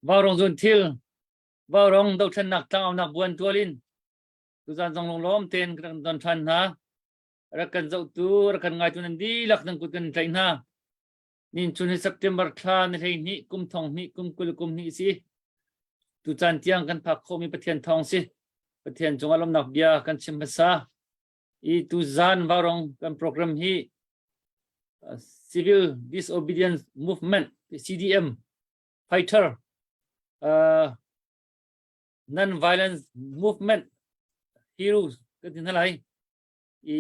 Vaurawng zun thil, Vaurawng dothlennak tlangaunak buan tual in tuzan zong lunglawm tein kan don ṭhan hna. Rak kan zohtu, rak kan ngaitu nan dihlak nan kut kan tlaih hna. Nin chun hi September thla ni 12 kum thong hnih kum 20 kum hnih si. Tucaan tiang kan phak khawhmi Pathian thawng si. Pathian cungah lawmnak bia kan chim hmasa. I tuzan Vaurawng kan program hi Civil Disobedience Movement CDM fighter uh, non-violence movement heroes kan ti hna lai i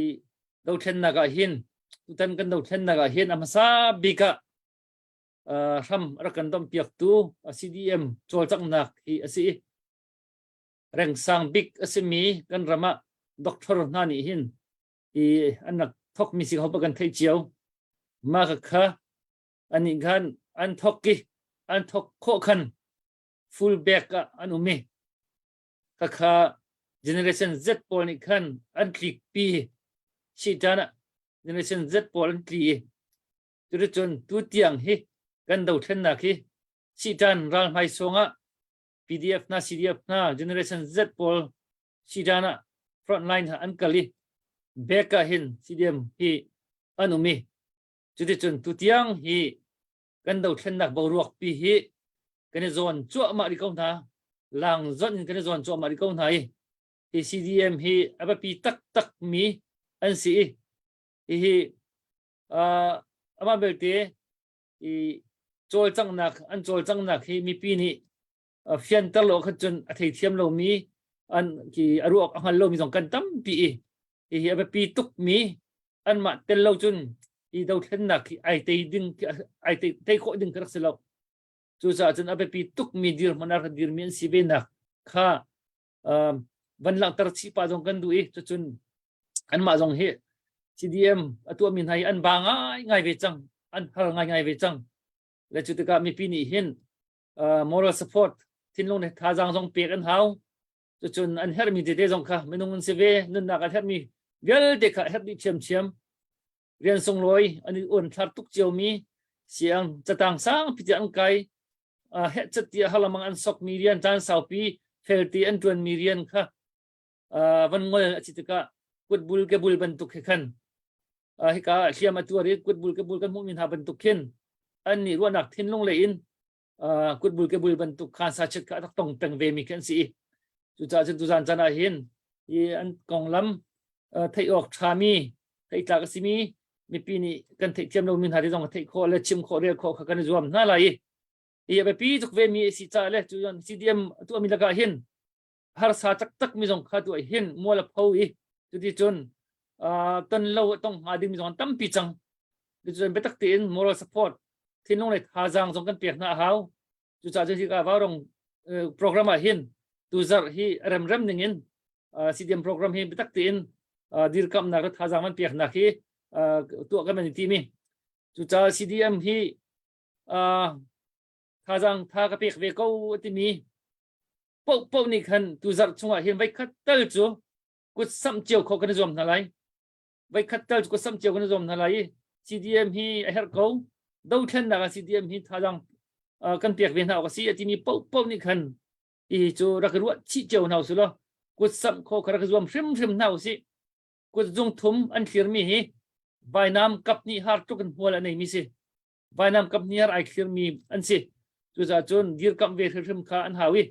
dothlennak ah hin tutan kan dothlennak ah hin a hmasa bik ah uh, hram rak kan dom piaktu CDM cawlcanghnak hi a si rengsang bik a simi kan ram ah doctor hna nih hin i an rak thokmi si ko kan theih cio ma kha anih khan an thok i an thok khawh khan full back ah an um i khakha generation Z pawl nih khan an tlik pi sitan ah generation Z pawl an tli i cuticun tu tiang hi kan dothlennak hi sitan ral hmai sung ah PDF hna CDF hna generation Z pawl sitan ah front line an kal i back ah hin CDM hi an um i Cuticun tutiang hi kan dothlennak boruak pi hi kan i zawn cuahmah rih ko hna. Lang zonh in kan i zawn cuahmah rih ko hna i hi CDM hi a biapi taktak mi an si i hihi uh, amah belte i cawlcanghnak an cawlcanghnak hi mipi nih fianter lo khan cun a theithiam lomi an ki a ruak a hngal lomi zong kan tampi i hihi a biapi tukmi anmah tel lo cun i dothlennak hi ai tei ding ai tei, tei khawh ding ka rak si lo cucaah cun a biapi tukmi dirhmun a rak dirmi an si ve nak kha um, van langhter chih pa zong kan duh i cucun anmah zong hi CDM a tuahmi hna hi an ba ngai ngai ve cang an har ngai ngai ve cang le cu tikah mipi nih hin uh, moral support thinlung le thazaang zong pek an hau cucun an herhmi tete zong kha minung an si ve nunnak an herhmi vialte kha herh dih ṭhiamṭhiam rian sunglawi an i uanthlar tuk ciomi siang catang sangpi tiah an kai heh cat tiah halamang an sokmi rian caan saupi felti an ṭuanmi rian kha van ngol a si tikah kutbul ke bul bantuk he khan hika hliam a tuar i kutbul ke bul kan hmuhmi hna bantuk khin an nih ruahnak thinlung lei in kutbul ke bul bantuk khan sa chet kha a rak tong peng ve mi khi an si i cucaah cun tuzan caan ah hin hi an konglam theih awk ṭhami theih tlak a simi mipi nih kan theihthiam lomi hna te zong theih khawh le chim khawh rel khawh kha kan i zuam hna lai i hi a biapi tuk ve mi a si caah le cu CDM tuahmi lakah hin harsa taktak mi zong kha tu ah hin mual a pho i cuti cun ton lo tong hnga ding mi zong an tampi cang cucun biatak tein moral support thinlung le thazaang zong kan pek hna a hau cucaah cun hika vaurong program ah hin tuzarh hi remrem ning in CDM program hi biatak tein dirkamnak le thazaang van peknak hi tuah kan i timi cucaah CDM hi thazaang tha ka pek ve ko timi paohpaoh nih khan tuzarh chungah hin voikhat tal cu kut samh cio khawh kan i zuam hna lai. Voikhat tal cu kut samh cio kan i zuam hna lai i CDM hi a herh ko. Dothlennak ah CDM hi thazaang kan pek ve hna awk a si a timi paohpaoh nih khan hihi cu rak i ruah chih cio hna usih law kut samh khawh kha rak i zuam hrimhrim hna usih. Kut zung thum an thlirmi hi vainam kap hnih har tluk in hmual a neimi si. Vainam kap hnih har ai thlirmi an si. Cucaah cun dirkamh ve hrimhrim kha an hau i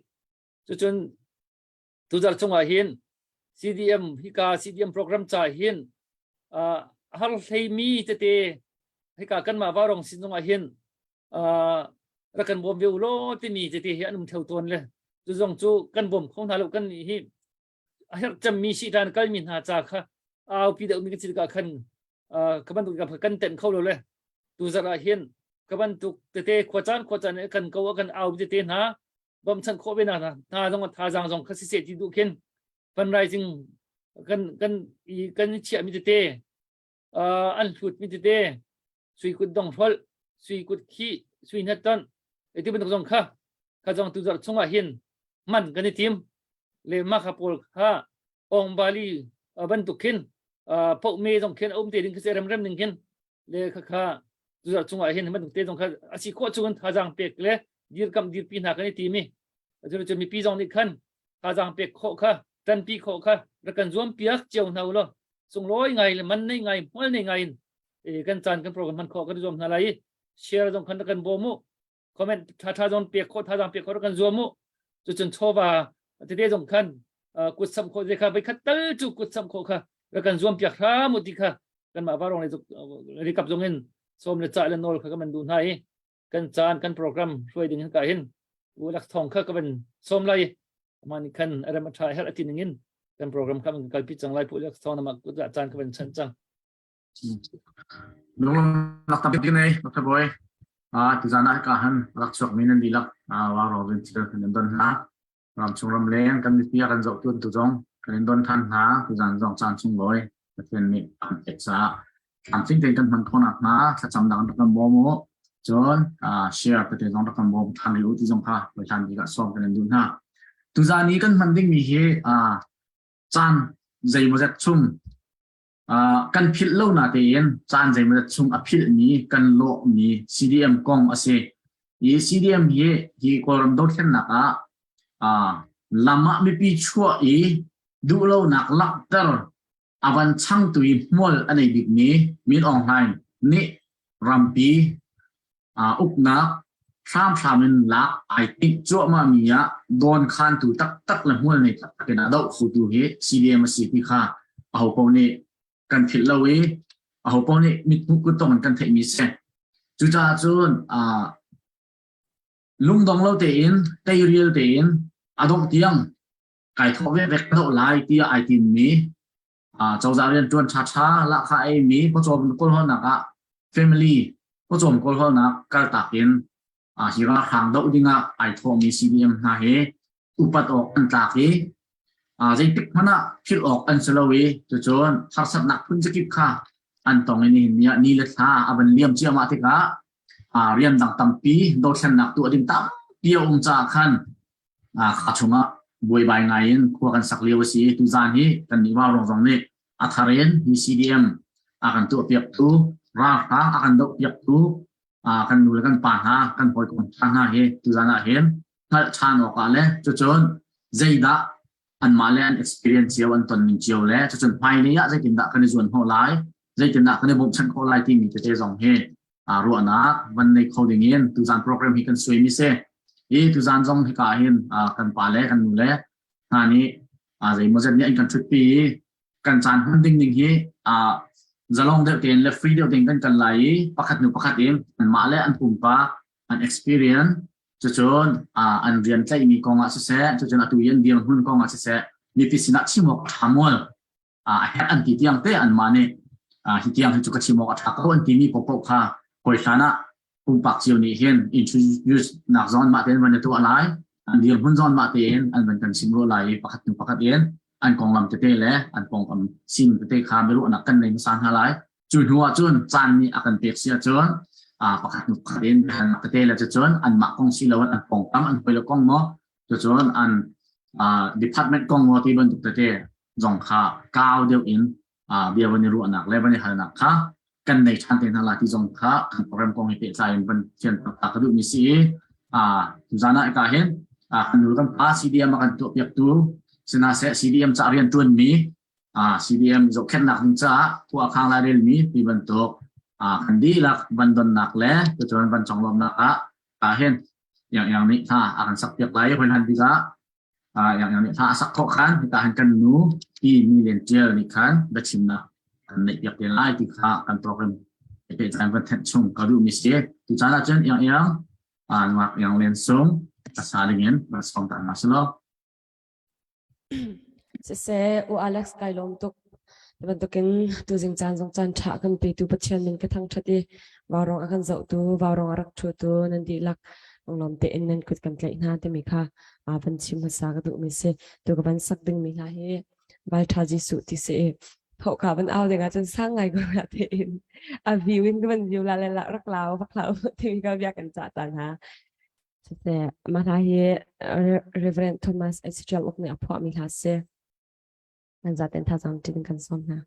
cucun tuzarh chungah hin CDM hika CDM program ca hin uh, har hleimi tete hika kanmah vaurong sin zongah hin uh, rak kan bawm ve u law timi tete hi an um theo tawn le cu zong cu kan bawm kho hna lo kan nih hi a herh cemmi sitan kalmi hna ca kha aupi deuhmi kan si tikah khan ka bantuk kan tenh kho lo le tuzarh ah hin ka bantuk tete khuacaan khuacaan kan ko kan au tete hna bawmchan khawh ve nak hna zong thazaang zong kha siseh ti duh khin fundraising kan kan i kan chiah mi tete an hlut mi tete sui kut dong hrol sui kut khi sui hnet ton eti bantuk zong kha kha zong tuzarh chungah hin man kan i tim le ma kha pawl kha ong bali bantuk khin poh me zong khin a um te ding khi remrem ning khin le kha kha tuzarh chungah hin bantuk te zong kha asi khawh chung in thazaang pek le. Dirkamh dirpi hna kan i tim i cu mipi zong nih khan thazaang pek khawh kha ṭanpi khawh kha rak kan zuam piak cio hna u law sunglawi ngai le man nei ngai hmual nei ngai in kan caan kan program hman khawh kan zuam hna lai i share zong khan rak kan bawm u. Comment tha tha zong pek khawh thazaang pek khawh rak kan zuam u. Cucun chawva tete zong khan kut samh khawh kha voikhat tal cu kut samh khawh kha rak kan zuam piak hram u ti kha kanmah varong le rikap zong in sawm le cah le nawl kha kan man duh hna i kan caan kan program hruai ding ka hin u lak thong kha ka van sawm lai. Ama nih khan rem a tha her ati ning in kan program kha kan kalpi cang lai. Pu lak thong nama kut caan ka van chan cang. Lung tampi nei Dr. Boy. Tuzan ah ka han rak chuak mi nan dihlak wa ro rin thil kan don hna. Ram chung ram leng kan mipi kan zoh tuan tu zong kan in don than hna. Tuzan zong caan chung loi Pathian nih an pek caah tlamtling tein kan hman khawh nak hnga thlacam dang rak kan bawm u. Cun share tete zong rak kan bawm than rih u ti zong kha hlan bik ah sawm kan in duh hna. Tuzan i kan hman dingmi hi caan zeimawzet chung kan philh lo na tein caan zeimawzet chung a philhmi kan lawhmi CDM kong a si. Hi CDM hi hi Kawlram dothlennak ah lam ah mipi chuah i duhlonak langhter a van changtu i hmual a nei bikmi Min Aung Hlaing nih rampi uknak hramhram in lak ai timh cuahmah mi ah dawnkhantu taktak le hmual nei taktak in a doh khotu hi CDM a si ti kha aho paoh nih kan philh lo i aho paoh nih mithmuh kuttong in kan theihmi si. Cucaah cun lungdong lo tein teirial tein a dongh tiang kai thawh ve vek doh lai tiah ai timmi cozah rian ṭuan ṭhaṭha lahkhah ei mi pawcawm kawlhawlnak ah family pawcawm kawlhawlnak kaltak in hi ralhrang doh dingah ai thawhmi CDM hna hi upat awk an tlak i zeitik hmanh ah philh awk an si lo i cucun harsatnak phun zakip kha an tong i nihin ni ah ni le thla a van liam ciahmah tikah rian dang tampi dothlennak tuah ding tampi a um caah khan kha chungah buaibai ngai in khua kan sak lio a si. Tuzaan hi kan nih Vaurawng zong nih a thar in hi CDM a kan tuahpiaktu, ralhrang a kan dohpiaktu kan nu le kan pa hna, kan hawikom hna hna hi tuzaan ah hin hngalh ṭhan awkah le cucun zeidah anmah le an experience cio an ton ning cio le cucun hmailei ah zeitindah kan i zuan hnawh lai, zeitindah kan i bawmhchanh khawh lai timi tete zong hi ruahnak van nei kho ding in tuzaan program hi kan suai mi si. Hi tuzaan zong hika hin kan pa le kan nu le hna nih zeimawzet nih an kan ṭhutpi i kan caan hman ding ning hi zalong deuh tein le free deuh tein kan kal lai i pakhat hnu pakhat in anmah le an pumpak an experience cucun an rian tlaihmi kong ah siseh, cucun atu i an dirhmun kong ah siseh, mipi sinah chim awk a ṭha mual a herh an ti tiang te anmah nih hi tiang hi cu ka chim awk a ṭha ko an timi paohpaoh kha hawi hlan ah pumpak cio nih hin introduce nak zong anmah tein van i tuah lai, an dirhmun zong anmah tein an van kan chim rua lai i pakhat hnu pakhat in an konglam tete le an pawngkam sim tete kha biaruahnak kan nei hmasa hna lai. Cu hnu ah cun caan nih a kan pek si ahcun pakhat hnu pakhat in biahalnak tete le cucun anmah kong si loin an pawngkam an hawile kong maw, cucun an department kong maw ti bantuk tete zong kha kau deuh in bia van i ruahnak le van i halnak kha kan nei ṭhan te hna lai ti zong kha kan program kong he pehtlai in van thian ta ka duhmi si i tuzan ah ika hin kan nu kan pa CDM a kan tuahpiaktu sihna seh, CDM ca rian ṭuanmi, CDM zohkhenhnak ding caah khua khang lai relmi ti bantuk kan dihlak van donnak le tucun van conglawmnak ah hin yang yang nih hla a kan sak piak lai. Hoi hlan tikah yang yang nih hla a sak khawh khan hika han kan nu ti mi len tial nih khan biachimnak kan neih piak te lai ti kha kan program pehtlai van thenh chung ka duh mi si. Tu caan ah cun yang yang ngak yang len sung a sa ding in van song ta na silo. Siseh, U Alex kai lawm tuk. Bantukin tuzing caan zong caan ṭha kan petu Pathian min ka thangṭhat i vaurong a kan zohtu, vaurong a rak ṭhutu nan dihlak lunglawm tein nan kut kan tlaih hna timi kha van chim hmasa ka duhmi si. Tu ka van sak dingmi hla hi Valṭha Jesuh ti si i thawhka van au ding ahcun sang ngai ko na tein a view in ka van view la le rak lau vak lau timi ka bia kan cah ta hna. Siseh, mah hla hi Reverend Thomas H. Uk nih a phuahmi hla si. Nan zaten thazaang ṭin kan sawm hna.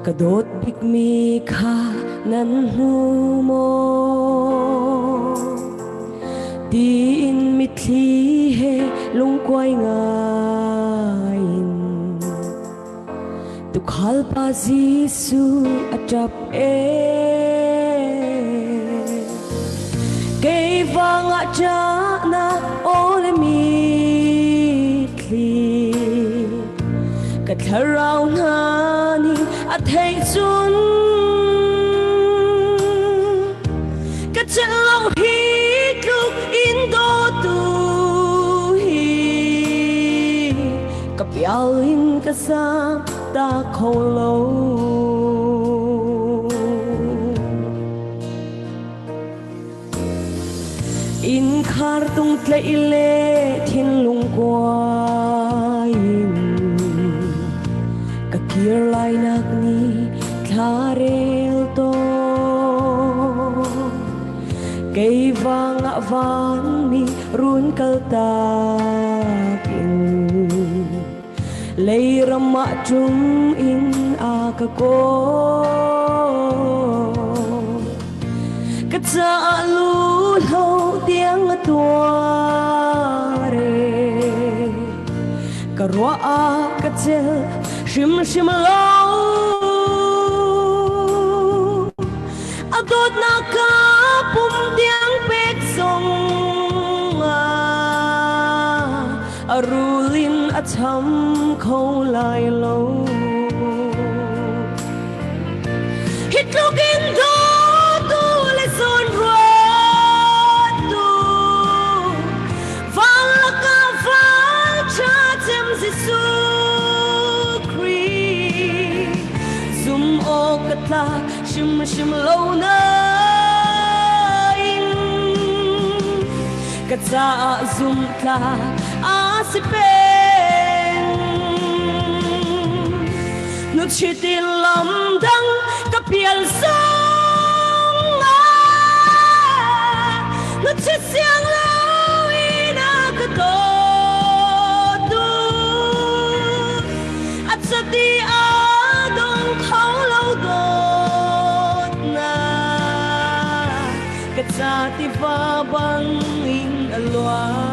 Ka dawt bikmi kha nan hmu maw? Tiin mitthli he lungkuai ngai in Tukhal pa Jesuh a ṭap ee. Kei vangah ṭahnak aw le mitthli ka thlarau hna nih a theih cun ka celh lo hi tluk in dawtu hi ka pial in ka zam ta kho lo. Innkhar tung tlaih le thinlung kuai in ka kir lai nak ni thla rel tawn. Kei vang ah vanmi run kal tak in Leiram ah ṭum in a ka kawl. Ka caah lu hlo tiang a tuar e. Ka ruah ah ka cel hrimhrim lo. A dawtnak ka pum tiang pek zong ah a rul in a cham kho lai lo. Hi tluk in dawtu le zawn ruattu van lakah val ṭha cem Jesuh Khrih zum awk ka tlak hrimhrim lo nain ka caah zumhtlak a si peng. Hnuchit in lam dang ka pial zong ah hnuchit siang lo in a ka dawtu a cati a dong kho lo dawtnak ka ca tiva bang in a luang.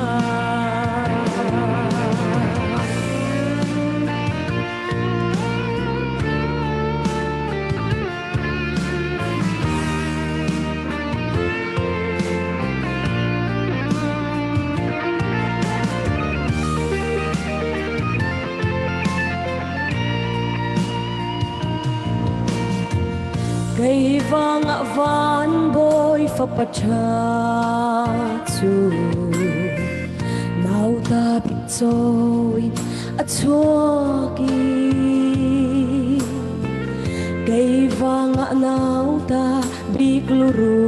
Kei vang ah van bawi fapa ṭha cu nauta bik in a chuak i kei vang ah nauta bik luru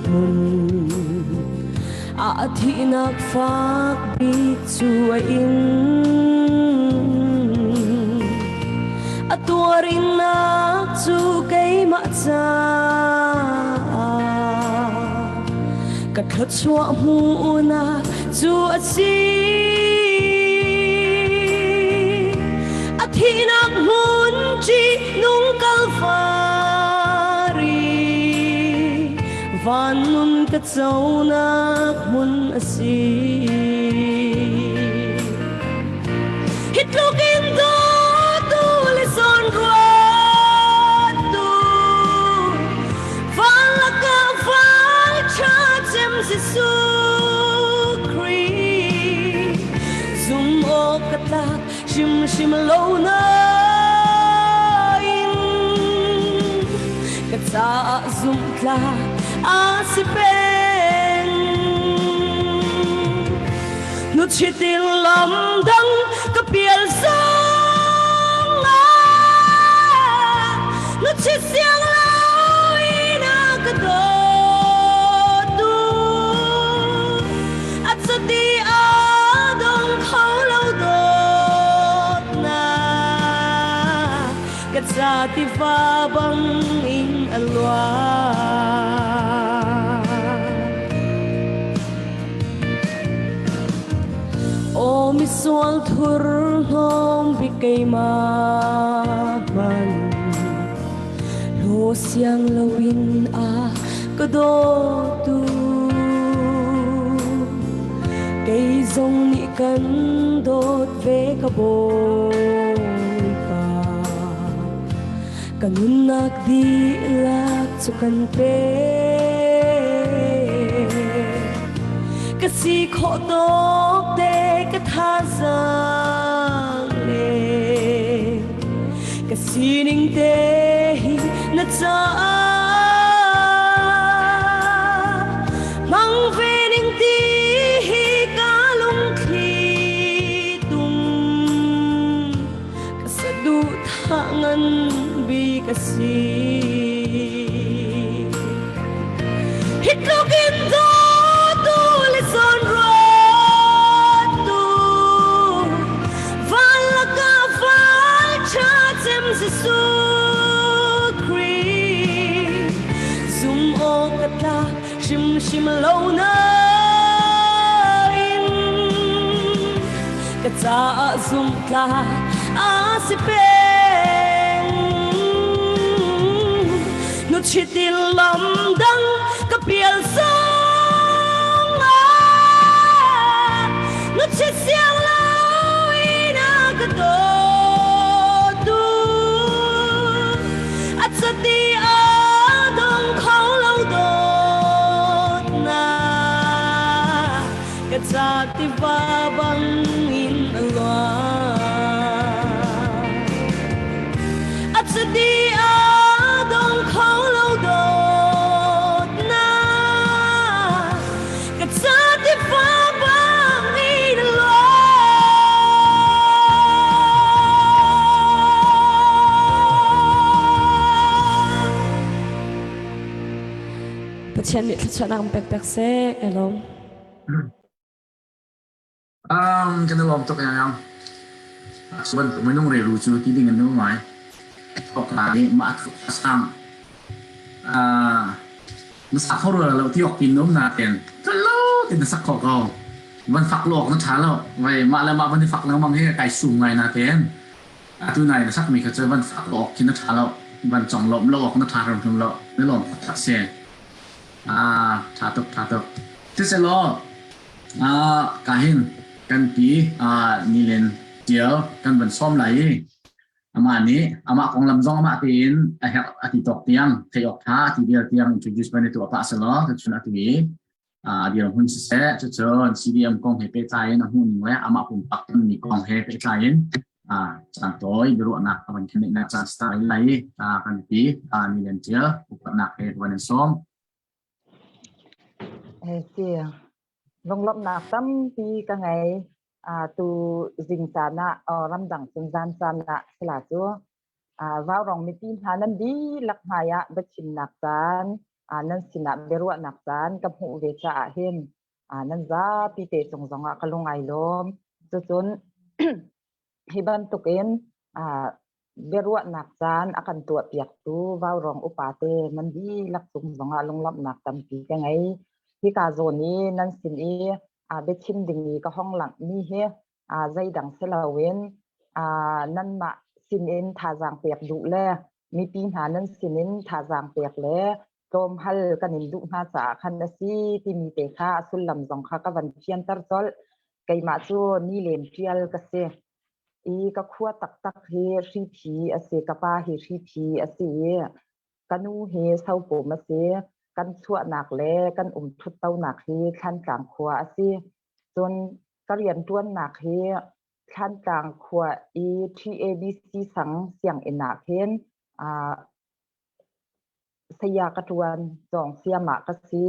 hmun a thihnak fak bik cu a ing. A tuarinnak cu keimah caah ka thluachuah hmuhnak cu a si. A thihnak hmun ṭihnung Kalvari van nun ka conak hmun a si. Hi tluk in dawtu le zawn ruattu van lakah val ṭha cem Jesuh Khrih zum awk ka tlak hrimhrim lo nain ka caah zumhtlak a si peng. Hnuchit in lam dang ka pial zong ah hnuchit siang lo in a ka dawtu a cati a dong kho lo dawtnak ka ca tiva bang in a luang. Aw misual thur hnawm bik keimah hman. Daw siang loin a ka dawtu kei zong nih kan dawt ve ka Bawipa. Ka nunnak dihlak cu kan pek. Ka si khawh tawk te ka thazaang le ka sining te hi na caah hmang ve ning ti hi ka lungthli tum ka saduhthah ngan bik a si. Hi tluk in dawtu le zawnruattu van lakah val ṭha cem Jesuh Khrih zum awk ka tlak hrimhrim lo nain ka caah zumhtlak a si peng. Nuchit in lam dang ka pial zong ah nuchit siang lo in a ka dawtu a cati a dong kho lo dawtnak ka ca tiva bang in a luang. A cati a dong kho lo dawtnak ka ca tiva bang in a luang. Pathian nih thluachuahnak in pek pek seh, ka lawm. Kan i lawm tuk yang. Cu bantuk minung reru cu ti ding an um ngai. Thawk la nih mah sang na sak kho rua lo ti awk tin um na ten lo tin na sak kho ko. Van fak lo awk na tha lo. Vai mah le mah van i fak lengmang hi kai sum ngai na ten. Atu nai na sak mi kha cu van fak lo awk khi na tha lo. Van cong lawm lo awk na tha hrimhrim lo. Na lawm tak si. Ah, tha tuk, tha tuk. Siselaw, ka hin kan pi nilen tial kan van sawm lai i amah nih amah konglam zong amah tein a herh a ti tawk tiang thei awk tha a ti vial tiang introduce ban i tuah pah selaw cucun atu i a dirhmun siseh cucun CDM kong he pehtlai in a hmuhning le amah pumpak tonmi kong he pehtlai in caan tawi biaruahnak a van khenehnak caan start lai i kan pi nilen tial upatnak he van in sawm. Si lunglawmhnak tampi ka ngei. Tu zing caan ah ramdang cun zan caan ah sila cu Vaurawng mipi hna nan dihlak hmai ah biachimnak caan nan sinah biaruahnak caan ka hmuh ve caah hin nan zapi te cung zongah ka lung ai lawm. Cucun hi bantukin biaruahnak caan a kan tuahpiaktu Vaurawng upa te nan dihlak cung zongah lunglawmhnak tampi ka ngei. Hika zawn i nan sin i biachim ding i ka hong langhmi hi zeidang si loin nanmah sinin thazaang pek duh le mipi hna nan sinin thazaang pek le tlawmhal kan in duh hna caah khan a si timi te kha a sullam zong kha ka van fianter colh. Keimah cu ni lem ṭial ka si. I ka khua taktak hi hriphi a si, ka pa hi hriphi a si i ka nu hi sopum a si. Kan chuahnak le kan um ṭhuttonak hi Thlantlang khua a si. Cun ka rianṭuannak hi Thlantlang khua i TABC sang sianginn ah khin saya ka ṭuan, cawng siam ah ka si.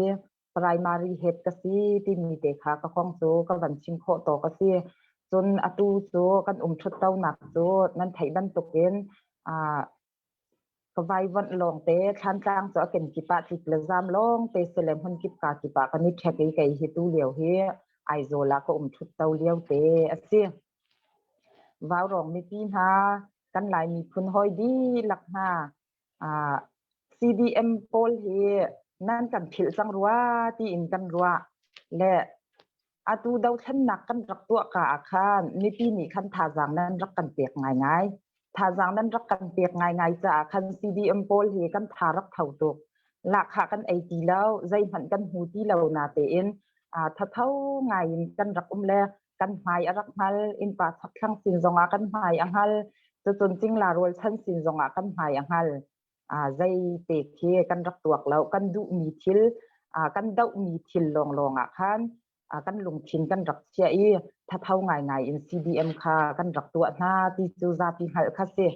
Primary head ka si timi te kha ka kong cu ka van chim khawh tawk a si. Cun atu cu kan um ṭhuttonak cu nan theih bantukin ka vaivuanh lawngte Thlantlang cu a kenkip ah tlik le zaam lawngte si le hmunkip kaa kip ah kan i ṭhek i kei hi tu lio hi Aizawl ah ka um ṭhutto lio te a si. Vaurawng mipi hna kan Lai miphun hawi dihlak hna CDM pawl hi nan kan philh cang rua tiin kan ruah le atu dothlennak kan rak tuah ka ah khan mipi nih khan thazaang nan rak kan pek ngaingai. Thazaang nan rak kan pek ngaingai caah khan CDM pawl hi kan tha rak tho tuk. Lahkhah kan ei ti lo, zeihmanh kan hmu ti lo na tein thatho ngai in kan rak um le kan hmai a rak hngal, innpa chakthlang sin zongah kan hmai a hngal, cucun cingla rualchan sin zongah kan hmai a hngal. Zei te khi kan rak tuak lo, kan duhmi thil, kan dohmi thil lawnglawng ah khan kan lungthin kan rak chiah i thatho ngaingai in CDM kha kan rak tuah hna ti cu zapi hngalh kha si.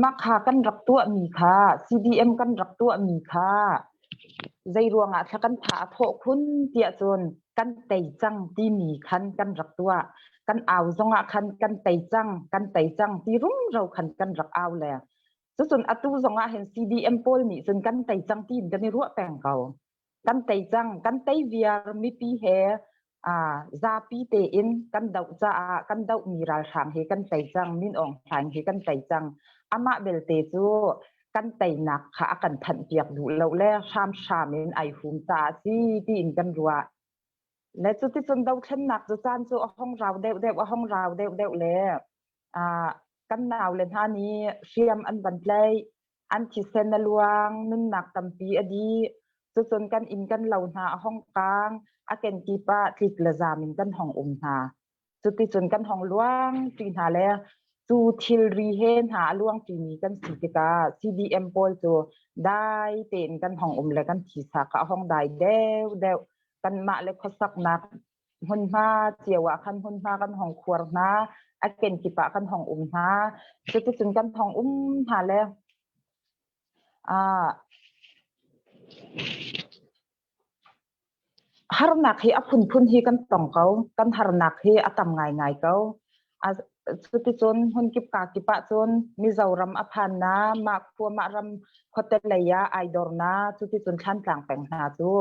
Mah kha kan rak tuahmi kha CDM kan rak tuahmi kha zei ruangah thla kan tha a thawh khun tiah cun kan tei cang timi khan kan rak tuah. Kan au zongah khan kan tei cang, kan tei cang ti rumro khan kan rak au le Cucun atu zong ah hin CDM pawl nih cun kan tei cang tiin kan i ruah peng ko. Kan tei cang, kan tei viar mipi he zapi tein kan doh caah kan dohmi ralhrang hi kan tei cang, Min Aung Hlaing hi kan tei cang. Amah belte cu kan teinak kha a kan thanhpiak duh lo le hramhram in ai hum caah si tiin kan ruah. Le cuticun dothlennak cu caan cu a hong rau deuhdeuh, a hong rau deuhdeuh le kan naule hna nih hriam an van tlaih, an thisen a luang, nunnak tampi a dih. Cucun kan inn kan lo hna a hong kaang, a kenkip ah tlik le zaam in kan hong um hna. Cuticun kan hong luang ṭi hna le cu thilri he hna a luang ṭimi kan si tikah CDM pawl cu dai tein kan hong um le kan thisa kha a hong dai deuhdeuh. Kanmah le khuasaknak hmunhma cio ah khan hmunhma kan hong khuar hna, a kenkip ah kan hong um hna. Cuticun kan hong um hna le Harnak hi a phunphun hi kan tong ko. Kan harnak hi a tam ngaingai ko. Cuticun hmunkip kakip ahcun Mizoram a phan na, mah khua mah ram khuate lei ah ai dor na, cuticun Thlantlang peng hna cu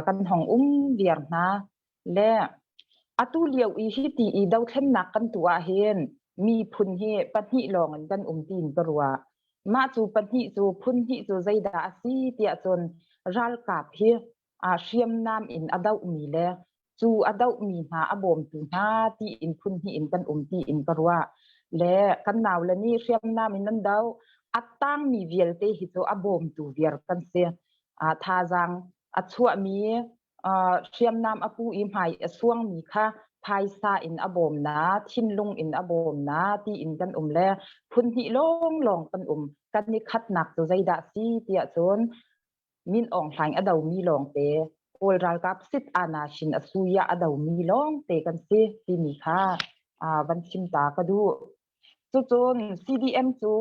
kan hong um viar hna. Le atu lio i hiti i dothlennak kan tuah ahhin miphun hi pahnih lawng in kan um tiin ka ruah. Mah cu pahnih cu phun hnih cu zeidah a si tiah cun ralkap hi hriamnam in a dohmi le cu a dohmi hna a bawmtu hna tiin phun hnih in kan um tiin ka ruah. Le kan naule nih hriamnam in an doh. A tangmi vialte hi cu a bawmtu viar kan si. Thazaang a chuahmi hriamnam a pu i hmai a suangmi kha phaisa in a bawm na, thinlung in a bawm na tiin kan um le phun hnih lawnglawng kan um. Kan i khatnak cu zeidah si tiah cun Min Aung Hlaing a domi lawngte Kawl ralkap sit ana shin a suya a domi lawngte kan si timi kha van chim ta ka duh. Cucun CDM cu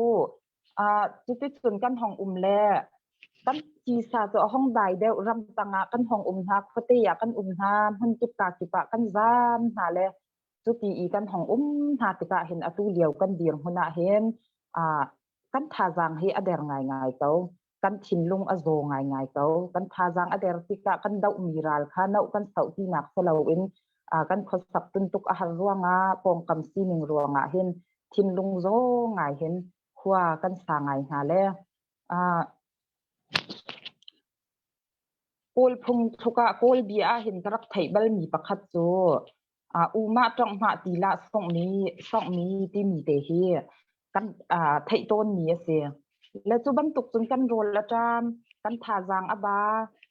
cuticun kan hong um le kan tisa cu a hong dai deuh ramtang ah kan hong um hna khuate ah kan um hna hmunkip ka kip ah kan zaam hna le cuti i kan hong um hna tikah hin atu lio kan dirhmun ah hin kan thazaang hi a der ngaingai ko kan thinlung a zaw ngaingai ko kan thazaang a der tikah kan dohmi ral kha noh kan soh tinak si loin kan khuasak tuntuk a har ruangah pawngkam sining ruangah hin thinlung zaw ngai hin khua kan sa ngai hna le Kawl phung thluk ah Kawl bia ah hin ka rak theih balmi pakhat cu umah ṭonghmah ti lah songmi songmi timi te hi kan theih tawnmi a si. Le cu bantuk cun kan rawl a ṭam, kan thazaang a ba,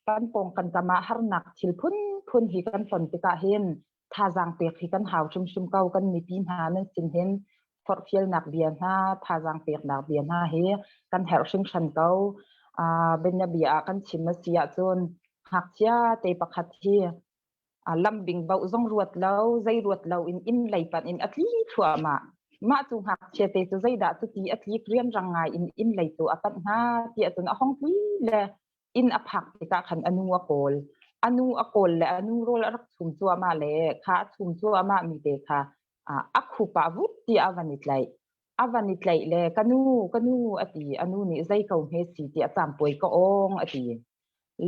kan pawng kan kam ah harnak thil phunphun hi kan ton tikah hin thazaang pek hi kan hau hrimhrim ko. Kan mipi hna nan sin hin forhfialnak bia hna, thazaang peknak bia hna hi kan herh hringhran ko. Bianabia ah kan chim a si ahcun ngakchia te pakhat hi lambing bauh zong ruat lo, zei ruat lo in inn lei panh in a tli thluahmah. Mah cu ngakchia te cu zeidah cuti a tlik rianrang ngai in inn lei cu a panh hnga ti ahcun a hong tli le inn a phak tikah khan a nu a kawl. A nu a kawl le a nu rawl a rak chum cuahmah le kha a chum cuahmah mi te kha a khup ah vut tiah a van i tlaih. A van i tlaih le ka nu, ka nu a ti. A nu nih zei ko hme si ti a campuai ka awng a ti.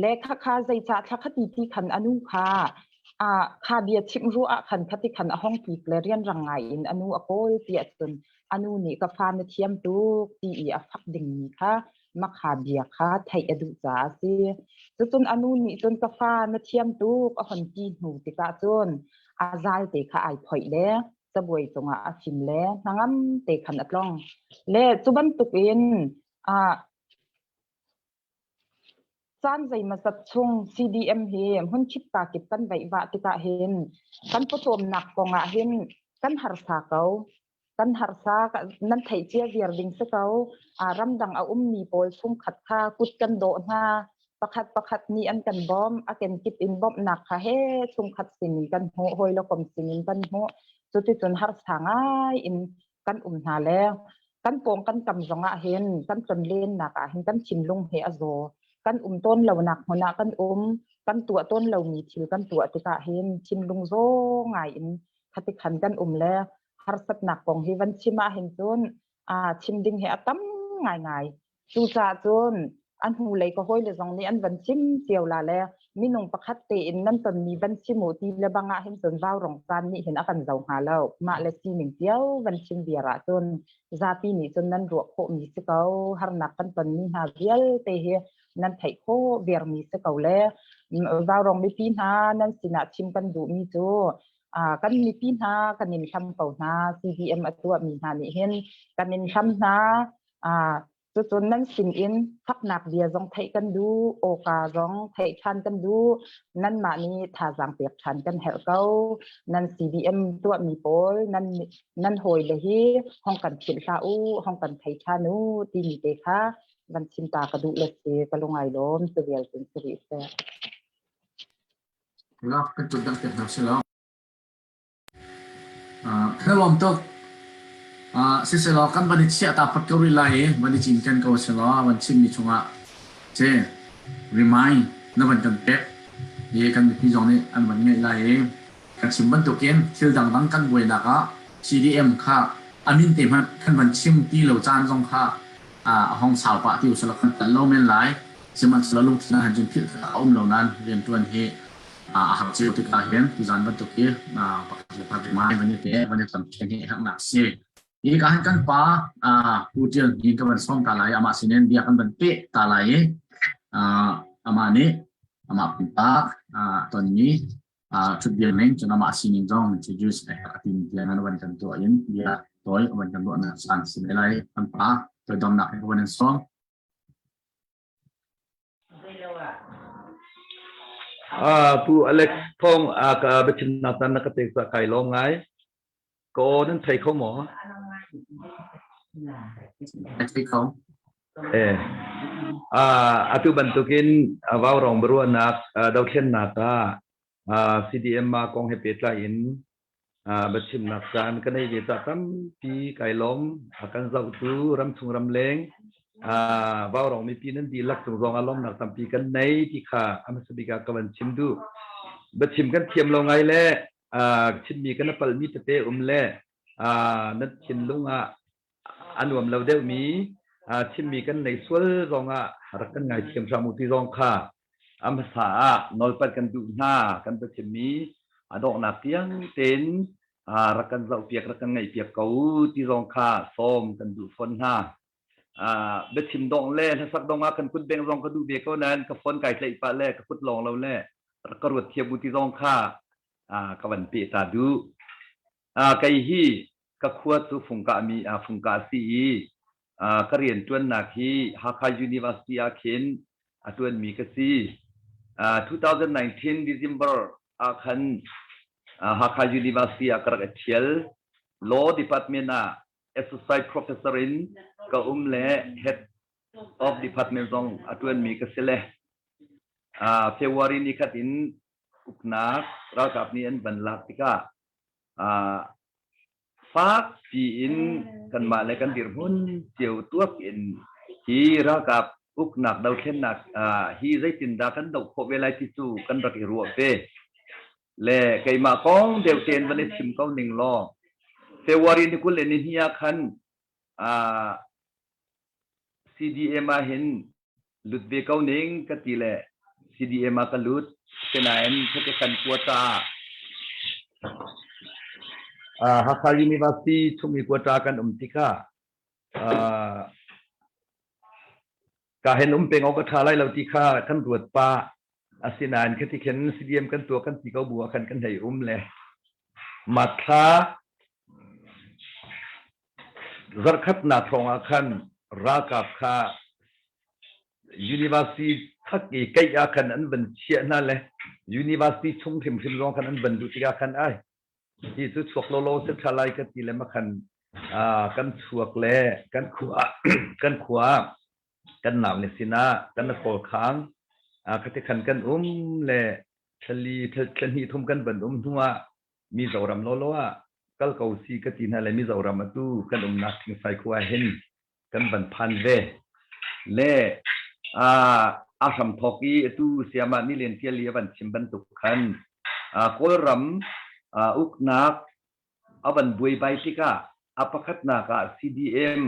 Le khakha zeicah thla khati ti khan a nu kha kha bia chimh ruah ah khan khati khan a hong tlik le rianrang ngai in a nu a kawl ti ahcun a nu nih ka fa na thiam tuk ti i a fak dingmi kha makha bia kha theih a duh caah a si. Cucun a nu nih cun ka fa na thiam tuk a hon ti hnu tikah cun a zal te kha ai phoih le cabuai cungah a fim le hnangam te khan a tlong. Le cu bantukin caan zeimawzat chung CDM hi hmunkip kakip kan vaihvah tikah hin kan pawcawmnak kongah hin kan harsa ko. Kan harsa nan theih cia viar ding si ko. Ramdang a ummi pawl chungkhat kha kut kan dawh hna. Pakhat pakhat nih an kan bawmh. A kenkip in bawmhnak kha he chungkhat sinin kan hmuh, hawi le kom sinin kan hmuh. Cuticun harsa ngai in kan um hna le kan pawng kan kam zong ah hin kan tonlennak ah hin kan thinlung he a zaw. Kan um tawn lonak hmun ah kan um. Kan tuah tawn lomi thil kan tuah tikah hin thinlung zaw ngai in khatikhan kan um le harsatnak kong hi van chim ah hin cun chim ding hi a tam ngaingai. Cucaah cun a hnulei ka hawile zong nih an van chim cio la le minung pakhat tein nan tonmi van chim u ti le bang ah hin cun vaurong caan nih hin a kan zo hnga lo. Mah le sining cio van chim viar ah cun zapi nih cun nan ruah khawhmi si ko. Harnak kan tonmi hna vialte hi nan theih khawh viarmi si ko le vaurong mipi hna nan sinah chim kan duhmi cu kan mipi hna kan in hlam ko hna. CDM a tuahmi hna nih hin kan in hlam hna. Cucun nan sin in faknak bia zong theih kan duh, awka zong theih ṭhan kan duh. Nanmah nih thazaang pek ṭhan kan herh ko. Nan CDM tuahmi pawl nan nan hawile hi hong kan philh hlah u, hong kan thei ṭhan u timi te kha van chim ta ka duh le si ka lungai lawm cu vial cun si rih seh. Lak kan cut dang piak hna sih law. Kan lawm tuk. Siselaw kan van i chiah ta phot ko rih lai i van i cinken ko selaw van chimmi chungah ce remind na van kan pek i kan mipi zong nih an van ngaih lai i kan chim bantukin thil dangdang kan buainak ah CDM kha a min te hmanh kan van chim ti lo caan zong kha a hong sau pah ti usalaw kan tlanh lo men lai. Sihmanhsehlaw lungthin ah hin cun philh a um lo nain rianṭuan hi a har cio tikah hin tuzaan bantuk hi pakhat le pakhat mai van i pe van i tam ṭhen hi herhnak a si. Hi ka hin kan pa Pu Ṭial Hnin ka van sawm ta lai amah sinin bia kan van peh ta lai i amah nih amah pumpak tonmi ṭhutdir ning cun amah sining zong introduce a tim tiang an van kan tuah in bia tawi van kan ruahnak caan si lai kan pa toidomnak he ka van in sawm. Pu Alex Thawng ka biachimnak caan na ka pek caah kai lawm ngai. Ka aw nan thei kho maw? Thei kho. Eh. Atu bantukin vaurawng biaruahnak dothlennak ah CDM kong he pehtlai in Biachimnak caan ka nei ve cah tampi kai lawm. A kan zohtu ramchung ramleng Vaurawng mipi nan dihlak cung zong ah lawmnak tampi kan nei ti kha a hmasa bik ah ka van chim duh. Biachim kan thiam lo ngai le chimmi kan a palmi tete um le nan thinlung ah a nuam lo deuhmi chimmi kan nei sual zong ah rak kan ngaithiam hram u ti zong kha A hmasa ah nawlpat kan duh hna kan biachimmi a donghnak tiang tein rak kan zohpiak rak kan ngaihpiak ko ti zong kha sawm kan duh fawn hna. Biachim dongh le hlasak dong ah kan kut beng zong ka duh ve ko nain ka phone kai tlaih pah le ka kut lawng lo le rak ka ruat thiam u ti zong kha ka van peh ta duh. Kei hi ka khua cu fungkah mi fungkah si i ka rianṭuannak hi Hakha University ah khin a ṭuanmi ka si. 2019 December ah khan Hakha University ah ka rak i ṭhial. Law Department ah Associate Professor in ka um le Head of Department zong a ṭuanmi ka si le February ni khat in uknak ralkap nih an van lak tikah Fakpi in kanmah le kan dirhmun cio tuak in hi ralkap uknak dothlennak hi zeitindah kan doh khawh ve lai ti cu kan rak i ruah ve. Le keimah kong deuh tein van i chim ko ning law February ni 20 le ni hnih ah khan CDM ah hin lut ve ko ning ka ti le CDM ah ka lut. Asinain kan quota Hakha University chung i quota kan um tikah ka hen um peng awk a ṭha lai lo ti kha kan ruat pah. Asinain khati khin CDM kan tuah kan ti ko bu ah khan kan hei um le Matthla. Zarkhatnak hrawng ah khan ralkap kha university thak i keih ah khan an van chiah hna le university chung hrimhrim zong khan an van duh tikah khan ai hi cu chuak lawlaw si ṭha lai ka ti le ma khan kan chuak le kan khua kan khua kan nau le sinah kan kawl khang khati khan kan um le thlali thlahnih thum kan van um hnu ah Mizoram lawlaw ah kal ko si ka ti hna le Mizoram atu kan umnak Thingsai khua hin kan van phan ve. Le a hramthawk i atu siamah nilen tial i a van chim bantuk khan Kawlram uknak a van buaibai tikah a pakhatnak ah CDM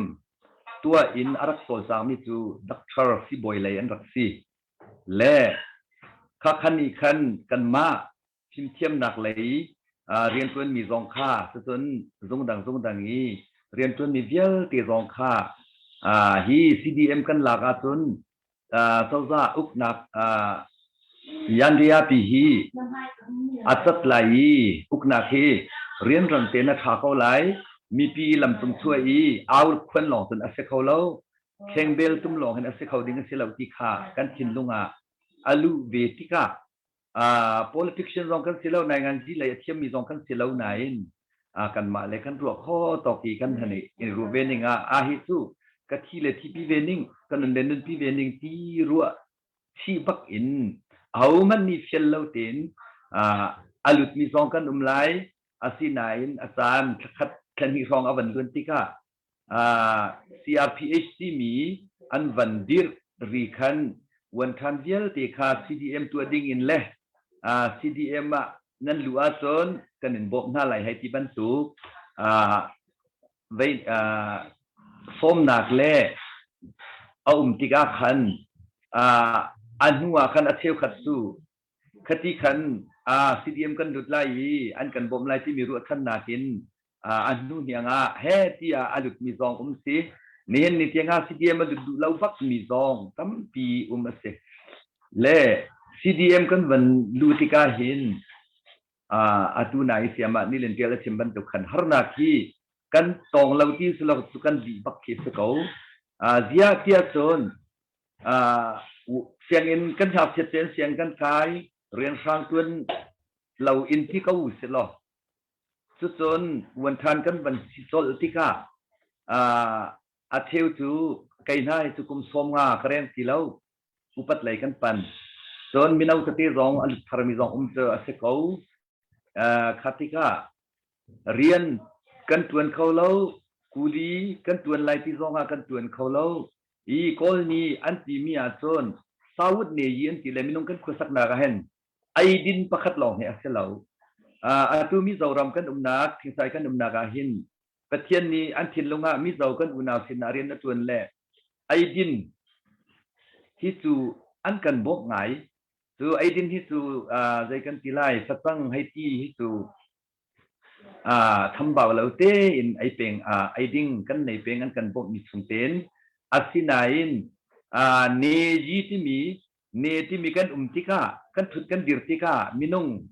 tuah in a rak cawlcangmi cu Doctor sibawi lei an rak si. Le khakhan nih khan kanmah fimthiamnak lei rianṭuanmi zong kha cucun zungdang zungdang i rianṭuanmi vialte zong kha hi CDM kan lak ahcun cozah uknak yanriapi hi a cat lai i uknak hi rianrang tein a ṭha ko lai. Mipi lamcung chuah i au khuan lawng cun a si kho lo. Khengbel tum lawng hin a si kho ding a si lo ti kha kan thinlung ah a luh ve tikah politician zong kan si lo nainganzi lei a thiammi zong kan si lo nain kanmah le kan ruah kho tawk i kan han i ruah ve ning ah a hi cu ka thi le thipi ve ning ka nun le nunpi ve ning ti ruah chih bak in ahohmanh nih fial lo tein a lutmi zong kan um lai asinain a caan thlakhat thlahnih hrawng a van luan tikah CRPH timi an van dirh ri khan uan ṭhan vialte kha CDM tuah ding in le CDM ah nan luh ahcun kan in bawmh hna lai hei ti bantuk vei sawmnak le a um tikah khan a hnu ah khan a cheukhat cu Khati khan CDM kan lut lai i an kan bawmh lai timi ruahchannak in a hnu hniang ah he tiah a lutmi zong um si. Nihin ni tiang ah CDM a lut duh lo bakmi zong tampi um a si. Le CDM kan van lu tikah hin atu na i siam ah nilen tial a chim bantuk khan harnak hi kan tong lo ti si lo cu kan dih bak khi si ko. Ziah tiah cun Sianginn kan ngakchiat tein siang kan kai, rianhrang ṭuan lo in ti ko usih law, cucun uan ṭhan kan van si colh tikah a cheu cu kei hna hi cu kum 50 ka reng ti lo, upat lei kan pan. Cun mino tete zong a lut tharmi zong um cu a si ko. Kha tikah rian kan ṭuan kho lo, kuli kan ṭuan lai ti zong ah kan ṭuan kho lo. I Kawl nih an timi ahcun South ne yi an ti le minung kan khuasaknak ah hin eidin pakhat lawng hi a si lo. Atu Mizoram kan umnak, Thingsai kan umnak ah hin Pathian nih an thinlung ah Mizo kan unau sinah rian a ṭuan le eidin hi cu an kan bawmh ngai. Cu eidin hi cu zei kan ti lai, facang hei ti hi cu Chambau lo tein ei peng ei ding kan nei peng an kan bawmhmi chung tein asinain ne yi timi ne timi kan um tikah kan thut kan dir tikah minung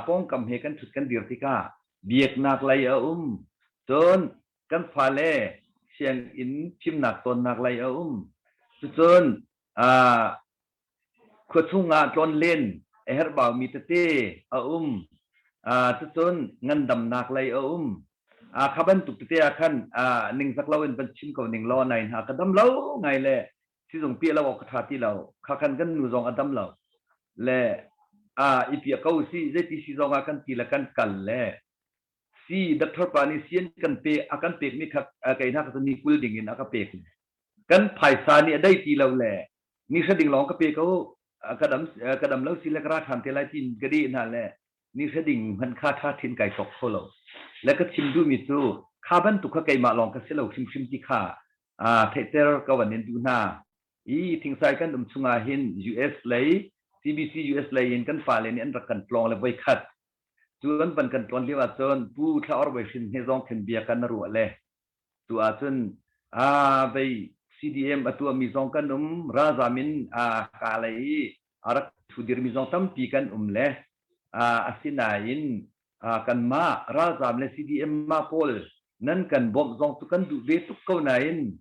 pawngkam he kan thut kan dir tikah biaknak lei a um cun kan fale sianginn fimnak cawnnak lei a um cucun Khuachung ah tlawnlen a herhbaumi tete a um. Cucun ngandamnak lei a um. Kha bantuk tete ah khan ningzak loin van chim ko ning law nai hna ka dam lo ngai le sizung piah lo awk ka ṭha ti lo. Kha khan kan nu zong a dam lo. Le i piah ko si zeiti si zong ah kan ti le kan kal le si doctor pa nih si an kan pe a kan pekmi kha kei hna kha ni 20 ding in a ka pek. Kan phaisa nih a dai ti lo le ni hra ding lawng ka pe ko ka dam ka dam lo si le ka ra ṭhan te lai tiin ka deh hna le ni hra ding hmanh kha ṭha thin kai sok kho lo le ka chim duhmi cu kha bantuk kha keimah lawng ka si lo hrimhrim ti kha theihter ka van in duh hna i thingsai kan um chungah hin US lei CBC US lei in kan fale nih an rak kan tlawng le voi khat cu an van kan tlawn lio ahcun Pu Thla Or Voi Hrin he zong khin bia kan ruah le Tu ahcun vei CDM a tuahmi zong kan um, ralzam in kaa lei i a rak thudirmi zong tampi kan um le asinain kanmah ralzam le CDM mah pawl Nan kan bawmh zong cu kan duh ve tuk ko nain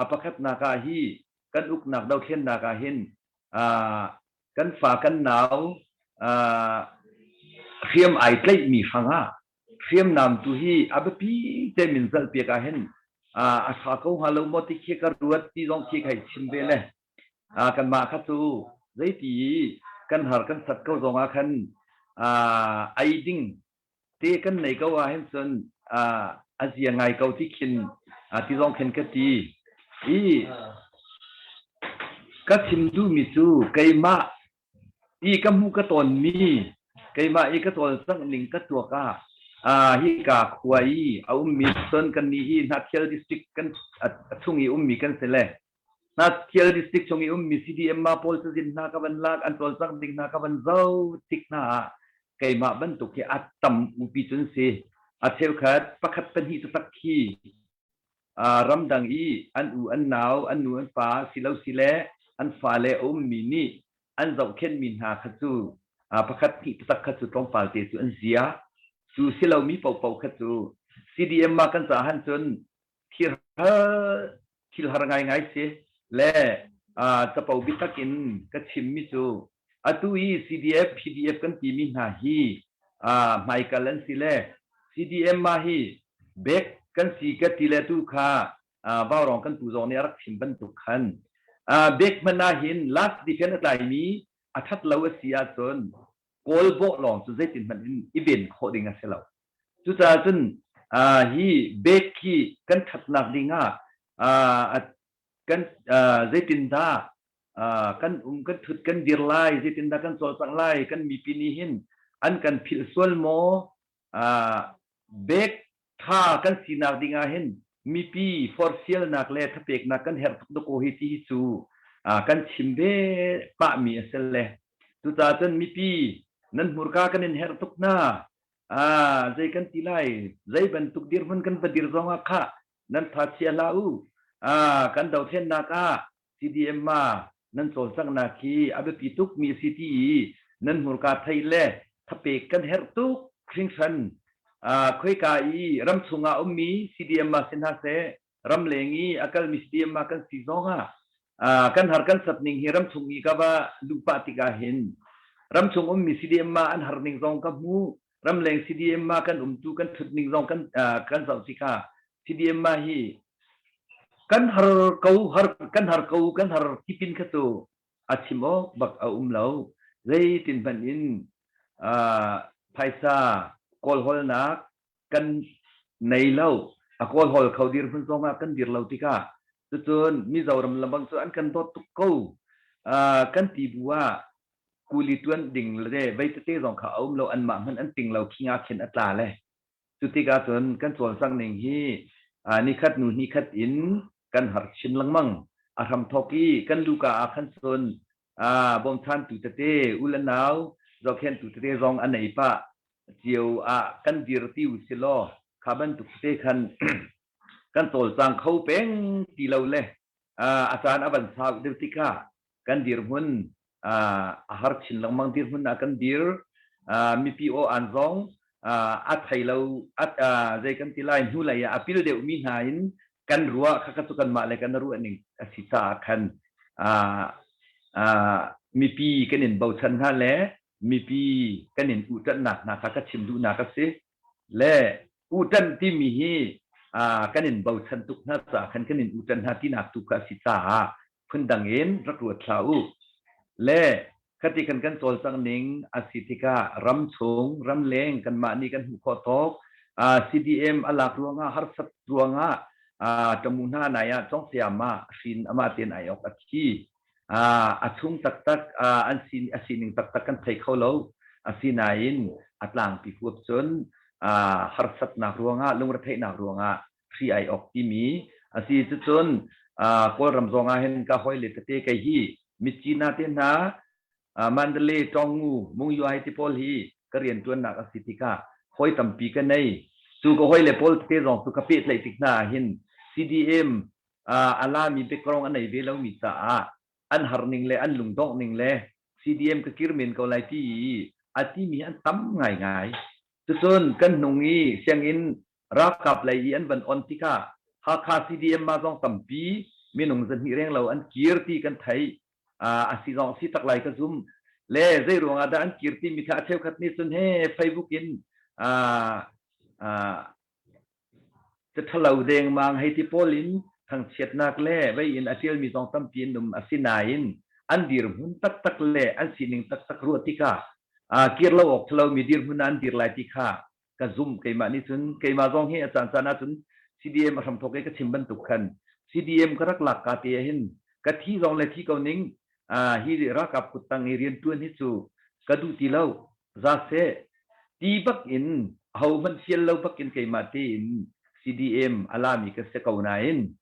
a pakhatnak ah hi kan uknak dothlennak ah hin kan fa kan nau hriam ai tlaihmi hrangah hriamnam tu hi a biapi te min zalhpiak ah hin a ṭha ko hnga lo maw ti khi ka ruat ti zong khi kai chim ve le kanmah kha cu zeiti kan har kan sat ko zong ah khan ei ding te kan nei ko ah hin cun a zia ngai ko ti khin ti zong khin ka ti i ka chim duhmi cu keimah i ka hmuh ka tawnmi keimah i ka cawlcangh ning ka tuak ah hika khua i a ummi cun kannih hi Hnathial district kan a chung i ummi kan si le Hnathial district chung i ummi CDM ma pawl cazin hna ka van lak an cawlcangh ding hna ka van zoh tik hna ah keimah bantuk hi a tam upi cun si a cheukhat pakhat pahnih taktak khi ramdang i an u an nau an nu an pa silo sile an fale a ummi nih an zohkhenhmi hna kha cu pakhat hnih taktak kha cu tlawmpal te cu an zia cu silomi paohpaoh kha cu CDM ah kan caah han cun thil har thil har ngaingai si le capo biatak in ka chimmi cu atu i CDF PDF kan timi hna hi hmaikal an si le CDM ma hi bek kan si ka ti le tu kha vaurawng kan tu zong nih a rak chim bantuk khan bek hmanh ah hin last defense a tlaimi a that lo a si ahcun kawl bawh lawng cu zeitin hmanh in i ven khawh ding a si lo Cucaah cun hi bek hi kan ṭhatnak dingah kan zeitindah kan um kan ṭhut kan dir lai, zeitindah kan cawlcangh lai, kan mipi nih hin an kan philh sual maw? Bek ṭha kan sinak dingah hin mipi forsialnak le thapeknak kan herh tuk dakaw hi ti hi cu kan chim ve pahmi a si le. Cucaah cun mipi nan hmurka kan in herh tuk hna. Ah, zei kan ti lai? Zei bantuk dirhmun kan va dir zong ah khah nan tha chia hlah u. Ah, kan dothlennak ah CDM ma nan cawlcanghnak hi a biapi tuk mi a si ti i nan hmurka thei le thapek kan herh tuk hringhran. Ah, khoika i ram chungah ummi CDM ma si hna seh, ramleng i a kalmi CDM ah kan si zong ah kan har kan sat ning hi ramchung i ka va luh pah tikah hin ramchung ummi CDM ah an har ning zong ka hmu ramleng CDM ah kan umtu kan thut ning zong kan kan zoh tikah CDM ah hi kan har ko har kan har ko kan har tipin kha cu a chim awk bak a um lo zeitin hmanh in phaisa kawlhawlnak kan nei lo a kawlhawl kho dirhmun zong ah kan dir lo tikah cucun Mizoram lambang cu an kan dawt tuk ko kan ti bu ah kuli tuan ding le vei tete zong kha a um lo anmah hmanh an ting lo khi nga khin a tla le cu tikah cun kan cawlcangh ning hi nikhat nu nikhat in kan har chin lengmang a hram thawk i kan luka ah khan cun bawmchantu tete u le nau zohkhentu tete zong a nei pah cio ah kan dir ti u si law kha bantuk te khan kan cawlcang kho peng ti lo le a caan a van sau deuh tikah kan dirhmun a har chin lengmang dirhmun ah kan dir mipi aw an zong a thei lo zei kan ti lai hnulei ah a pil deuh mi hna in kan ruah kha cu kanmah le kan ruah ning a si caah khan mipi kan in bochan hna le mipi kan in uhṭanhnak hna kha ka chim duhnak a si le uhṭanh timi hi kan in bochan tuk hna caah khan kan in uhṭanh hna tinak tu kha a si caah phundang in rak ruat hlah u le khati kan kan cawlcangh ning a si tikah ram chung ramleng kanmah nih kan hmuh khawh tawk CDM a lak ruangah harsat ruangah tamu hna nai ah congsiam ah hrin amah ten ai ok a thi a chung taktak an si a sining taktak kan thei kho lo asinain a tlangpi huap cun harsatnak ruangah lungretheihnak ruangah hri ai ok timi a si cucun Kawlram zong ah hin ka hoi le tete kei hi Myitkyina te hna Mandalay Taungoo Mungyuai ti pawl hi ka riantuannak a si tikah hawi tampi ka nei cu ka hoi le pawl tete zong cu ka pehtlaih tik hna ah hin CDM a lami background a nei ve lomi caah an har ning le an lungdongh ning le CDM ka kir men ko lai ti i a timi an tam ngaingai. Cucun kan hnung i sianginn Ralkap lei i an van on tikah Hakha CDM ma zong tampi minung zahnih reng lo an kir ti kan theih. A si zong si tak lai ka zum. Le zei ruangah dah an kir timi kha a cheukhat nih cun he Facebook in Caṭhalo dengmang hei ti pawl in thangchiatnak le vei in a ṭialmi zong tampi an um. Asinain an dirhmun taktak le an sining taktak ruah tikah kir lo awk ṭhalomi dirhmun ah an dir lai ti kha ka zumh. Keimah nih cun keimah zong hi a caancaan ahcun CDM a hramthawk i ka chim bantuk khan CDM ka rak lak ka te ahhin ka thi zong le thi ko ning hi ralkap kuttang i rianṭuan hi cu ka duh ti lo. Za seh ti bak in ahohmanh fial lo bak in keimah tein CDM a lami ka si ko nain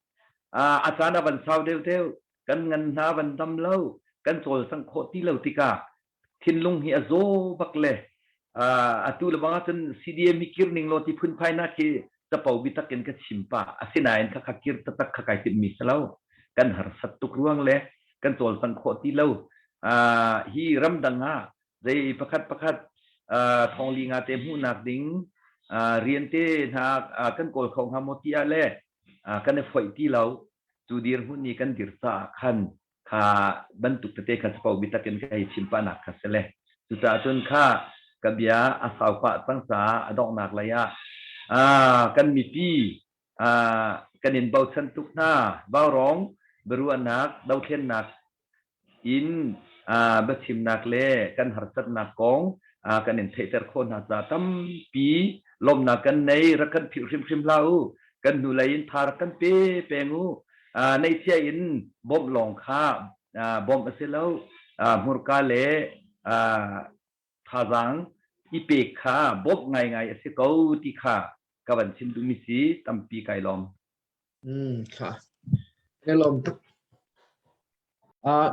a caan a van sau deuhdeuh kan ngan hna van dam lo kan cawlcangh khawh ti lo tikah thinlung hi a zaw bak le atu le bang ahcun CDM hi kir ning law ti phunphai nak khi capo bitak in ka chim pah asinain khakha kir taktak kha kai timhmi si lo kan harsat tuk ruang le kan cawlcangh khawh ti lo hi ramdang ah zei pakhat pakhat thongli nga te hmuhnak ding rian te hna kan kawl kho hnga maw ti ah le kan i foih ti lo cu dirhmun ni kan dir caah khan kha bantuk tete kha capo bitak in ka hei chim pahnak kha si le cucaah cun kha ka bia a sau pah cang caah a donghnak lei ah kan mipi kan in bochan tuk hna vaurawng biaruahnak dothlennak in biachimnak le kan harsatnak kong kan in theihter khawh hna caah tampi lawmhnak kan nei rak kan philh hrimhrim hlah u kan hnulei in tha rak kan pe peng u neihcia in bawmh lawng kha bawmh a si lo hmurka le thazaang i pek kha bawmh ngaingai a si ko ti kha ka van chim duhmi si tampi kai lawm. Kha. Kan i lawm tuk.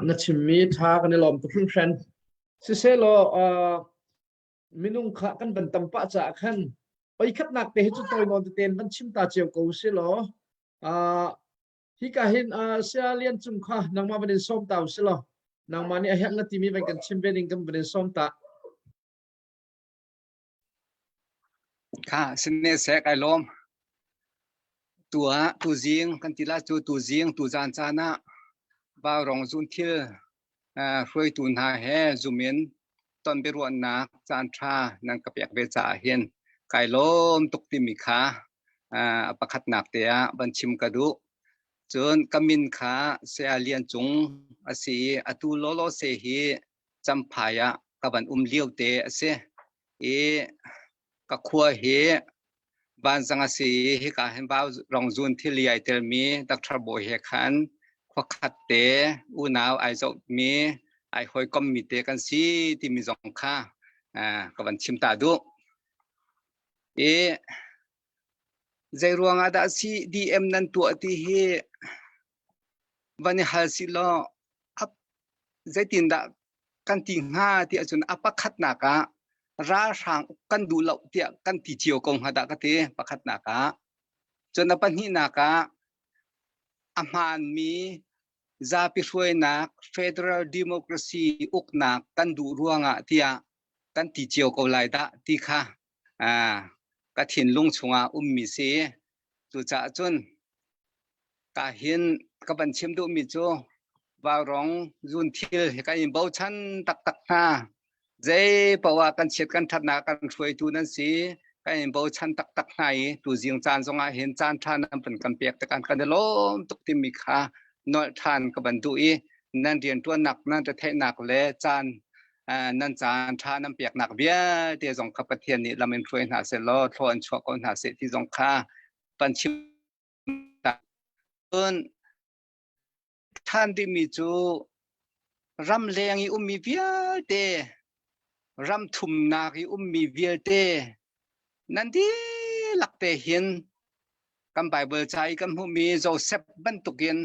Na chimmi tha kan i lawm tuk hringhran. Siselaw minung kha kan van tam pah caah khan oi khatnak te hi cu tawi nawn teten van chim ta cio ko si law hika hin sia lian cung kha nangmah van in sawm ta u si law nangmah nih a herh na timi van kan chim ve ding kan van in sawm ta. Kha sine sek ai lawm. Tu ah tuzing kan ti la cu tuzing tuzan caan ah Vaurong zun thil hruaitu hna he zum in ton biaruahnak caan ṭha nan ka pek ve caah hin kai lawm tuk timi kha a pakhatnak te ah van chim ka duh. Cun ka min kha Saya Lian Cung a si i atu lawlaw se hi Champhai ah ka van um lio te a si i ka khua hi vanzang a si i hika hin vau rongzun thili ai telmi Dr. Bawi he khan khuakhat te unau ai zohmi ai hawikommi te kan si timi zong kha ka van chim ta duh. I zei ruangah dah CDM nan tuah ti hi van i hal sih law zeitindah kan ti hnga ti ahcun a pakhatnak ah ralhrang kan duh lo tiah kan ti cio ko hnga dah ka ti pakhatnak ah. Cun a pahnihnak ah a hmaanmi zapi hruainak federal democracy uknak kan duh ruangah tiah kan ti cio ko lai dah ti kha ka thinlung chungah ummi si. Cucaah cun ka hin ka van chim duhmi cu Vaurong zunthil hi kan in bochan taktak hna. Zei poah kan chiat kan ṭhatnak kan hruaitu nan si. Kan in bochan taktak hna i tuzing caan zongah hin caan ṭha nan van kan pek tikah kan i lawm tuk timi kha nolh ṭhan ka van duh i nan rianṭuannak nan retheihnak le caan nan caan ṭha nan peknak vialte zong kha Pathian nih lam in hruai hna seh law thlaw an chuah ko hna seh ti zong kha van chim cun ṭhan dingmi cu ramleng i ummi vialte ram thumnak i ummi vialte nan dihlak te hin kan Bible ca i kan hmuhmi Joseph bantukin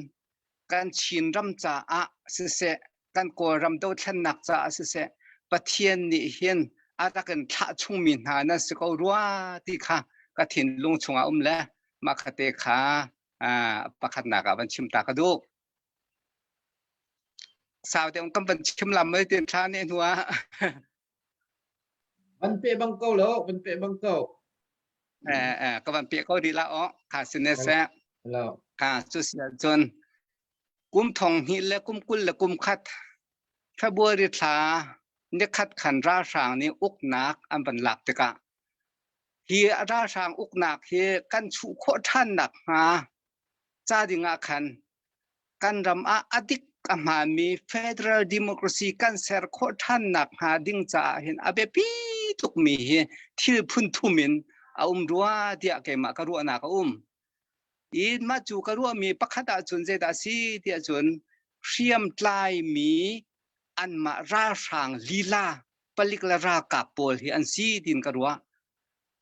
kan Chin ram caah siseh kan Kawlram dothlennak caah siseh Pathian nih hin a rak in thlah chungmi hna nan si ko rua ti kha ka thinlung chungah um le mah khate kha pakhatnak ah van chim ta ka duh. Sau te kan van chim lam mai tin thla ne hnu ah. Van pe bang ko lo, van pe bang ko. Eh eh ka van pe ko rih la o kha sine se. Kha cu si cun kum thong hnih le kum 20 le kum khat February thla nikhat khan ralhrang nih uknak an van lak tikah hi ralhrang uknak hi kan chuh khawh ṭhan nak hnga ca ding ah khan kan ram ah a dik a hmaanmi federal democracy kan ser khawh ṭhan nak hnga ding caah hin a biapi tukmi hi thil phun thum in a um rua tiah keimah ka ruahnak a um. I mah cu ka ruahmi pakhat ahcun zeidah a si tiah cun hriamtlaimi anmah ralhrang lila palik le ralkap pawl hi an si tiin ka ruah.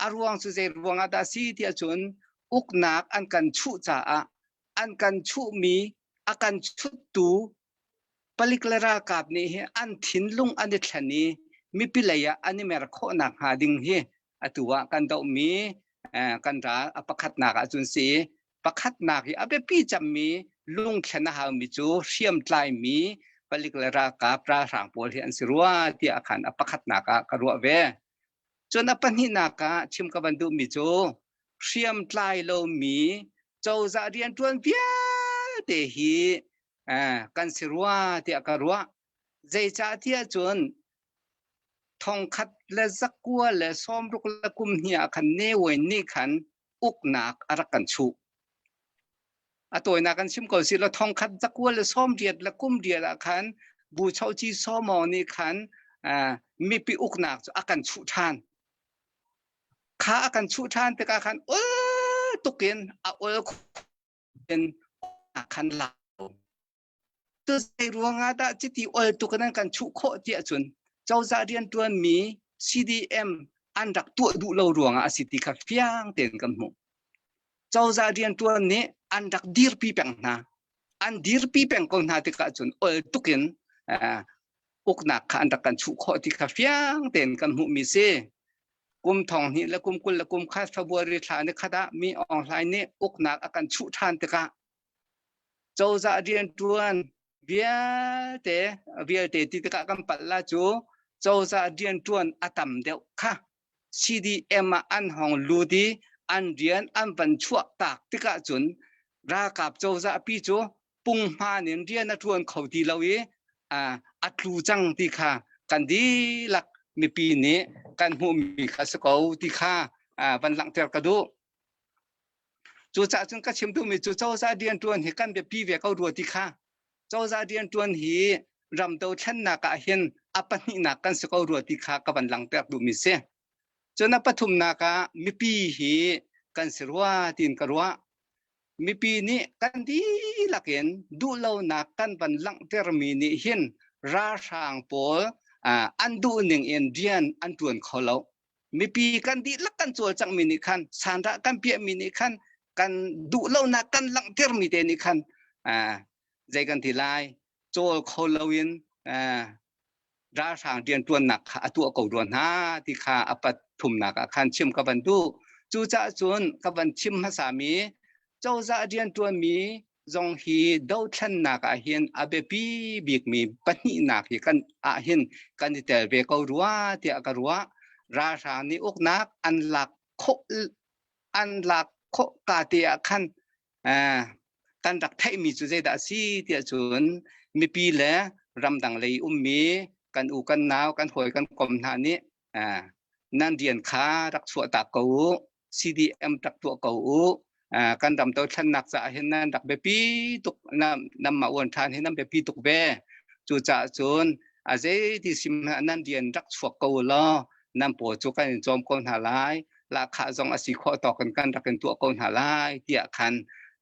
A ruang cu zei ruang ah dah a si tiah cun uknak an kan chuh caah an kan chuhmi a kan chuttu palik le ralkap nih hi an thinlung an i thlen i mipi lei ah an i mer khawh nakhnga ding hi atu ah kan dohmi kan ral a pakhatnak ahcun si pakhatnak hi a biapi cemmi lungthlen a haumi cu hriamtlaimi palik le ralkap ralhrang pawl hi an si rua tiah khan a pakhatnak ah ka ruah ve. Cun a pahnihnak ah chim ka van duhmi cu hriamtlai lomi cozah rianṭuan vialte hi kan si rua tiah ka ruah. Zeicah tiah cun thongkhat le zakua le sawmruk le kum hnih ah khan Ne Win nih khan uknak a rak kan chuh. A tawinak kan chim ko si lo thongkhat zakua le sawmriat le kum riat ah khan Bu Chochi Sawmaw nih khan mipi uknak cu a kan chuh ṭhan. Kha a kan chuh ṭhan tikah khan ul tukin a ul in khan la. Cu zei ruangah dah chiti ol tuk in an kan chuh khawh tiah cun cozah rianṭuanmi CDM an rak tuah duh lo ruangah a si ti kha fiang tein kan hmuh. Cozah rianṭuan nih an rak dirpi peng hna. An dirpi peng ko hna tikah cun ol tuk in uknak kha an rak kan chuh khawh ti kha fiang tein kan hmuhmi si. Kum thong hnih le kum 20 le kum khat February thla ni khat ah mi Aung Hlaing nih uknak a kan chuh ṭhan tikah Cozah rianṭuan vialte vialte ti tikah kan palh la cu cozah rianṭuan a tam deuh kha CDM ah an hong lut i an rian an van chuah tak tikah cun ralkap cozah pi cu punghman in rian a ṭuan kho ti lo i a tlu cang ti kha kan dihlak mipi nih kan hmuhmi kha si ko ti kha van langhter ka duh. Cucaah cun ka chim duhmi cu cozah rianṭuan hi kan biapi ve ko rua ti kha cozah rianṭuan hi ram dothlennak ah hin a pahnihnak kan si ko rua ti kha ka van langhter duhmi si. Cun a pathumnak ah mipi hi kan si rua tiin ka ruah. Mipi nih kan dihlak in duhlonak kan van langhtermi nih hin ralhrang pawl an duhning in rian an ṭuan kho lo. Mipi kan dihlak kan cawlcanghmi nih khan sanrah kan piahmi nih khan kan duhlonak kan langhtermi te nih khan zei kan ti lai cawl kho loin ralhrang rianṭuannak kha a tuah ko rua hna ti kha a pathumnak ah khan chim ka van duh. Cucaah cun ka van chim hmasami cozah rianṭuanmi zong hi dothlennak ah hin a biapi bikmi pahnihnak hi kan ah hin kan i tel ve ko rua tiah ka ruah. Ralhrang nih uknak an lak khawh an lak khawh ka te ah khan kan rak theihmi cu zeidah a si tiah cun mipi le ramdang lei ummi kan u kan nau kan hawi kan kom hna nih nan rian kha rak chuah tak ko u CDM rak tuah ko u kan ram dothlennak caah hin nan rak biapi tuk nan mah uan ṭhan hi nan biapi tuk ve cucaah cun a zeiti sim nan rian rak chuak ko law nan paw cu kan in cawm ko hna lai lahkhah zong a si khawh tawk in kan rak in tuah ko hna lai tiah khan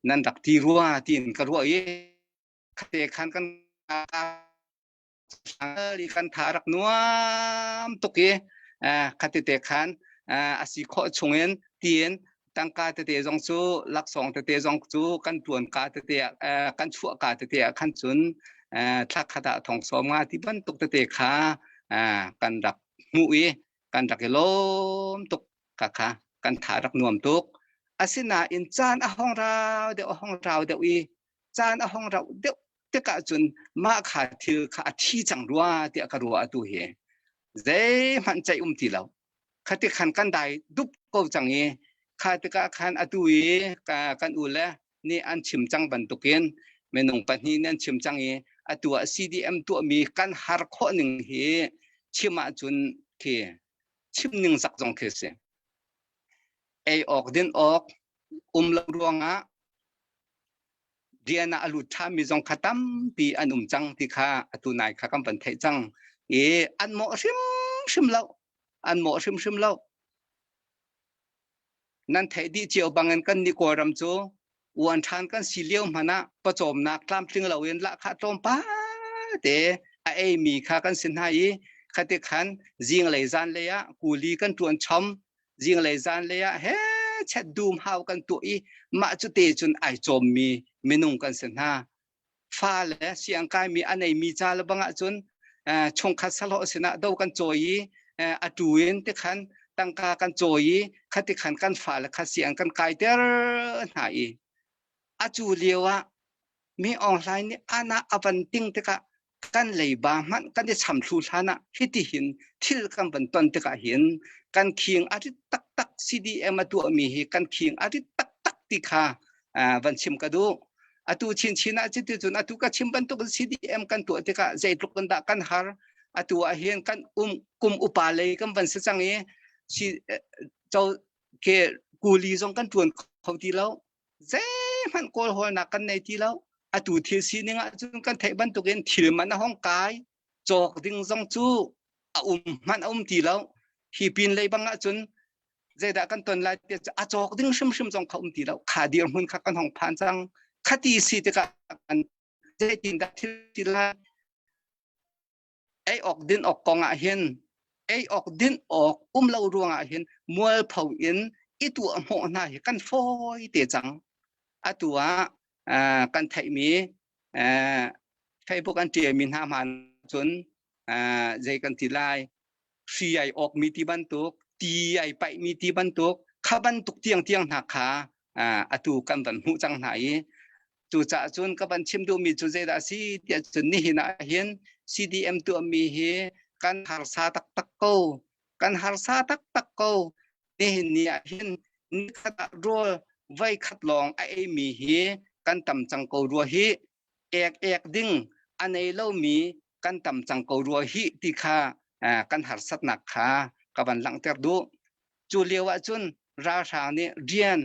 nan rak ti rua tiin ka ruah i khate khan kan kan tha rak nuam tuk i khati te khan a si khawh chungin tiin tangka tete zong cu laksawng tete zong cu kan tuan ka tete kan chuah ka tete ah khan cun thla khat ah thong sawm nga ti bantuk tete kha kan rak hmuh i kan rak i lawm tuk ka kha kan tha rak nuam tuk asinain caan a hong rau deuh a hong rau deuh i caan a hong rauh deuh tikah cun mah kha thil kha a thi cang rua tiah ka ruah atu hi zeihmanh ceih um ti lo khati khan kan dai dup ko cang i. Kha tikah khan atu i kan u le nih an chim cang bantukin minung pahnih nih an chim cang i atu ah CDM tuahmi kan har khawh ning hi chim ahcun khi chim ning zak zong khi si. Ei awk din awk um lo ruangah rian ah a lut ṭhanmi zong kha tampi an um cang ti kha atu nai kha kan van theih cang i an mawh hrimhrim lo an mawh hrimhrim lo nan theih dih cio bangin kan nih Kawlram cu uan ṭhan kan si lio hmanh ah pawcawmnak tlamtling loin lahkhah tlawmpal te a eimi kha kan si hna i khati khan zinglei zanlei ah kuli kan ṭuan chom zinglei zanlei ah he chet dum hau kan tuah i mah cu te cun ai cawmmi minung kan si hna. Fa le siangkaimi a neimi ca le bang ahcun chungkhat sahlawh sinah do kan cawi i a tu in tikhan tangka kan cawi i khati khan kan fale kha siang kan kaiter hna i a cu lio ah mi Aung Hlaing nih ana a van ting tikah kan leiba hmanh kan i cham thlu hlan ah hiti hin thil kan van ton tikah hin kan khing a rit taktak CDM a tuahmi hi kan khing a rit taktak ti kha van chim ka duh. Atu chinchin ah cuti cun atu ka chim bantuk CDM kan tuah tikah zeitluk in dah kan har atu ah hin kan um kum upa lei kan van si cang i si cho ke kuli zong kan tuan kho ti lo zeihmanh kawl hawlnak kan nei ti lo atu thil sining ah cun kan theih bantukin thil man a hong kai cawk ding zong cu a um hmanh a um ti lo hi pin lei bang ah cun zeidah kan ton lai ti a cawk ding hrimhrim zong kha um ti lo kha dirhmun kha kan hong phan cang khati si tikah kan zeitin dah thil ti lai ei awk din awk kong ah hin ei awk din awk um lo ruang ah hin mualpho in i tuah hmawh hna hi kan fawi te cang atu ah kan theihmi Facebook an ṭialmi hna hman cun zei kan ti lai hri ai awkmi ti bantuk ti ai paihmi ti bantuk kha bantuk tiangtiang hna kha atu kan van hmuh cang hna i cucaah cun ka van chim duhmi cu zeidah a si tiah cun nihin ah hin CDM tuahmi hi kan harsa taktak ko kan harsa taktak ko nihin ni ah hin nikhat ah rawl voi khat lawng a eimi hi kan tam cang ko rua hi ek ek ding a nei lomi kan tam cang ko rua hi ti kha kan harsatnak kha ka van langhter duh. Cu lio ahcun ralhrang nih rian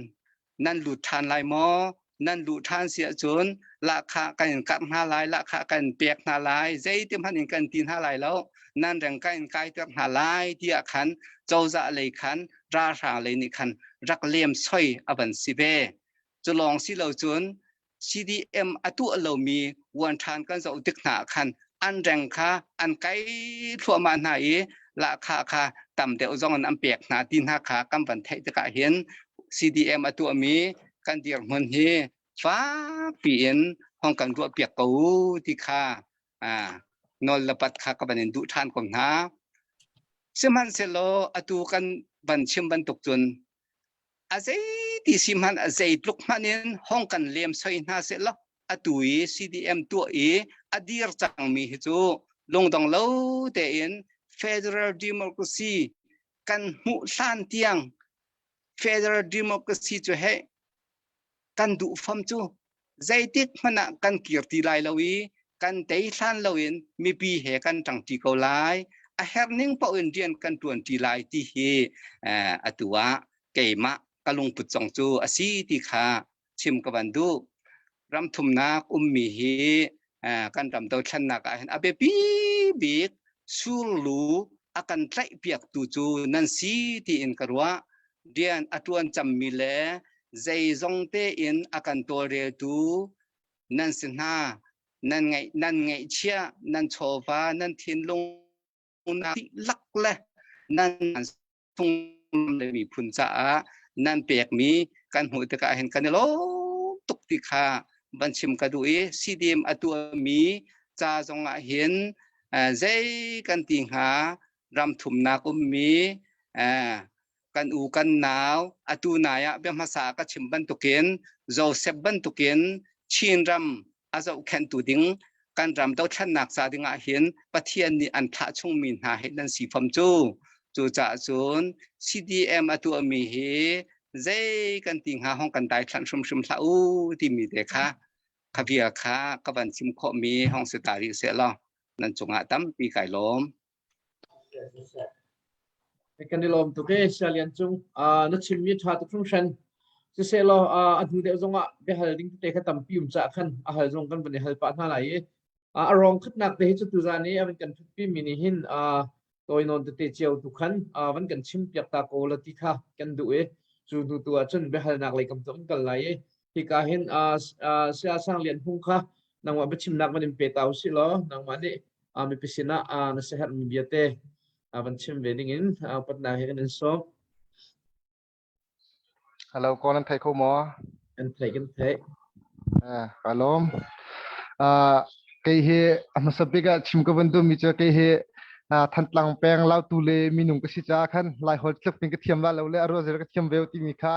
nan lut ṭhan lai maw? Nan luh ṭhan si ahcun lahkhah kan in karh hna lai, lahkhah kan in pek hna lai, zeiti hmanh in kan ti hna lai lo, nan reng kan in kaiter hna lai tiah khan cozah lei khan ralhrang lei nih khan rak lem soi a van si ve. Cu lawng si lo cun CDM a tuah lomi uan ṭhan kan zoh tik hna ah khan an reng kha an kai thluahmah hna i lahkhah kha tam deuh zong in an pek hna ti hna kha kan van theih tikah hin CDM a tuahmi kan dirhmun hi fakpi in hong kan ruah piak ko u ti kha nawl le pat kha ka van in duh ṭhan ko hna. Sihmanhsehlaw atu kan van chim bantuk cun a zeiti si hmanh a zeitluk hmanh in hong kan lem soi hna seh law atu i CDM tuah i a dir cangmi hi cu lungdong lo tein federal democracy kan hmuh hlan tiang federal democracy cu he kan duh fam cu zeitik hmanh ah kan kir ti lai lo i kan tei hlan loin mipi he kan ṭangṭi ko lai a herh ning paoh in rian kan ṭuanṭi lai ti hi atu ah keimah ka lungput zong cu a si ti kha chim ka van duh ram thumnak ummi hi kan ram dothlennak ah hin a biapi bik surlu a kan tlaihpiaktu cu nan si tiin ka ruah rian a ṭuan cammi le zeizong tein a kan tawlreltu nan si hna nan ngaih nan ngaihchiah nan chawva nan thinlung dihlak le nan chung le miphun caah nan pekmi kan hmuh tikah hin kan i lawm tuk ti kha van chim ka duh i CDM a tuahmi ca zong ah hin zei kan ti hnga ram thumnak ummi kan u kan nau atu nai ah bia hmasa ka chim bantukin Joseph bantukin Chinram a zohkhenhtu ding kan ram dothlennak ca ding ah hin Pathian nih an thlah chungmi hna hi nan si fam cu. Cucaah cun CDM a tuahmi hi Zei kan ti hnga hong kan daithlanh hrimhrim hlah u timi te kha kha bia kha ka van chim khawhmi hong si ta rih seh law nan cungah tampi kai lawm. Kan i lawm tuk e Saya Lian Cung. Na chimmi ṭha tuk hringhran. Siseh law a hnu deuh zongah biahal ding tete kha tampi um cah khan a hal zong kan van i hal pah hna lai i a rong khatnak te hi cu tuzan i a van kan ṭhutpi mi nih hin tawi nawn tete cio tu khan van kan chim piak ta ko la ti kha kan duh i cu hnu tu ah cun biahalnak lei kam tu kan kal lai i hika hin Saya Sang Lian Hmung kha nangmah biachimnak van in pe ta usih law nangmah nih mipi sinah na siaherhmi bia te van chim ve dingin upatnak he kan in sawm. Hello, ko nan thei kho maw? Kan thei, kan thei. Eh, ka lawm. Uh, kei hi a hmasa bik ah chim ka van duhmi cu kei hi uh, Thantlang peng Lautu le minung ka si caah khan Laiholh tluk in ka thiam la lo le a ruah ka thiam ve timi kha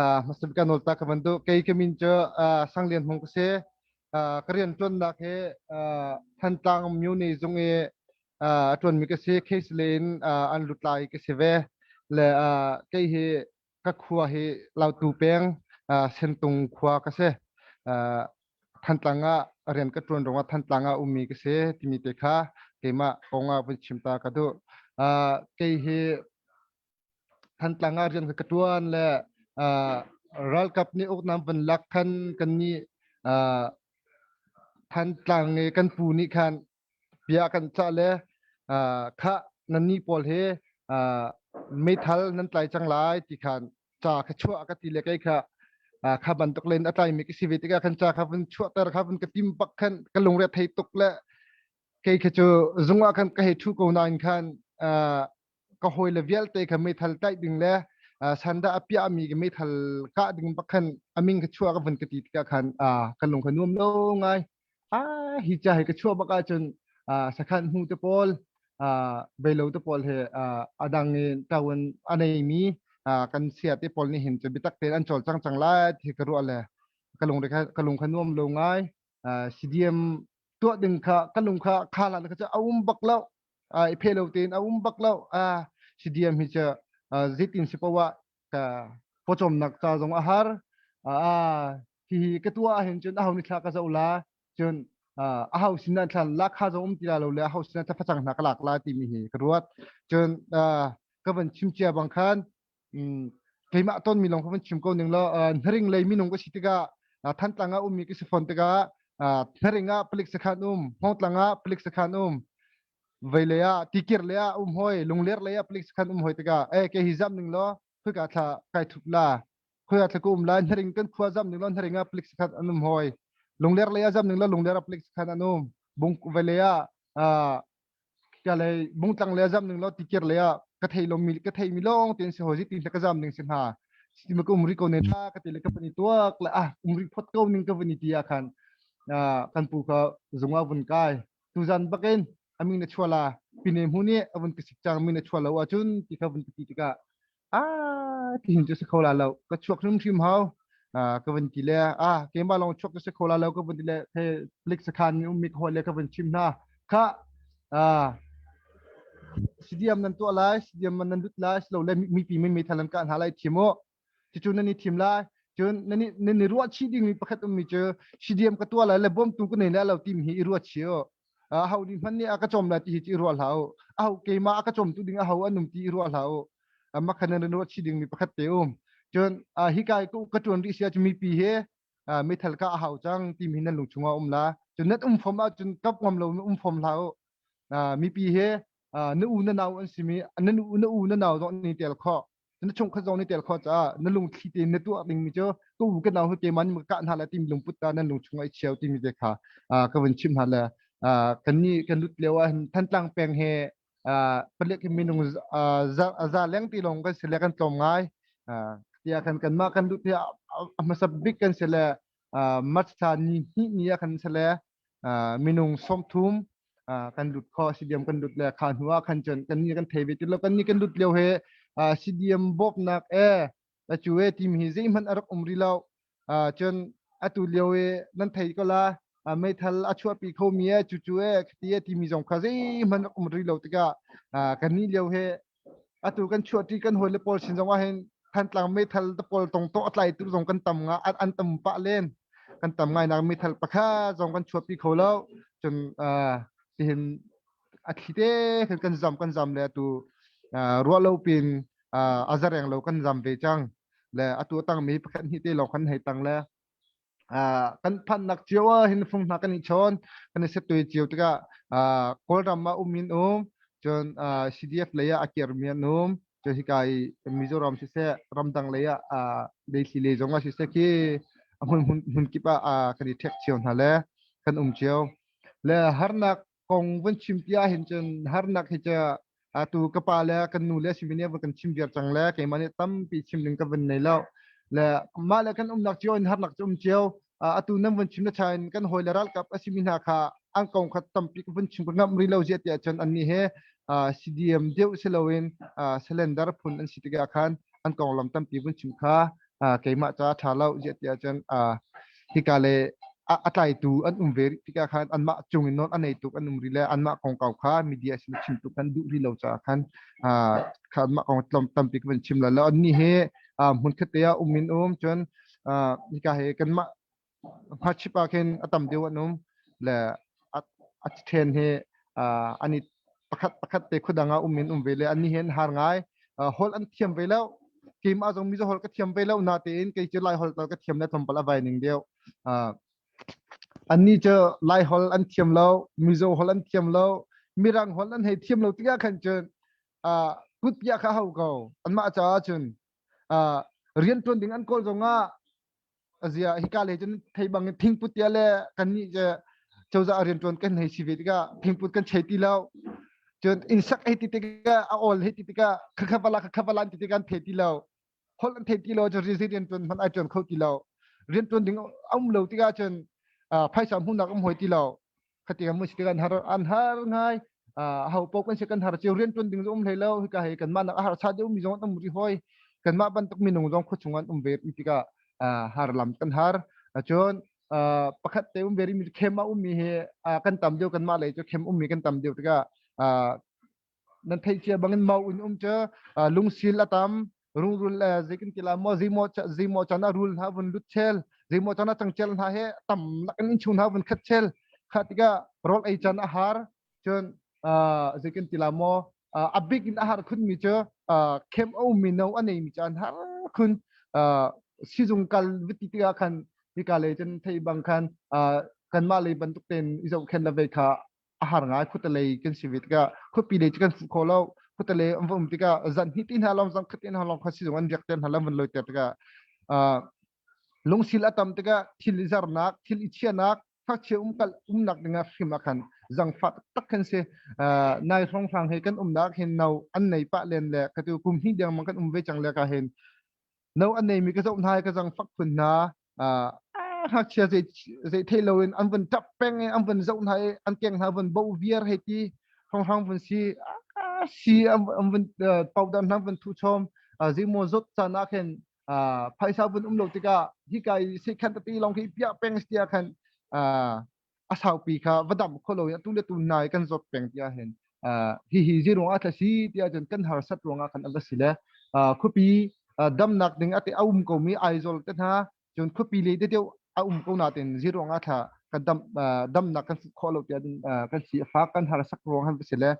uh, hmasa bik ah nawl ta ka van duh. Kei ka min cu uh, Sang Lian Hmung ka si. Uh, ka rian ṭuannak hi uh, Thantlang Myone zung i a ṭuanmi ka si case le in an lutlai ka si ve le kei hi ka khua hi Lautu peng Sentung khua ka si Thantlang ah rian ka ṭuan ruangah Thantlang ah ummi ka si timi te kha keimah kong ah vun chim ta ka duh kei hi Thantlang ah rian ka ṭuan le ralkap nih uknak van lak khan kan nih Thantlang i kan pu nih khan bia kan cah le khah nannih pawl hi meithal nan tlai cang lai ti khan ca kha chuah ka ti le kei kha kha bantuk len a tlaimi ka si ve tikah khan ca kha vun chuahter kha vun ka tim bak khan ka lungre thei tuk le kei kha cu zung ah khan ka hei thu ko nain khan ka hawile vialte kha meithal tlaih ding le sanda a piahmi ka meithal kah ding bak khan a min ka chuah ka vun ka ti tikah khan ka lung kha nuam lo ngai. Ah hi ca hi ka chuah bak ahcun sakhan hmu te pawl beilo te pawl he a dang in ṭawan a neimi kan sia te pawl nih hin cu biatak tein an cawlcang cang lai ti ka ruah le ka lung ka lung kha nuam lo ngai. CDM tuah ding kha ka lung kha kha la kha a um bak lo i phe lo tein a um bak lo CDM hi cu zeitin si poah ka pawcawmnak ca zong a har hi ka tuah ahhin cun aho ni thla ka zoh la cun aho sin ah thlan la kha zong um ti la lo le aho sin ah facang hna ka lak la timi hi ka ruat cun ka van chim cia bang khan keimah tonmi lawng ka van chim ko ning law hnaring lei minung ka si tikah Thantlang ah ummi ka si fawn tikah hnaring ah palik sakhan um Hmawngtlang ah palik sakhan um vei lei ah tikir lei ah um hoi lungler lei ah palik sakhan um hoi tikah eh ke hi zam ning law khoi ka thla kai thup la khoi thla ka um la hnaring kan khua zam ning law hnaring ah palik sakhan an um hoi lungler lei ah zam ning law lungler ah palik sakhan an um bung vei lei ah ka lei bungtlang le zam ning law tikir le ah ka thei lo mi ka thei mi lawng ten si hozi tin ka zam ning si hna si ma ka umri ko ne tha ka ti le ka pani tuak le ah umri phot ko ning ka vuni ti ah khan kan pu ka zunga vun kai tuzan bakin aming na chuala pine mu nih avun ka sik chang mi na chuala wa chun ti kha vun ti tikah ah ti hin cu si kho la lo ka chuak hrim hrim hau ka vun ti le ah keimah lawng chuak ka si kho la lo ka vun ti le the plik sakhan mi ummi ka hawi le ka vun chim hna kha ah CDM nan tuah lai CDM man nan lut lai silo le mipi min meithal an kah hna lai thim u cucu nan i thim lai cun nan i nan i ruah chih dingmi pakhat ummi cu CDM ka tuah lai le bawmtu ka nei lai lo timi hi i ruat chih u aho nih hmanh nih a ka cawm lai ti hi cu i ruah hlah u aho keimah a ka cawmtu ding aho an um ti i ruah hlah u makhan nan ruah chih dingmi pakhat te um cun hika ka ṭuan rih sia cu mipi he meithal ka a hau cang timi nan lung chungah um la cun nan um fom ahcun kap ngam lo um fom hlah u mipi he na u na nau an simi na u na u na nau zong ni tel khawh na chungkhat zong nih tel khawh caah na lungthli tein na tuah dingmi cu ka u ka nau hi keimah nih ka kah hna lai timi lungput ta nan lung chungah i chiao timi te kha ka vun chimh hna le kan nih kan lut lio ah hin Thantlang peng he palik minung za leng ti lawng kan si le kan tlawm ngai tiah kan kanmah kan lut hi a hmasa bik kan si le March thla ni hnih ni ah kan si le minung 30 kan lut kho CDM kan lut le kha hnu ah khan cun kan ni kan thei ve ti lo kan ni kan lut lio he CDM bawmhnak e cu e timi hi zeihmanh a rak um rih lo cun atu lio i nan thei ko la meithal a chuahpi kho mi e cu cu e khati e timi zong kha zeihmanh rak um rih lo tikah kan ni lio he atu kan chuahṭi kan hawi le pawl sin zong ah hin Thantlang meithal te pawl tong to a tlaitu zong kan tam nga an tam pah len. Kan tam ngai nak meithal pakhat zong kan chuahpi kho lo. Cun tihin a thli te khan kan zam kan zam le atu ruah lo pin a zareng lo kan zam ve cang. Le atu tang mi pakhat hnih te lawng kan hei tang le kan phannak cio ah hin fung hna kan i chawn kan i setui cio tikah Kawlram ah um in um cun CDF lei ah a kirmi an um cu hika i Mizoram siseh ramdang lei ah leithli lei zong ah siseh khi a hmun hmun kip ah kan i ṭhek cio hna le kan um cio le harnak kong vun chim ti ahhin cun harnak hi cu atu ka pa le kan nu le simi nih kan chim viar cang le keimah nih tampi chim ding ka vun nei lo le mah le kan umnak cio in harnak cu um cio atu nan vun chim na chain kan hawi le ralkap a simi hna kha an kong kha tampi ka vun chim ka ngamh rih lo zia tiah cun annih he CDM deuh si loin cylinder phun an si tikah khan an konglam tampi vun chim kha keimah ca ṭha lo ziah tiah cun hika le a tlaitu an um ve rih tikah khan anmah cung in nawl a nei tuk an um rih le anmah kongkau kha media sin chim tuk kan duh rih lo caah khan kha anmah kong tlawm tampi ka van chim la lo annih hi hmun khat te ah um in um cun hika he kanmah Hngakchip ah khin a tam deuh an um le a ṭhen hi an i pakhat pakhat te khuadang ah um in um ve le annih hi an har ngai. Holh an thiam ve lo. Keimah zong Mizo holh ka thiam ve lo natein kei cu Lai holh tal ka thiam le tlawmpal a vai ning deuh. Annih cu Lai holh an thiam lo, Mizo holh an thiam lo, Mirang holh an hei thiam lo tikah khan cun kutpiah kha hau ko. Anmah caah cun rian ṭuan ding an kawl zongah azia hika le cun thei bang in thingput tia le kannih cu cozah rianṭuan kan hei si ve tikah thingput kan chei ti lo cun inn sak hei ti tikah a awl hei ti tikah khakha vala khakha vala ti tikah an thei ti lo holh an thei ti lo cun rian ṭuan hmanh ai ṭuan kho ti lo rian ṭuan ding a um lo tikah cun phaisa hmuhnak um hoi ti lo khati kan mun si kan har an har ngai ho paoh kan si kan har cio rian tuan ding um hlei lo hika he kanmah nak a har sa deuh mi zong an um ri hoi kanmah bantuk minung zong khuachung an um ve ri tikah har lam kan har cun pakhat te um ve ri mi khem a um mi hi kan tam deuh kanmah lei cu khem um mi kan tam deuh tikah nan theih cia bangin mau in um cu lungsil a tam rungrul le zeikin tila maw zeimaw zeimaw chan ah rul hna vun lut chel zeimaw chan ah cangcel hna he tam lakin in chung hna vun khat chel kha tikah rawl ei chan a har cun zeikin tila maw a bik in a har khun mi cu khem a um mi no a nei mi cu an har khun sizung kal viti tikah khan hika lei cun thei bang khan kanmah lei bantuk ten i zohkhen la ve kha a har ngai khuatelei kan si ve tikah khuapi lei cu kan fuh kho lo khuatelei an va um tikah zan hnih ti hna long zan khat ti hna long kha sizung an riak ter hna lam van loi ter tikah lungsil a tam tikah thil i zarnak thil i chianak ngakchia um kal umnak dingah hrim ah khan zangfah tak kan si nai hrong hrang he kan umnak hin no an nei pah len le ka tu kum hnih deng mang kan um ve cang le ka hin no an nei mi ka zoh hna ka zangfak phun hna ngakchia zei zei thei loin an vun ṭap peng i an vun zoh hna i an keng hna vun bo viar hei ti hrawnghrang vun si si an vun powder hna vun thu chom zeimaw zawt caan ah khin phaisa vun um lo tikah hika i sekhan tete lawng khi piah peng tia khan a saupi kha va dam kho lo in atu le tu nai kan zawt peng tiah hin hi hi ziruang ah si tiah cun kan harsat ruangah khan a va si le khuapi damnak ding ate a um ko mi Aizawl te hna cun khuapi le te deuh a um ko natin ziruang ah thla kan dam damnak kan khawh lo tiah kan si a fak kan harsak ruang han va si le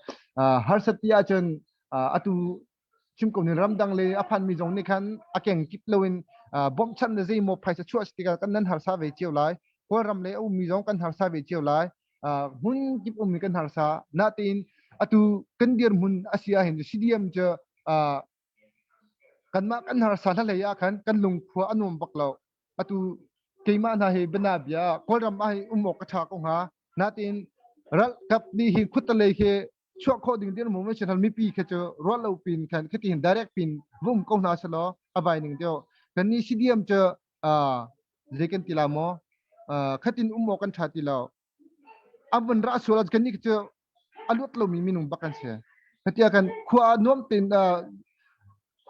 harsat ti ahcun atu chim ko ni ramdang le a phan mi zong nih khan a keng kip loin bawmhchanh le zeimaw phaisa chuah si tikah kan nan harsa ve cio lai kawlram le a ummi zong kan harsa ve cio lai hmun kip ummi kan harsa natein atu kan dirhmun a si ahhin CDM cu kanmah kan harsa hlalei ah khan kan lungkhua a nuam bak lo atu keimah hna hi bana bia kawlram ah hi um awk ka ṭha ko hnga natein ralkap nih hi khutalei khi chuah khawh ding dir mu national mipi kha cu ruah lo pin khan khati hin direct pin vum ko hna selaw a vai ning deuh kan ni CDM cu zei kan ti la maw khatin um awk kan tha ti lo a vun ra sual kan ni cu a luat lomi minung bak kan si khatia kan khua nuam tin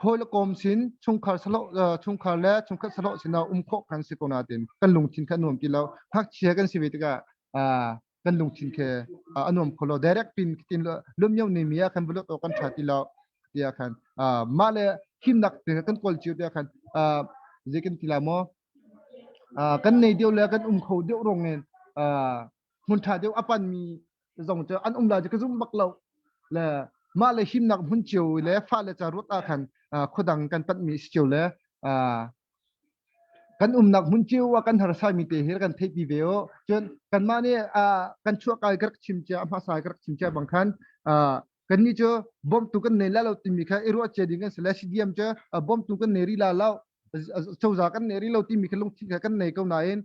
hawi le kom sin chungkhar salo chungkhar le chungkhat salo sin um khawh kan si ko natin kan lungthin kha nuam ti lo ngakchia kan si ve tikah kan lungthin khe a nuam kho lo direct pin tin lumyo ni mi ah khan bulot kan tha ti lo tiah khan. Mah le himnak te kan kawl cio te khan zei kan ti la maw kan nei deuh le kan um kho deuh rong in hmun ṭha deuh a panmi zong cu an um lai cu ka zum bak lo le mah le himnak hmun cio le fa le ca ruat ah khan khuadang kan panhmi si cio le kan umnak hmun cio ah kan harsa mi te hi kan theihpi ve o. Cun kanmah nih kan chuah kai ka rak chim cia, a hmasa ka rak chim cia bang khan kannih cu bawmtu kan nei la lo timi kha i ruah cia ding kan si le CDM cu bawmtu kan nei ri la lo, cozah kan nei ri lo timi kha lungthin kha kan nei ko nain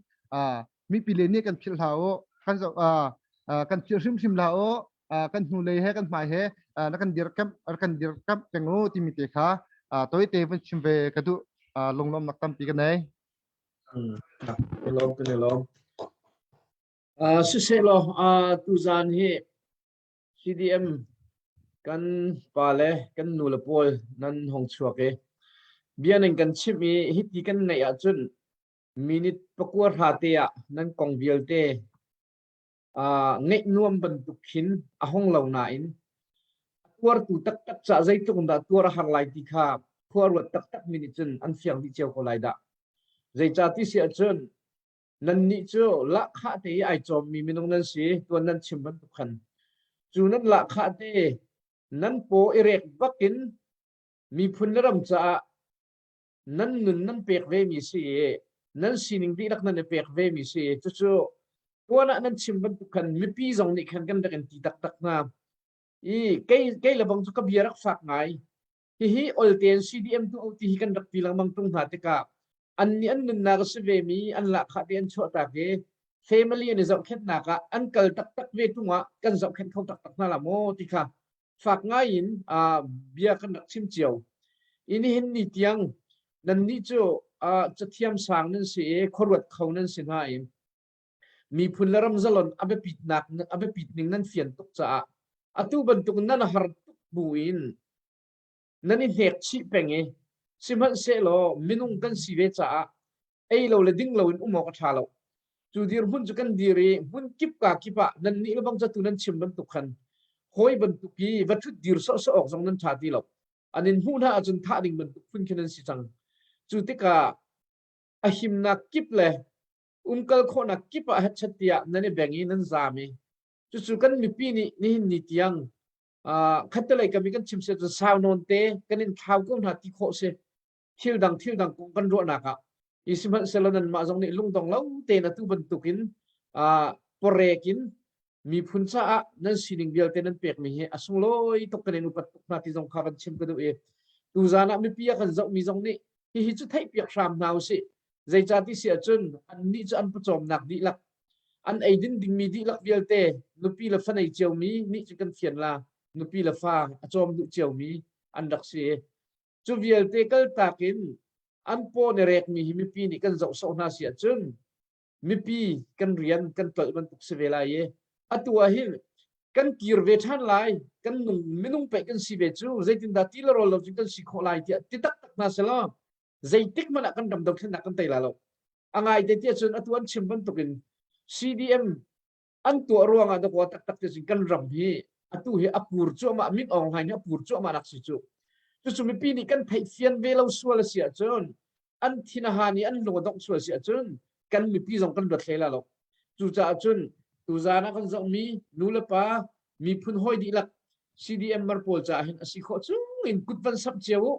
mipi le nih kan philh hlah u, kan zoh kan philh hrimhrim hlah u, kan hnulei he kan hmai he na kan dirkamh kan dirkamh peng u timi te kha tawite vun chim ve ka duh. Lunglawmnak tampi ka nei. Kan lawm, kan i lawm. Siseh law tuzan hi CDM kan pa le kan nu le pawl nan hong chuak i bia nan kan chimh i hiti kan neih ahcun minute pakua hra te ah nan kong vialte ngeih nuam bantuk khin a hong lo nain a tuartu taktak cah zeitluk in dah tuar a har lai ti kha khua ruat taktak mi nih cun an fiang dih cio ko lai dah. Zeicah ti si ahcun nannih cu lahkhah te i ai cawmmi minung nan si, tuan nan chim bantuk khan. Cu nan lahkhah te nan paw i rek bakin miphun le ram caah nan nun nan pek vemi si i nan sining dihlak nan i pek vemi si i cucu tuan ah nan chim bantuk khan mipi zong nih khan kan rak in ti taktak hna. I kei kei le bang cu ka bia rak fak ngai. Hihi olten CDM tu ti hi kan rak ti lengmang tung hna tikah an nih an nunnak a si vemi an lahkhah te an chuahtak i family an i zohkhenhnak ah an kal taktak ve tung ah kan zohkhenh kho taktak hna la maw ti kha fak ngai in bia kan rak chim cio. I nihin ni tiang nannih cu cathiam sang nan si i khuaruat kho nan si hna i miphun le ram zalon a biapitnak a biapit ning nan fian tuk caah atu bantuk nan har tuk bu in nan i hnek chih peng i sihmanhsehlaw minung kan si ve caah ei lo le ding lo in um awk a ṭha lo. Cu dirhmun cu kan dir i hmun kip ka kip ah nannih le bang catu nan chim bantuk khan hawi bantuk i va ṭhut dir sawhsawh awk zong nan ṭha ti lo. An in hmuh hna ahcun thah ding bantuk phun khi nan si cang. Cu tikah a himnak kip le umkal khawhnak kip ah hetchet tiah nan i beng i nan zaam i cucu kan mipi nih nihin ni tiang khattelei kam i kan chim si ahcun sau nawn te kan in thlau ko hna ti khawh si. Thil dang thil dang kong kan ruahnak ah i sihmanhsehlaw nanmah zong nih lungdong lo tein atu bantukin porek in miphun caah nan sining vialte nan pekmi hi a sunglawi tuk, kan in upat tuk hna ti zong kha van chim ka duh i tuzan ah mipi a kan zohmi zong nih hihi cu theihpiak hram hna usih. Zeicah ti si ahcun annih cu an pawcawmnak dihlak, an eidin dingmi dihlak vialte, nupi le fa nei ciomi nih cu kan fian la, nupi le fa a cawm duh ciomi an rak si. Cu vialte kaltak in an paw na rekmi hi mipi nih kan zoh sawh hna si ahcun mipi kan rian kan tlolh bantuk si ve lai i atu ah hin kan kir ve ṭhan lai, kan nung minung pei kan si ve cu, zeitindah ti le rawl lo cun kan si khawh lai tiah ti taktak hna selaw zeitik hmanh ah kan ram dothlennak kan tei la lo. A ngai te tiah cun atu an chim bantukin CDM an tuah ruangah dakaw taktak te cun kan ram hi atu hi a pur cuahmah, Min Aung Hlaing hi a pur cuahmah nak si cu. Cucu mipi nih kan theih fian ve lo sual a si ahcun, an thin a han i an lung a dongh sual si ahcun kan mipi zong kan ruat hlei la lo. Cucaah cun tuzaan ah kan zohmi nu le pa miphun hawi dihlak CDM mar pawl caah hin a si khawh chung in kut van samh cio u.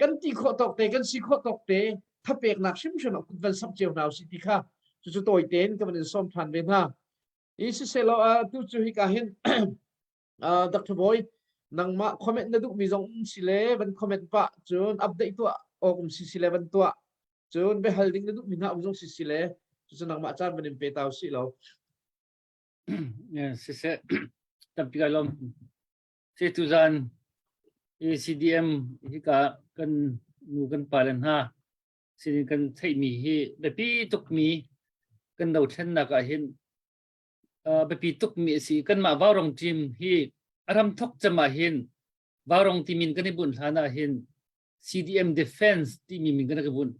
Kan ti khawh tawk te, kan si khawh tawk te thapeknak hrimhrim ah kut van samh cio hna usih ti kha cucu tawi tein ka van in sawm ṭhan ve hna. I siselaw tu cu hika hin Dr. Boy, nangmah comment na duhmi zong um si le van comment pah, cun update tuah awk um si si le van tuah, cun biahal ding na duhmi hna um zong si si le cucu nangmah caan van in pe ta usih law. Siseh, tampi kai lawm. Si tuzan ACDM hika kan nu kan pa le hna sinin kan theihmi hi biapi tukmi kan dothlennak ah hin biapi tukmi a si. Kanmah Vaurong team hi a ram thok cem ah hin Vaurong timin kan i bunh hlan ah hin CDM Defense timi min kan i bunh.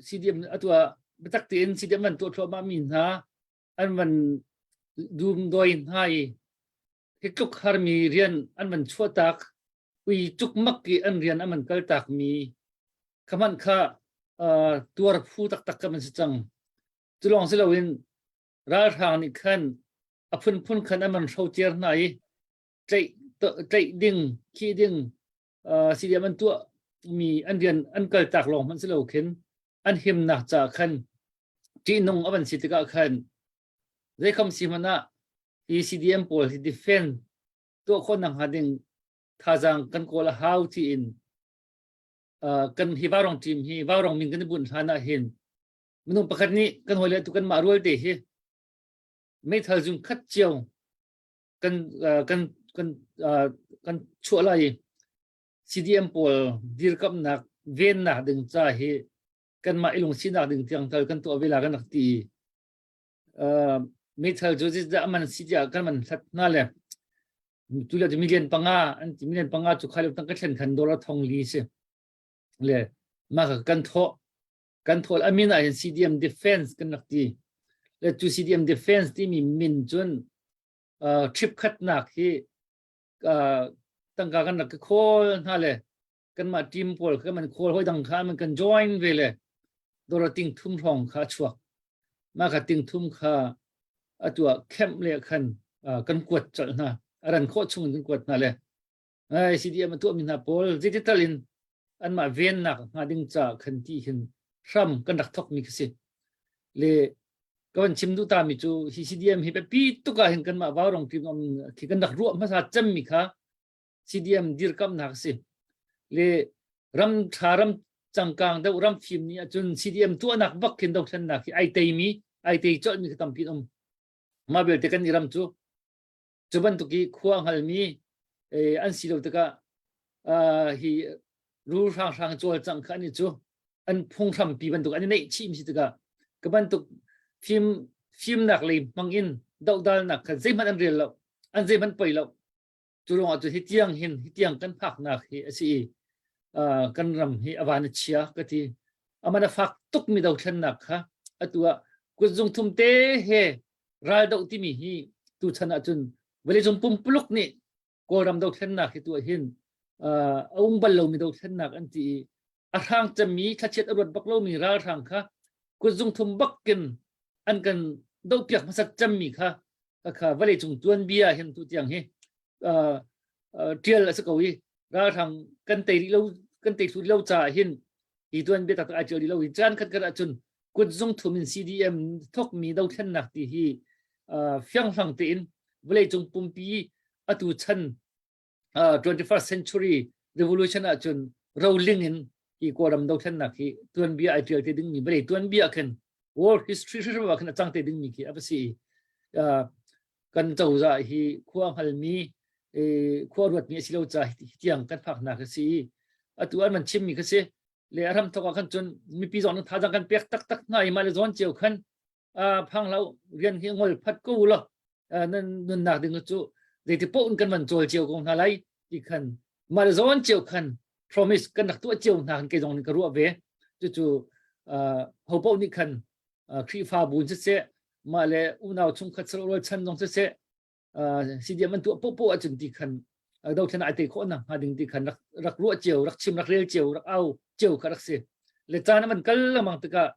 CDM atu ah biatak tein CDM an tuah thluahmah mi hna an van dum doi hna i. Hi tluk harmi rian an van chuahtak, ui cukmak i an rian an van kaltak mi kha hmanh kha uh, tuar phu taktak kan si cang. Cu lawng si loin ralhrang nih khan a phunphun khan an van hrocer hna i tlaih tlaih ding, khih ding, uh, CDM an tuah mi an rian an kaltak lawng hmanh si lo khin an himnak ca khan ṭihnung a van si tikah khan zeikham si hmanh ah hi CDM pawl hi defend tuah khawh nak hnga ding thazaang kan kawl a hau tiin uh, kan hi Vaurong team hi Vaurong min kan i bunh hlan ah hin minung pakhat nih kan hawi le tu kan mah rual te hi meithal zung khat cio kan uh, kan kan uh, kan chuah lai i CDM pawl dirkamnak vennak ding ca hi kanmah i lungsinak ding tiang tal kan tuah ve la kan rak ti uh, meithal cu zeicah man si tiah kan man hlat hna le tu le million panga an ti million panga cu khai tang ka thlen khan dollar thong li si le ma ka kan tho kan thol amin ah hin CDM defense kan rak ti le cu CDM defense ti mi min cun uh, trip khatnak hi uh, tangka kan rak khawl hna le kanmah team pawl kha man khawl hoi dang kha man kan join ve le dollar ting thum hrawng kha chuak mah kha ting thum kha atu ah camp le khan kan kuat colh hna a ran khawh chung in kan kuat hna le ai CDM a tuah mi hna pawl digital in anmah vennak hnga ding ca khan ti hin hram kan rak thok mi khi si le ka van chim duh ta mi cu hi CDM hi pi tuk ah hin kanmah vaurong team om khi kan rak ruah hmasa cem mi kha CDM dirkamnak a si. Le ram ṭha ram cangkang deuh ram fim nih ahcun CDM tuahnak bak khin dothlennak hi ai teimi ai tei colhmi kha tampi an um. Mah belte kan i ram cu cu bantuk i khua hngalmi eh, an si lo tikah uh, hi rul hranghrang cawlcangh kha an i cu an phunghrampi bantuk an i neih chih mi si tikah ka bantuk fim fimnak lei hmang in dohdalnak kha zeihmanh an rel lo an zeihmanh poi lo Cu ruangah cun hi tiang hin hi tiang kan phaknak hi a si i uh, kan ram hi a van a chia ka ti. Aman a fak tukmi dothlennak kha atu ah kutzung thum te he ral doh timi hi tu chan ahcun vawleicung pumpuluk nih Kawlram dothlennak hi tu ah hin uh, a um bal lomi dothlennak an ti i a hrang cemmi thlachiat a ruat bak lomi ralhrang kha kutzung thum bakin an kan dohpiak hmasat cemmi kha kha vawleicung tuanbia hin tu tiang hi uh, uh, tial a si ko i ralhrang kan tei rih lo kan tei thlu lo caah hin hi tuanbia taktak ai tial rih lo i caan khat khat ahcun kutzung thum in CDM thokmi dothlennak ti hi uh, fianghlang tein vawleicung pumpi atu chan uh, 21st century revolution ahcun roling in hi Kawlram dothlennak hi tuanbia ai tial te dingmi vawlei tuanbia khin world history hrimhrim ah khin a cang te dingmi khi a va si i uh, kan cozah hi khua hngalmi khua ruatmi a si lo ca hi tiang kan phaknak a si i atu an man chimmi kha si le a ram thok ah khan cun mipi zong nan thazang kan pek taktak hna i mah le zawn cio khan phang lo rian hi ngol phat ko lo nan nunnak ding cu zeiti poh in kan van cawl cio ko hna lai ti khan mah le zawn cio khan promise kan rak tuah cio hna khan kei zong nih ka ruah ve cucu ho paoh nih khan Khrihfabu in siseh mah le unau chungkhat rual chan zong siseh CDM an tuah popo ahcun ti khan dothlen ai te khawh nak hnga ding ti khan rak rak ruah cio rak chim rak rel cio rak au cio kha rak si le caan an kal lengmang tikah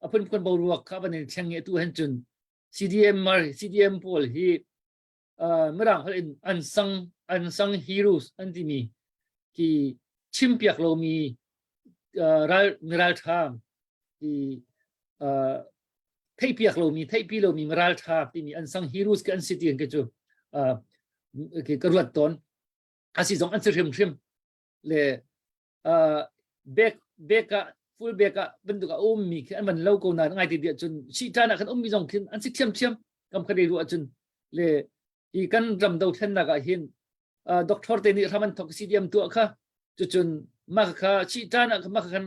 a phunphun boruak kha van in thleng i atu hen cun CDM mar CDM pawl hi mirang holh in unsung unsung heroes an timi ki chimpiak lomi ral miral ṭha ki theihpiak lomi theihpi lomi miral ṭha timi unsung heroes ki an si ti ke cu ka ruat tawn asi zong an si hrimhrim le bek bek ah full back ah bantuk a ummi khi an van lo ko na ngai te dia cun si tan ah kan ummi zong khin an si thiam thiam kam kha dei ru ahcun le hi kan ram do thlennak ah hin doctor te nih hram an thok CDM tuah kha cucun mah kha si tan ah mah khan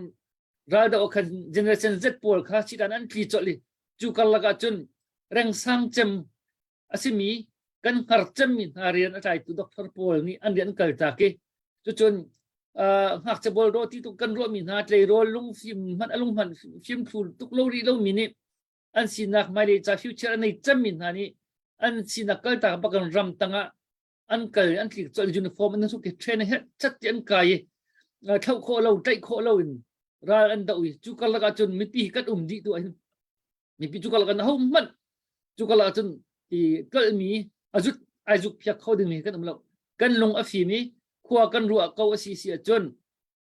ral do khan generation Z pawl kha si tan an tli chol i cu karlak ah cun rengsang cem a simi kan hngar cemmi hna rian a tlaitu doctor pawl nih an rian kal tak i cucun ngakchia bol ro ti tuk kan ruahmi hna tleirawl lungfim hmanh a lung hmanh fim thlu tuk lo rih lomi nih an sinak hmailei ca future a nei cemmi hna nih an sinak kaltak bak in ram tangah. An kal an tlik colh uniform an hruk i train he chat ti an kai i thloh khawh lo tlaih khawh lo in ral an doh i cu karlak ah cun mipi kan um dih tu ahhin mipi cu karlak an ho hmanh cu karlak ah cun i kalmi a zut ai zuk phiak kho dingmi kan um lo. Kan lung a fim i khua kan ruah ko a si si ahcun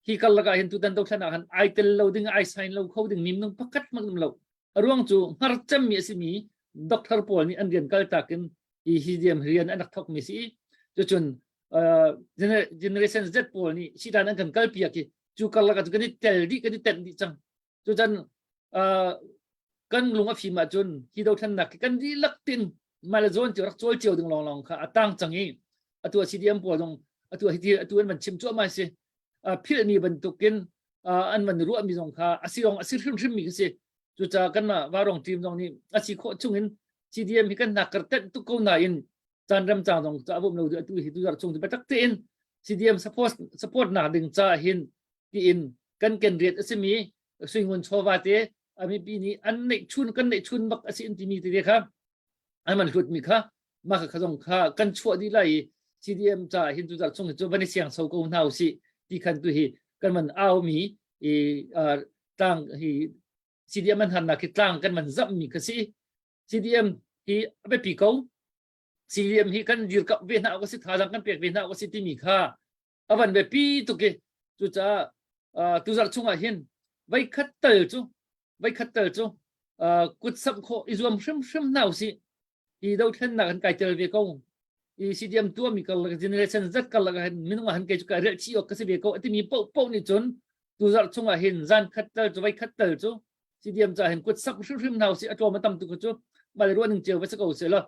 hi karlak ah hin tutan dothlan ah khan ai tel lo ding ai sign lo kho ding mi minung pakhat hmanh um lo. A ruang cu hngar cemmi a simi doctor pawl nih an rian kaltak in hi hi rian rian an rak thok mi si. Cucun generation Z pawl nih sidan an kan kalpiak i cu karlak ah kan i tel dih kan i tenh dih cang. Cucan kan lung a fim ahcun hi dothlennak kan dihlak tin mah le zawn cio rak cawl cio ding lawnglawng kha a tang cang i atu CDM pawl zong atu hi atu an van chim cuahmah si. Philhmi bantukin an van ruahmi zong kha a si ong a si hrimhrim mi kha si. Cucaah kanmah Varong team zong nih a si khawh chungin CDM hi kan hnak kar tenh tuk ko nain caan rem cang zong ca bawm lo atu hi tuzarh chung biatak tein CDM support support nak ding ca hin tiin kan ken riat a simi suingun chawva te mipi nih an neih chun kan neih chun bak a si in timi te kha an man hlut mi kha mah kha zong kha kan chuah dih lai i CDM ca hin tuzarh chung hi cu van i siang so ko hna usih ti khan tu hi kan man au mi i tlang hi CDM an harnak hi tlang kan man zamh mi kha si. CDM hi a biapi ko. CDM hi kan dirkamh ve hna awk a si, thazaang kan pek ve hna awk a si timi kha a van biapi tuk i cucaah tuzarh chungah hin voikhat tal cu voikhat tal cu kut samh khawh i zuam hrimhrim hna usih. Hi dothlennak an kai tel ve ko. I CDM tuahmi karlak generation Z karlak ah hin minung ah hin kei cu ka relh chih awk ka si ve ko a timi paoh paoh nih cun tuzarh chungah hin zan khat tal cu voikhat tal cu CDM ca hin kut samh hrimhrim hna usih. A tlawm a tam tu cu mah le ruah ning cio va si ko seh law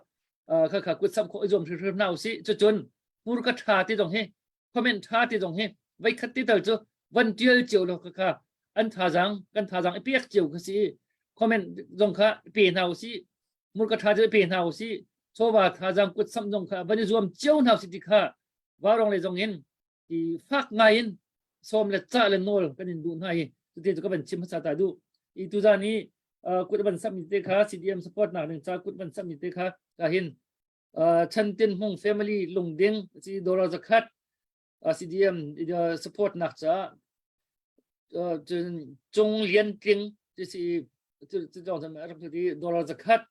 kha kha kut samh khawh i zuam hrimhrim hna usih. Cucun hmurka ṭha ti zong hi comment ṭha ti zong hi voikhat ti tal cu van ṭial cio law kha kha an thazaang kan thazaang i pek cio kha si. Comment zong kha pe hna usih, hmurka ṭha cu pe hna usih, chawva thazaang kut samh zong kha van i zuam cio hna usih ti kha Vaurawng le zong in i fak ngai in sawm le cah le nawl kan in duh hna i cuti cu ka van chim hmasa ta duh i tuzan i kut van samh mi te kha CDM support nak ding ca kut van samh mi te kha ka hin Chantin Hmung family lungding si dollar zakhat CDM support nak ca cun Cung Lian Tling si cu cu rak ti dollar zakhat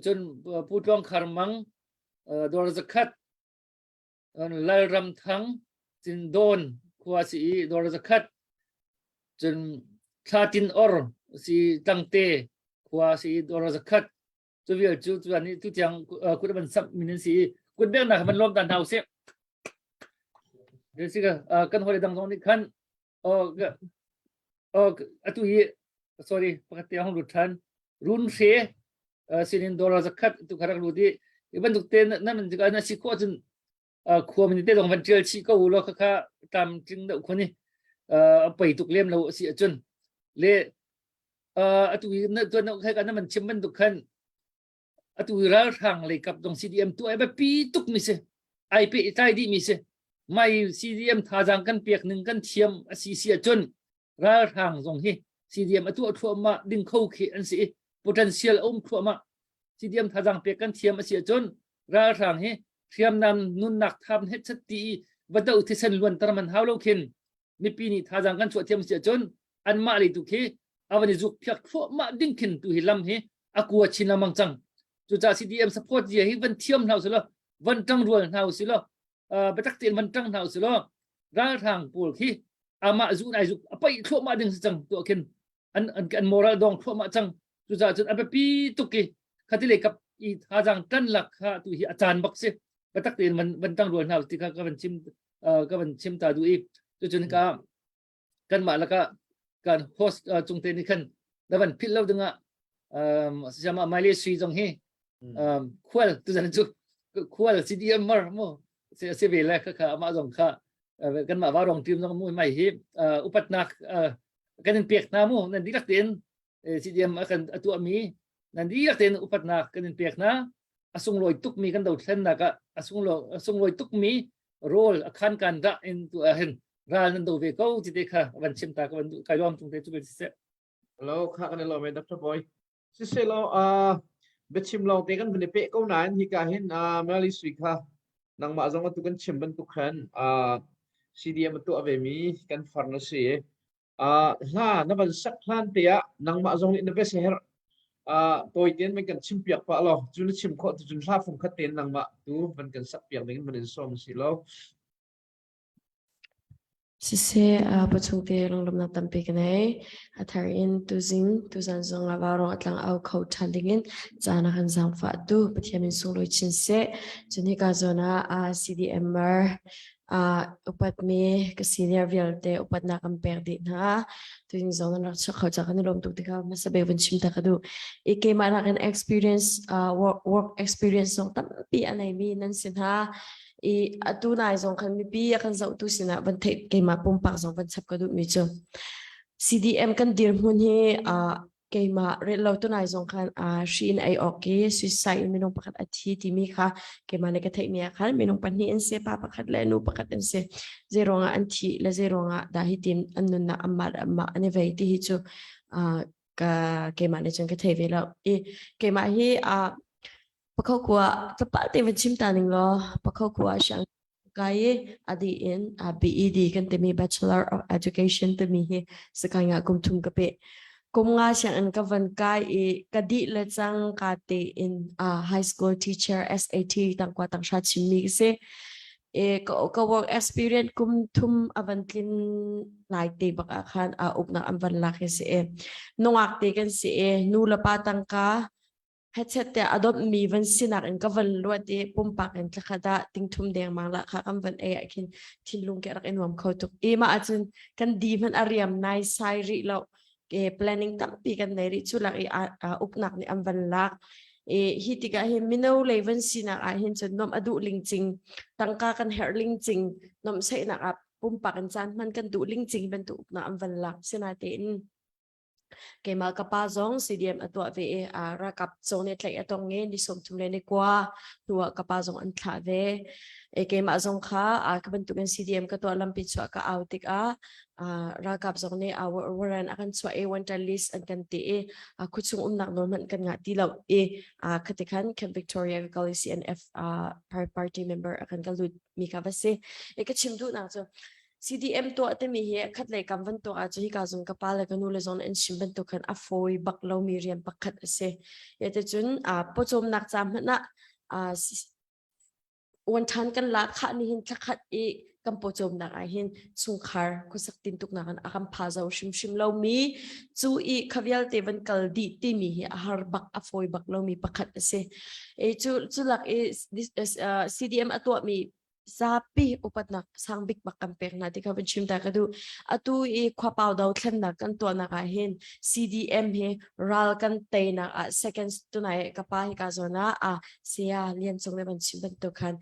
cun Pu Tluang Khar Mang dollar zakhat Lalram Thang Cindawn khua si i dollar zakhat cun Thla Tin Or si Tlangte khua si i dollar zakhat cu vial cu cu ni tu tiang kut van samh min an si i kut bek van lawm ta hna usih. Si kan hawi dang zong nih khan atu hi sorry pakhat te hong lut than run hre sinin dollar zakhat tu kharak lut i i bantuk te nan na si khawh cun khua min te zong van tial chih ko u law kha kha tlam tling deuh khun i a pei tuk lem lo a si ahcun le atu hi na tuan kha kan man chim bantuk khan atu hi ralhrang lei kap dong CDM tu ai biapi tuk mi si ai pe tlai dih mi si mai CDM thazaang kan pek ning kan thiam a si si ahcun ralhrang zong hi CDM a tuah thluahmah ding kho khi an si i potential a um thluahmah. CDM thazaang pek kan thiam a si ahcun ralhrang hi hriamnam nunnak tham het chat ti i va do thisen luanter man hau lo khin mipi nih thazaang kan chuah thiam si ahcun anmah lei tu khi a van i zuk phiak thluahmah ding khin tu hi lam hi a kua chin lengmang cang. Cucaah CDM support zia hi van thiam hna usih law van ṭang rual hna usih law biatak tein van ṭang hna usih law ralhrang pawl khi amah zun ai zuk a paih thluahmah ding si cang tuah khin an an an moral dong thluahmah cang. Cucaah cun a biapi tuk i khati lei kap i thazaang ṭan lak kha tu hi a caan bak si. Biatak tein van van ṭang rual hna ti kha ka van chim ka van chim ta duh i cucun ka kanmah lakah kan host cung te nih khan na van philh lo dingah siama Maile Sui zong hi khual tuzan cu khual CDM mar mu si ve le kha kha amah zong kha kanmah Vaurawng team zong mu mai hi upatnak kan in pek hna mu nan dihlak tein CDM a kan a tuahmi nan dihlak tein upatnak kan in pek hna. A sunglawi tukmi kan dothlennak ah a sunglawi tukmi role a khan kan dah in tu ah hin ral nan do ve ko ti te kha van chim ta ka van duh kai lawm tung te chu be siseh. Hello kha kan i lawm e Dr. Boy. Siseh law biachim lawng te kan van i peh ko nain hika hin Mary Sui kha. Nangmah zong atu kan chim bantuk khan uh, CDM a tuah ve mi kan far na si. Uh, hla na van sak hlan te ah nangmah zong nih na bes her uh, tawi tein van kan chim piak pah law cu na chim khawh tu cun hla fung khat tein nangmah tu van kan sak piak ding in van in sawm si lo. Siseh, pawchung te lunglawmhnak tampi ka nei. A thar in tuzing, tuzan zong ah vaurawng a tlang au kho ṭhan dingin caan a kan zaangfahtu Pathian min sunglawi chin seh. Cun hika zawn ah CDMR upatmi ka senior vialte upatnak kan pek dih hna. Tuzing zong nan rak chuak kho ca kan i lawm tuk ti kha hmasa bik vun chim ta ka duh. I keimah nakin experience, work, work experience zong tampi a neimi nan si hna. I atu nai zong khan mipi a kan zohtu sinah van theih keimah pumpak zong van chap ka duhmi cu CDM kan dirhmun hi uh, keimah rel lo tu nai zong khan uh, hri in ei awk i suicide in minung pakhat a thi timi kha keimah nih ka theihmi ah khan minung pahnih an si pa pakhat le nu pakhat an si zei ruangah an thi le zei ruangah dah hi tim an nunnak anmah le anmah an i vei ti hi cu uh, ka keimah nih cun ka thei ve lo i keimah hi uh, Pakhokua tlapal te van chim ta ning law Pakhokua siang kai i a dih in a BED kan timi Bachelor of Education timi hi sakai nga kum thum ka pe. Kum nga sianginn ka van kai i ka dih le cang ka te in uh, high school teacher SAT tangkua tanghra chimmi ka si. E ka, ka work experience kum thum a van tlin lai te bak ah khan a uknak an van lak hi si e. Nungak te kan si e nu le pa tangka Headset te a dawtmi van sinak in ka van luat i pumpak in thlakhat ah tingthum dengmang lah kha kan van ei ah khin thinlung ke rak i nuam kho tuk. I mah ahcun kan di hmanh a riam nai sai rih lo. Ke planning tampi kan nei rih cu lak i uknak nih an van lak. I hi tikah hin mino lei van sinak ah hin cun nuamh a duh lingcing, tangka kan herh lingcing, nuamhsaihnak ah pumpak in caan hman kan duh lingcing bantuk uknak an van lak. Sinatein Keimah ka pa zong CDM a tuah ve i ralkap zong nih tlaih a tong i ni 30 le ni kua hnu ah ka pa zong an thlah ve. E keimah zong kha ka bantukin CDM ka tuah lampi chuah ka au tikah ralkap zong nih warrant a kan chuah i wanted list an kan ti i khuachung umnak nawl hmanh kan ngah ti lo i khati khan Camp Victoria ka kal i CNF party member a kan ka lut mi kha va si. E ka chim duhnak cu CDM tuah timi hi khatlei kam van tuah ahcun hika zong ka pa le ka nu le zong an chim bantuk khan a fawi bak lomi rian pakhat a si. Cun pawcawmnak ca hmanh ah uan ṭhan kan lak khah ni hin thlakhat i kan pawcawmnak ah hin chungkhar khuasak tintuknak in a kan pha zo hrimhrim lomi cu i kha vialte van kal dih timi hi a har bak a fawi bak lomi pakhat a si. E cu cu lak i CDM a tuahmi zapi upatnak sang bik bak kan pek hna ti kha van chim ta ka duh. Atu i khuapau dothlennak kan tuahnak ah hin CDM hi ral kan teinak ah second tunai ka pa hi ka zawn ah a saya Lian Cung le van chim bantuk khan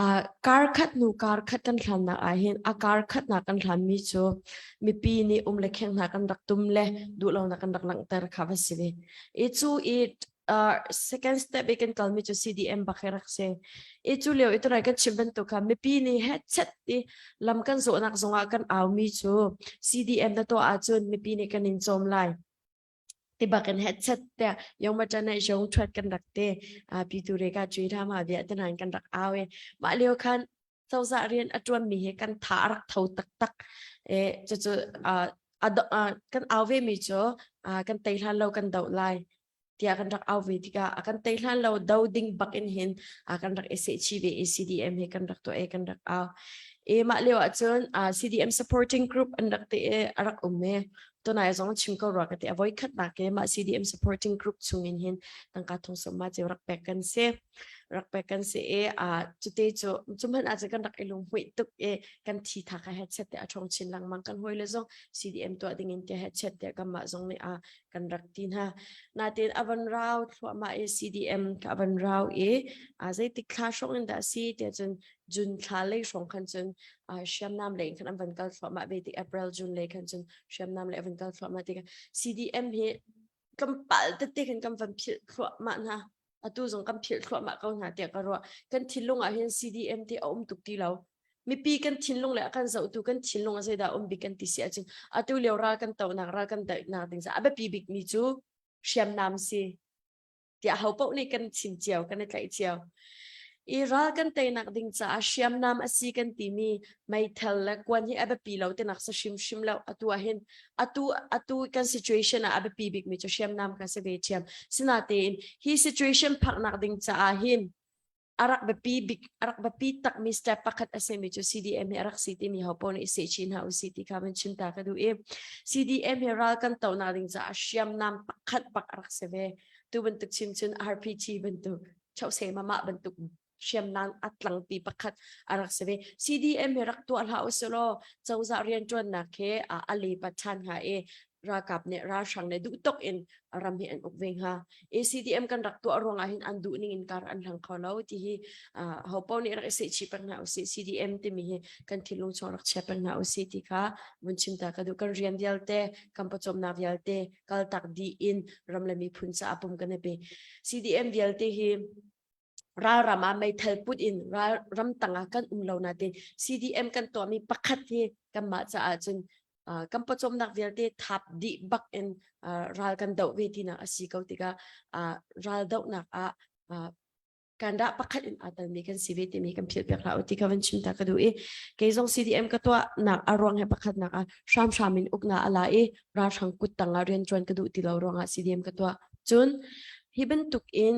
a kar khat nu kar khat kan hlannak ah hin a kar khat nak kan hlan mi cu mipi nih um le kheng hna kan rak tum le duh lo nak kan rak langhter kha va si ve. I cu i uh, second step i kan kalmi cu CDM bak hi rak si. I cu lio i tunai kan chim bantuk kha mipi nih headset i lam kan zawhnak zongah kan aumi cu CDM na tuah ahcun mipi nih kan in cawm lai. Ti bakin headset te yong ma tan yong thuat kan rak te pi tu re ka chui tha ma bia te nan kan rak au e mah lio khan cozah rian a tuan mi hi kan tha a rak tho taktak e cu kan au ve mi cu kan tei hlan lo kan doh lai tiah kan rak au ve tikah a kan tei hlan lo do ding bak in hin a kan rak i sehchi ve i CDM he kan rak tuah e kan rak au e mah lio ahcun CDM supporting group an rak te e a rak um e tunai zong chim ko rua ka ti a voi khat nak ke mah CDM supporting group chung in hin tangka thong som ma cheu rak pek kan si rak pek kan si e a cute cu cumhan ah kan rak i lunghmuih tuk e kan thi tha kha headset te a thong chin lengmang kan hoi le zong CDM tuah ding in te headset te kan mah zong nih a kan rak ti hna natin avan rau thluahmah i CDM ka avan rau i a zeitik thla hrawng in dah si te cun June thla lei hrawng khan cun hriamnam lei khan an van kal thluahmah ve tik April June lei khan cun hriamnam lei avan kal thluahmah tik CDM hi tlawmpal tete khan kan van philh thluahmah hna atu zong kan philh thluahmah ko hna tiah ka ruah kan thinlung ah hin CDM ti a um tuk ti lo mipi kan thinlung le a kan zohtu kan thinlung ah zeidah um bik kan ti si ahcun atu lio ral kan tonak ral kan daihnak ding a biapi bik mi cu hriamnam si tiah ho paoh nih kan chim cio kan i tlaih cio. I ral kan teinak ding caah hriamnam a si kan timi meithal le kuan hi a biapi lo tinak sa hrimhrim lo. Atu ah hin atu atu kan situation ah a biapi bikmi cu hriamnam kan si ve ṭhiam. Sinatein hi situation phaknak ding caah hin a rak biapi bik a rak biapi takmi step pakhat a simi cu CDM hi a rak si timi ho paoh nih i sehchin hna usih ti kha van chim ta ka duh i CDM hi ral kan tonak ding caah hriamnam pakhat bak a rak si ve. Tu bantuk chim cun RPG bantuk chose mama bantuk hriamnam a tlangpi pakhat a rak si ve. CDM hi rak tuah hlah usih law cozah rianṭuannak he a lepat ṭhan hnga i ralkap nih ralhrang nih duh tuk in ram hi an uk ve hnga. ACDM kan rak tuah ruangah hin an duh ning in kar an hlang kho lo ti hi ho paoh nih rak i sehchih peng hna usih. CDM timi hi kan thinlung chung rak chia peng hna usih ti kha vun chim ta ka duh. Kan rian vialte, kan pawcawmnak vialte kaltak dih in ram le miphun caah pum kan i pe. CDM vialte hi ralram ah meithal put in ral ramtang ah kan um lo nain CDM kan tuahmi pakhat hi kanmah caah cun kan pawcawmnak vialte thap dih bak in ral kan doh ve tinak a si ko tikah ral dohnak ah kandah pakhat in aa telmi kan si ve timi kan philh piak hlah u ti kha van chim ta ka duh i kei zong CDM ka tuahnak a ruang he pakhatnak ah hramhram in uknak a la i ralhrang kut tang ah rianṭuan ka duh ti lo ruangah CDM ka tuah. Cun hi bantuk in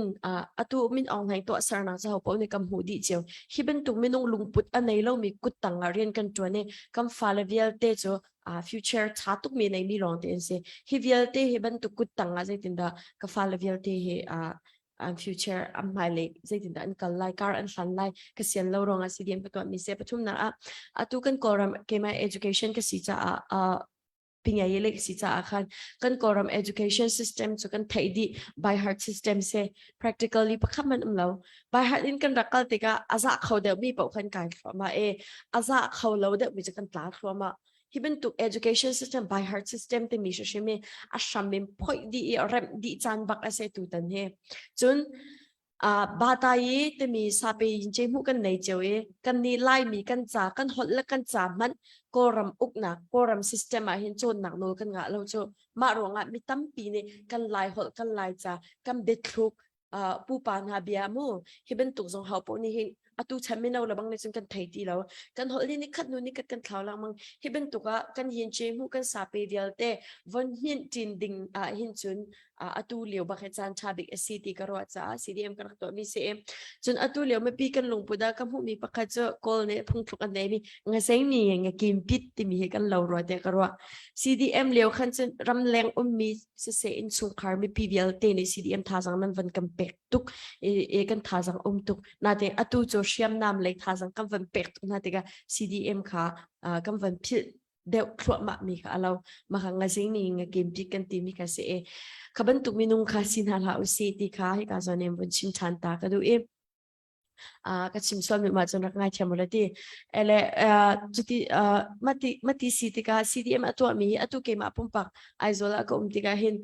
atu Min Aung Hlaing tuahsernak cu hopaoh nih kan hmuh dih cio. Hi bantuk minung lungput a nei lomi kut tang ah rian kan ṭuan i kan fale vialte cu future ṭha tukmi neimi lawng te an si. Hi vialte hi bantuk kut tang ah zeitindah ka fale vialte hi an future an hmailei zeitindah an kal lai kar an hlan lai ka sian lo ruangah CDM ka tuahmi si. Pathumnak ah atu kan Kawlram keimah education ka si caah pingei le si caah khan kan Kawlram education system cu kan theih dih. By heart system se practically pakhat man um lo. By heart in kan rak kal tikah a za kho deuh mi paoh khan kai thluahmah e a za kho lo deuh mi cu kan tla thluahmah. Hi bantuk education system, by heart system timi hrim hi a hram in phoih dih i remh dih caan bak a se tu tan hi. Cun Batayi timi sape yin hmuh kan nei cio i kan nih Laimi kan ca kan holh le kan ca hmanh Kawlram uknak Kawlram system ah hin cawnnak nawl kan ngah lo cu. Mah ruangah mi tampi nih kan Lai holh, kan Lai ca, kan biathluk, pupa hna bia mu hi bantuk zong hau paoh nih hin atu chan mino le bang nih cun kan thei ti lo. Kan holh ni nikhat nu nikhat kan thlau lengmang. Hi bantuk ah kan yin ce hmuh kan sape vialte von hnin tin ding ah hin cun atu lio bak hi caan ṭha bik a si ti ka ruah caah CDM ka rak tuahmi si. Cun atu lio mipi kan lungput ah ka hmuhmi pakhat cu Kawl nih phungthluk an neimi ngaseng mi ngakim pit timi hi kan lo rua tiah ka ruah. CDM lio khan cun ramleng ummi siseh innchungkhar mipi vialte nih CDM thazang nan van kan pek tuk i kan thazang um tuk. Natein atu cu hriamnam lei thazang kan van pek tuk hna tikah CDM kha kan van philh deuh thluahmah mi kha alo. Maka ngazing ni ngakim pi kan ti mi kha si e kha bantuk minung kha si hna hlah usih ti kha hika zawn in vun chim ṭhan ta ka duh i ka chim sual mi ma cun rak ngai thiam ula ti ele. Cuti mati mati si tikah CDM a tuah mi hi atu keimah pumpak Aizawl ah ka um tikah hin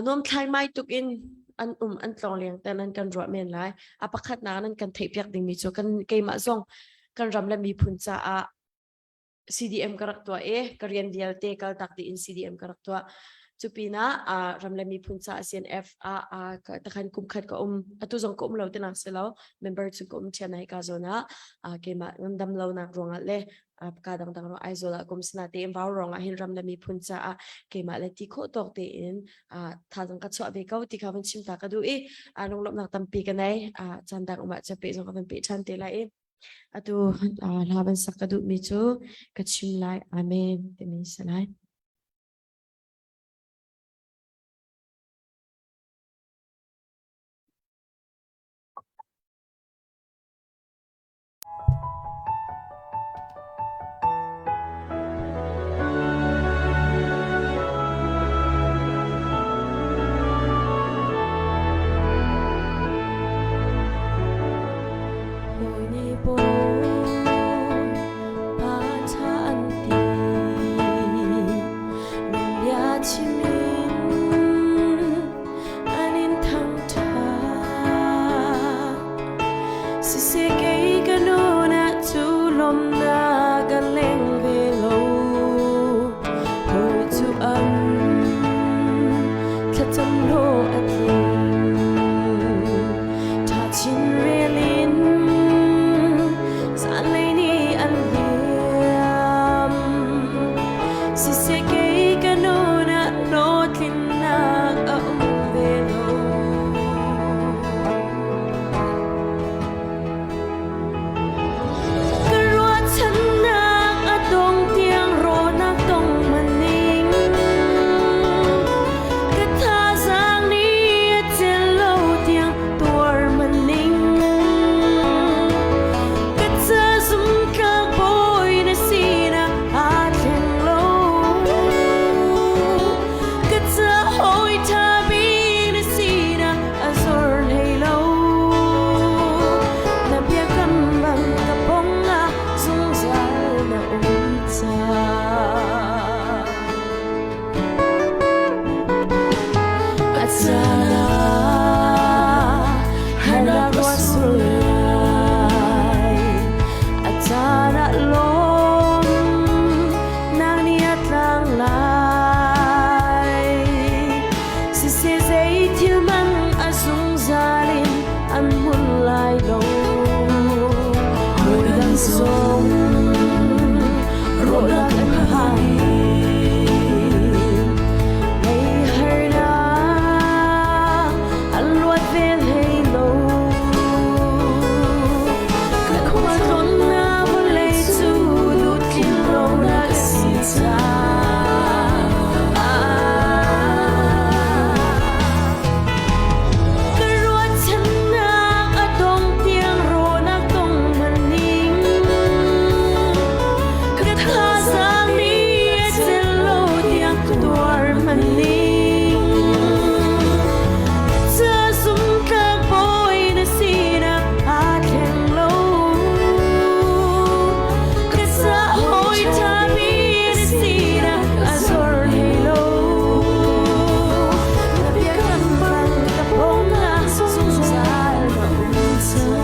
nuam thlai mai tuk in an um an tlong leng ten an kan ruah men lai. A pakhatnak nan kan theih piak ding mi cu kan keimah zong kan ram le miphun caah CDM ka rak tuah i ka rian vialte kal tak dih in CDM ka rak tuah. Cu pinah ram le miphun caah CNF ah takhan kum khat ka um. Atu zong ka um lo tinak si lo. Member cu ka um ṭhiam na hika zawn ah keimah ngandam lonak ruangah le ka dangdang ruang Aizawl ah kum sina tein vau ruangah hin ram le miphun caah keimah le ti khawh tawk tein thazang ka chuah ve ko ti kha van chim ta ka duh i lunglawmhnak tampi ka nei. Caan dang um ah pe zong ka van pe ṭhan te lai i Atu hla van sak ka duhmi cu ka chim lai. Amen timi si lai. Bawi nih bawi pa ṭha an ti, nang bia chim in an in thangṭhat. Siseh kei ka nun ah cu lawmnak a leng ve lo, hawi cu an thlacam hlawh a tling. Ṭha chin rel in. caan ah harnak ruah sur lai. A caan ah lawm nak ni a tlang lai. Siseh zei thil man a zungzal in an hmun lai lo. Hawi dang zong rawhnak an hai. Lei harnak an luat ve hlei lo. Ka khualtlawnnak vawlei cu duhtlin lonak a si caah. Ka ruahchannak a dong tiang rawhnak tong hmanning. Ka thazaang nih a celh lo tiang tuar hmanning. Ca zumtlak bawi na sinak aa thleng lo. Ka ca hawi ṭhami na sinak a zor hlei lo. Na biakam bang ka pawngah zungzal na um cang.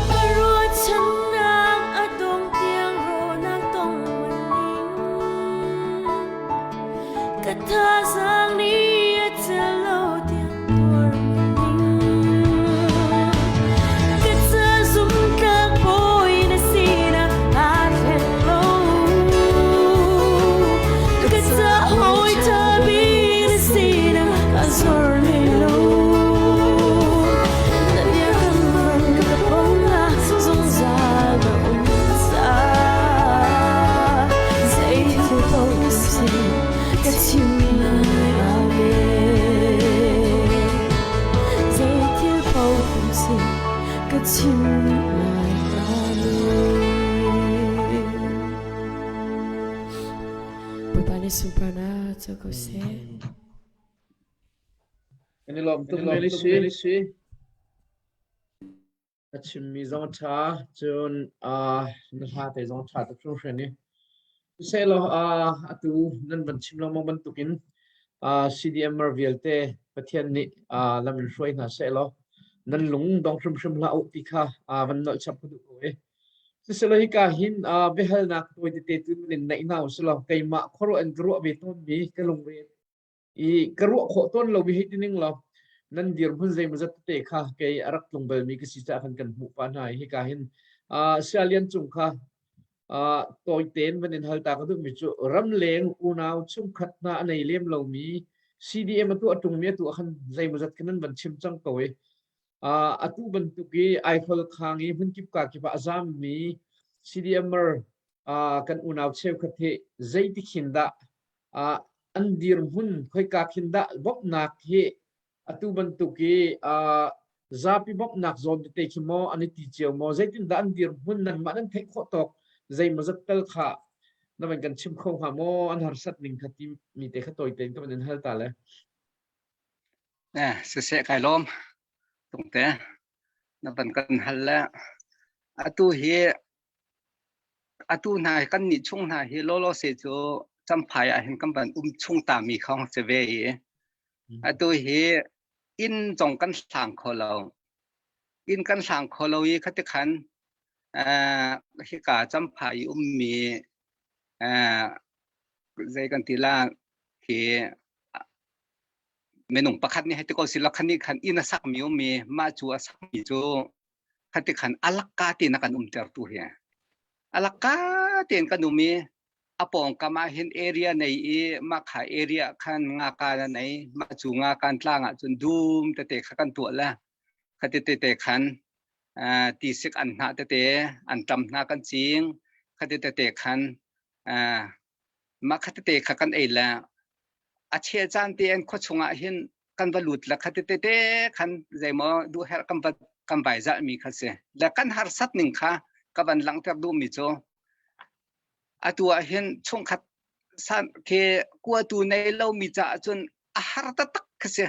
Ka ruahchannak a dong tiang rawhnak tong maning. Ka thazaang nih a celh lo tiang tuar maning. Ka ca zumtlak bawi na sinak aa thleng lo. Ka ca hawi ṭha bik na sinak a zor hlei lo. Na biakam bang ka pawngah zungzal na um caah zei thil paoh si ka chim lai Amen. Zei thil paoh si ka chim lai Amen. Bawipa nih sunparnak co ko seh. Kan i lawm tuk Mary si. A chimmi zong a ṭha, cun na hla te zong a ṭha tuk hringhran i. Siseh-law atu nan van chim lengmang bantukin CDMer vialte Pathian nih lam in hruai hna sehlaw nan lung dong hrimhrim hlah u ti kha van nolh chap ka duh ko i. Siseh-law hika hin biahalnak tawi tete tu nan in neih hna u silaw keimah khuaruah in ka ruah ve tawnmi ka lungre i ka ruah khawh tawn lomi hei ti ning law nan dirhmun zeimawzat tete kha kei a rak tlung balmi ka si caah khan kan hmuh pah hna i hika hin Saya Lian Cung kha tawi tein van in hal ta ka duhmi cu ramleng unau chungkhat hna a nei lem lomi CDM atu a tungmi atu ah khan zeimawzat khan nan van chim cang ko i atu bantuk i Aifawl khang i hmunkip ka kip ah a zammi CDMer kan unau cheukhat hi zeiti khin dah an dirhmun khoika khin dah bawmhnak hi atu bantuk i zapi bawmhnak zawn tete khi maw an i ti cio maw zeitindah an dirhmun nanmah nan theih khawh tawk zeimawzat tal kha na van kan chim kho hnga maw an harsat ning kha ti mi te kha tawi tein ka van in hal ta le Eh, siseh kai lawm tungte na van kan hal le atu hi Atu hna hi kannih chung hna hi lawlaw se cu Champhai ah hin kan van um chung ta mi kha hong si ve i atu hi inn zong kan hlang kho lo. Inn kan hlang kho lo i khati khan uh, hika Champhai i ummi uh, zei kan ti la khi minung pakhat nih hei ti ko si la khan nih khan inn a sakmi ummi mah cu a sakmi cu khati khan alakka tein a kan umtertu hi alakka tein kan um i a pawngkam ah hin area nei i mah kha area khan ngaka na nei mah cu ngakan tlang ah cun dum tete kha kan tuah le khati tete khan tisik an hnah tete an tam hna kan cing khati tete khan mah kha tete kha kan ei le a chel caan te an khua chungah hin kan kan va lut la kha te te khan zeimaw duh herh kan va kan vai zalh mi kha si. Le kan harsat ning kha ka van langhter duh mi cu atu ah hin chungkhat san ke kuatu nei lo mi caah cun a har taktak kha si.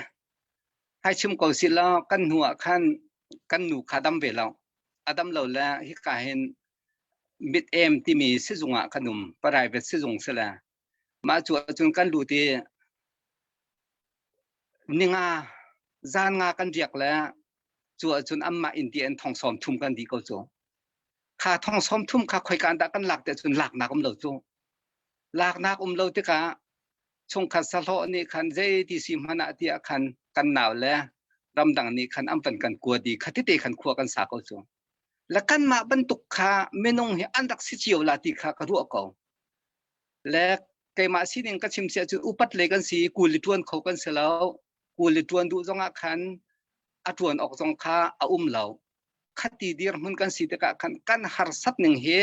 Hai chim ko si law kan hnu ah khan kan nu kha dam ve lo. A dam lo le hika hin mit em timi sizung ah kan um private sizung si le mah cu ahcun kan lut i ninga zan nga kan riak le cu ahcun anmah inn ti an thong sawm thum kan di ko cu kha thong sawm thum kha khoika dah kan lak te cun laknak um lo cu laknak um lo tikah chungkhat sahlawh nih khan zei ti si hmanh ah tiah khan kan nau le ramdang nih khan an van kan kua di kha tete khan khua kan sa ko cu le kanmah bantuk kha minung hi an rak si cio la ti kha ka ruah ko le keimah sining ka chim sia cu upat le kan si kuli tuan kho kan si lo kuli tuan duh zongah khan a tuan awk zong kha a um lo khati dirhmun kan si tikah khan kan harsat ning hi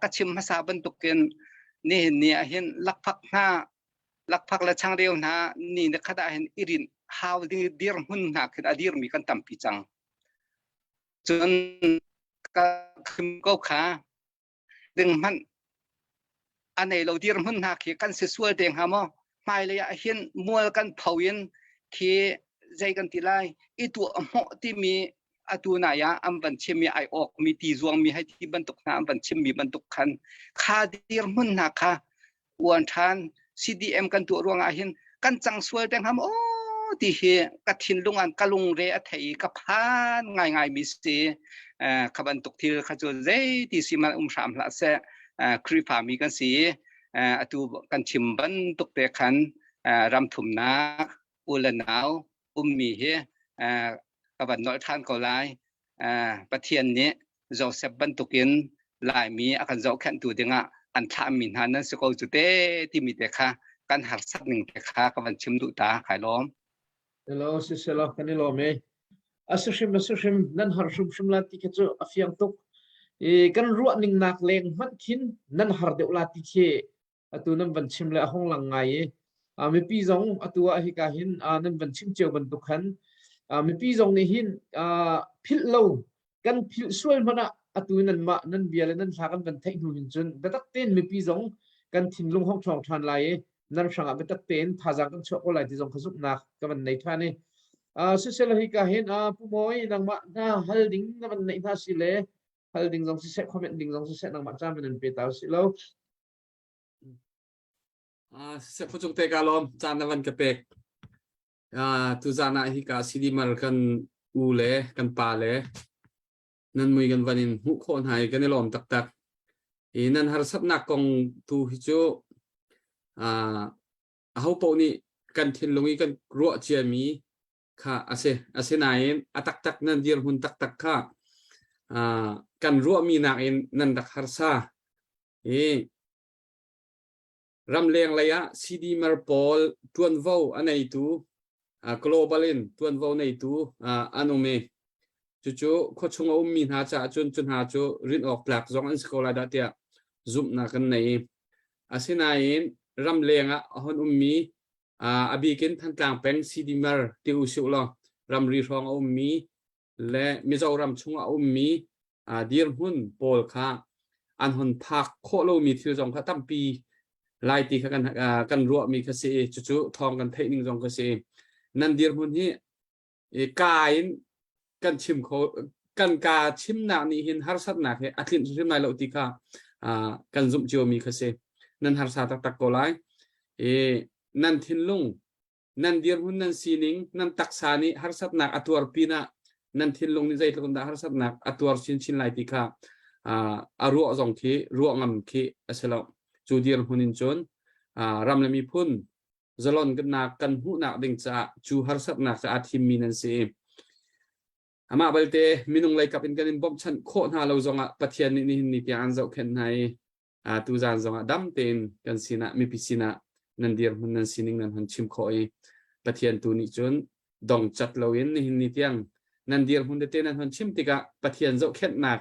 ka chim hmasa bantukin nihin ni ah hin lakphak hna lakphak le changreu hna ni na khat ah hin irin hau ding dirhmun hna khin a dirmi kan tampi cang cun ka khim ko kha ding hmanh a nei lo dirhmun hna khi kan si sual te hnga maw hmailei ah hin mual kan pho in khi zei kan ti lai i tuah hmawh timi atu nai ah an van chimmi ai awk mi ti zuang mi hai ti bantuk hna an van chimmi bantuk khan kha dirhmun hna kha uan ṭhan CDM kan tuah ruangah hin kan cang sual te hnga maw ti hi ka thinlung an ka lungre a thei i ka phan ngaingai mi si kha bantuk thil kha cu zei ti si man um hram hlah seh Khrihfa mi kan si atu kan chim bantuk te khan ram thumnak u le nau ummi hi ka van nolh ṭhan ko lai Pathian nih Joseph bantukin Laimi a kan zohkhenhtu dingah an thlahmi hna nan si ko cu te timi te kha kan harsat ning te kha ka van chim duh ta kai lawm. Hello siselaw kan i lawm e. A si hrim a si hrim nan har hrim hrim la ti kha cu a fiang tuk. I kan ruah ning nak leng hmanh khin nan har deuh la ti khi atu nan van chim le a hung lang ngai i mipi zong atu ah hika hin nan van chim cio bantuk khan mipi zong nih hin philh lo kan philh sual hmanh ah atu nan mah nan bia le nan hla kan van theih hnu hin cun biatak tein mipi zong kan thinlung hong ṭhawng ṭhan lai i nan hrangah biatak tein thazaang kan chuah ko lai ti zong kha zumhnak ka van nei ṭhan i sisela hika hin Pu Mawi nangmah hna hal ding na van neih hna si le hal ding zong siseh comment ding zong siseh nangmah caan van in pe ta usih lo. Phuchung te ka lawm caan na van ka pek. Tuzan ah hika CDMR kan u le kan pa le nan mui kan van in hmuh khawh hna i kan i lawm taktak. I nan harsatnak kong tu hi cu aho paoh nih kan thinlung i kan ruah ciami kha a si. Asinain a taktak nan dirhmun taktak kha kan ruahmi nakin nan rak harsa. I ramleng lei ah CDMer pawl ṭuanvo a neitu global in ṭuanvo neitu an um i cucu khuachung a ummi hna caah cun cu hna cu rinh awk tlak zong an si ko lai dah tiah zumhnak kan nei. Asinain ramleng ah a hon ummi a bikin Thantlang peng CDMer ti usih law ramri hrawng a ummi le Mizoram chungah a ummi dirhmun pawl kha an hon phak khawh lomi thil zong kha tampi lai ti kha kan kan ruahmi kha si i cucu thawng kan theih ning zong kha si nan dirhmun hi ka in kan chim kho kan ka chimnak nih hin harsatnak hi a tlinh hrim lai lo ti kha kan zumh ciomi kha si nan harsa taktak ko lai i nan thinlung nan dirhmun nan sining nan taksa nih harsatnak a tuar pinah nan thinlung nih zeitluk in dah harsatnak a tuar chinchin lai ti kha a ruah zong khi ruah ngam khi a si lo cu dirhmun in cun ram le miphun zalon nak kan hmuhnak ding caah cu harsatnak caah thimmi nan si amah balte minung lei kap in kan in bawmhchanh khawh hna lo zongah Pathian nih nihin ni tiang an zohkhenh hna i tuzaan zongah dam tein kan sinah mipi sinah nan dirhmun nan sining nan hon chim khawh i Pathian tu nih cun dong cat loin nihin ni tiang nan dirhmun tete nan hon chim tikah Pathian zohkhenhnak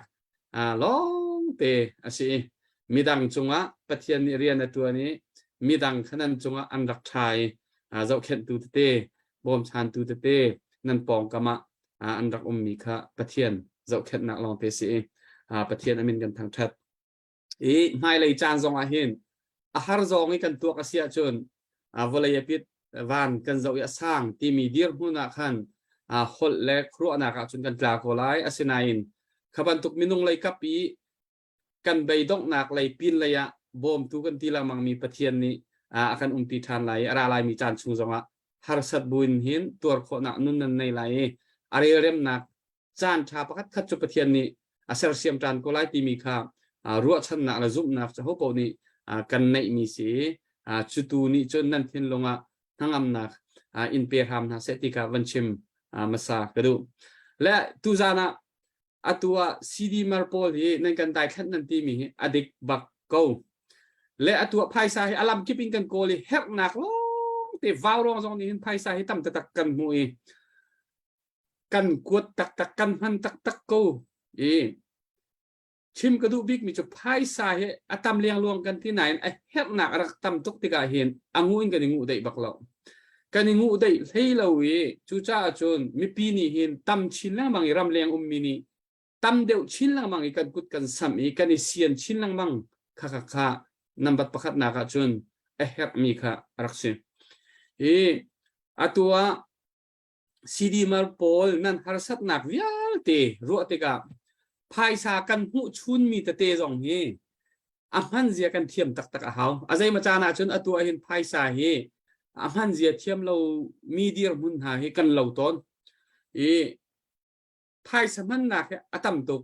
lawng te a si i midang cungah Pathian nih rian a tuan i midang kha nan cungah an rak ṭha i zohkhenhtu tete. bawmchantu tete nan pawngkam ah an rak ummi kha Pathian zohkhenhnak lawngte si i Pathian amin kan thangṭhat. I hmailei caan zong ah hin a har zawng i kan tuak a si ahcun vawlei a pit van kan zoh i a sang timi dirhmun ah khan holh le khuaruahnak ah cun kan tla ko lai. Asinain kha bantuk minung lei kap i kan beidonghnak lei pin lei ah bawmtu kan ti lengmang mi Pathian nih a kan umpi ṭhan lai i a ra laimi caan chung zongah harsat buin hin tuar khawhnak nun nan nei lai i a relremnak caan ṭha pakhat khat cu Pathian nih a sersiam ṭhan ko lai timi kha ruahchannak le zumhnak cu hopaoh nih kan neihmi si cu tu nih cun nan thinlung ah hnangamnak in pe hram hna seh ti kha van chim hmasa ka duh. Le tuzan ah atu ah CD mar pawl hi nan kan daithlanh nan timi hi a dik bak ko. Le atu ah phaisa hi alam kip in kan kawl i herhnak lawng te vau rong zong nih hin phaisa hi tam taktak kan hmu i kan kuat taktak kan hman taktak ko i chim ka duh bikmi cu phaisa hi a tam lengluang kan ti nain a herhnak a rak tam tuk tikah hin a nguh in kan i nguh deih bak lo kan i nguh deih hlei lo i cucaah cun mipi nih hin tam chin lengmang i ramleng ummi nih tam deuh chin lengmang i kan kut kan samh i kan i sian chin lengmang kha kha kha nambat pakhatnak ah cun a herhmi kha a rak si i atu ah CDMR pawl nan harsatnak vialte ruah tikah phaisa kan hmuh chunmi tete zong hi a hman zia kan thiam taktak a hau. A zeimaw caan ahcun atu ahhin phaisa hi a hman zia thiam lo mi dirhmun hna hi kan lo tawn. I phaisa hmannak hi a tam tuk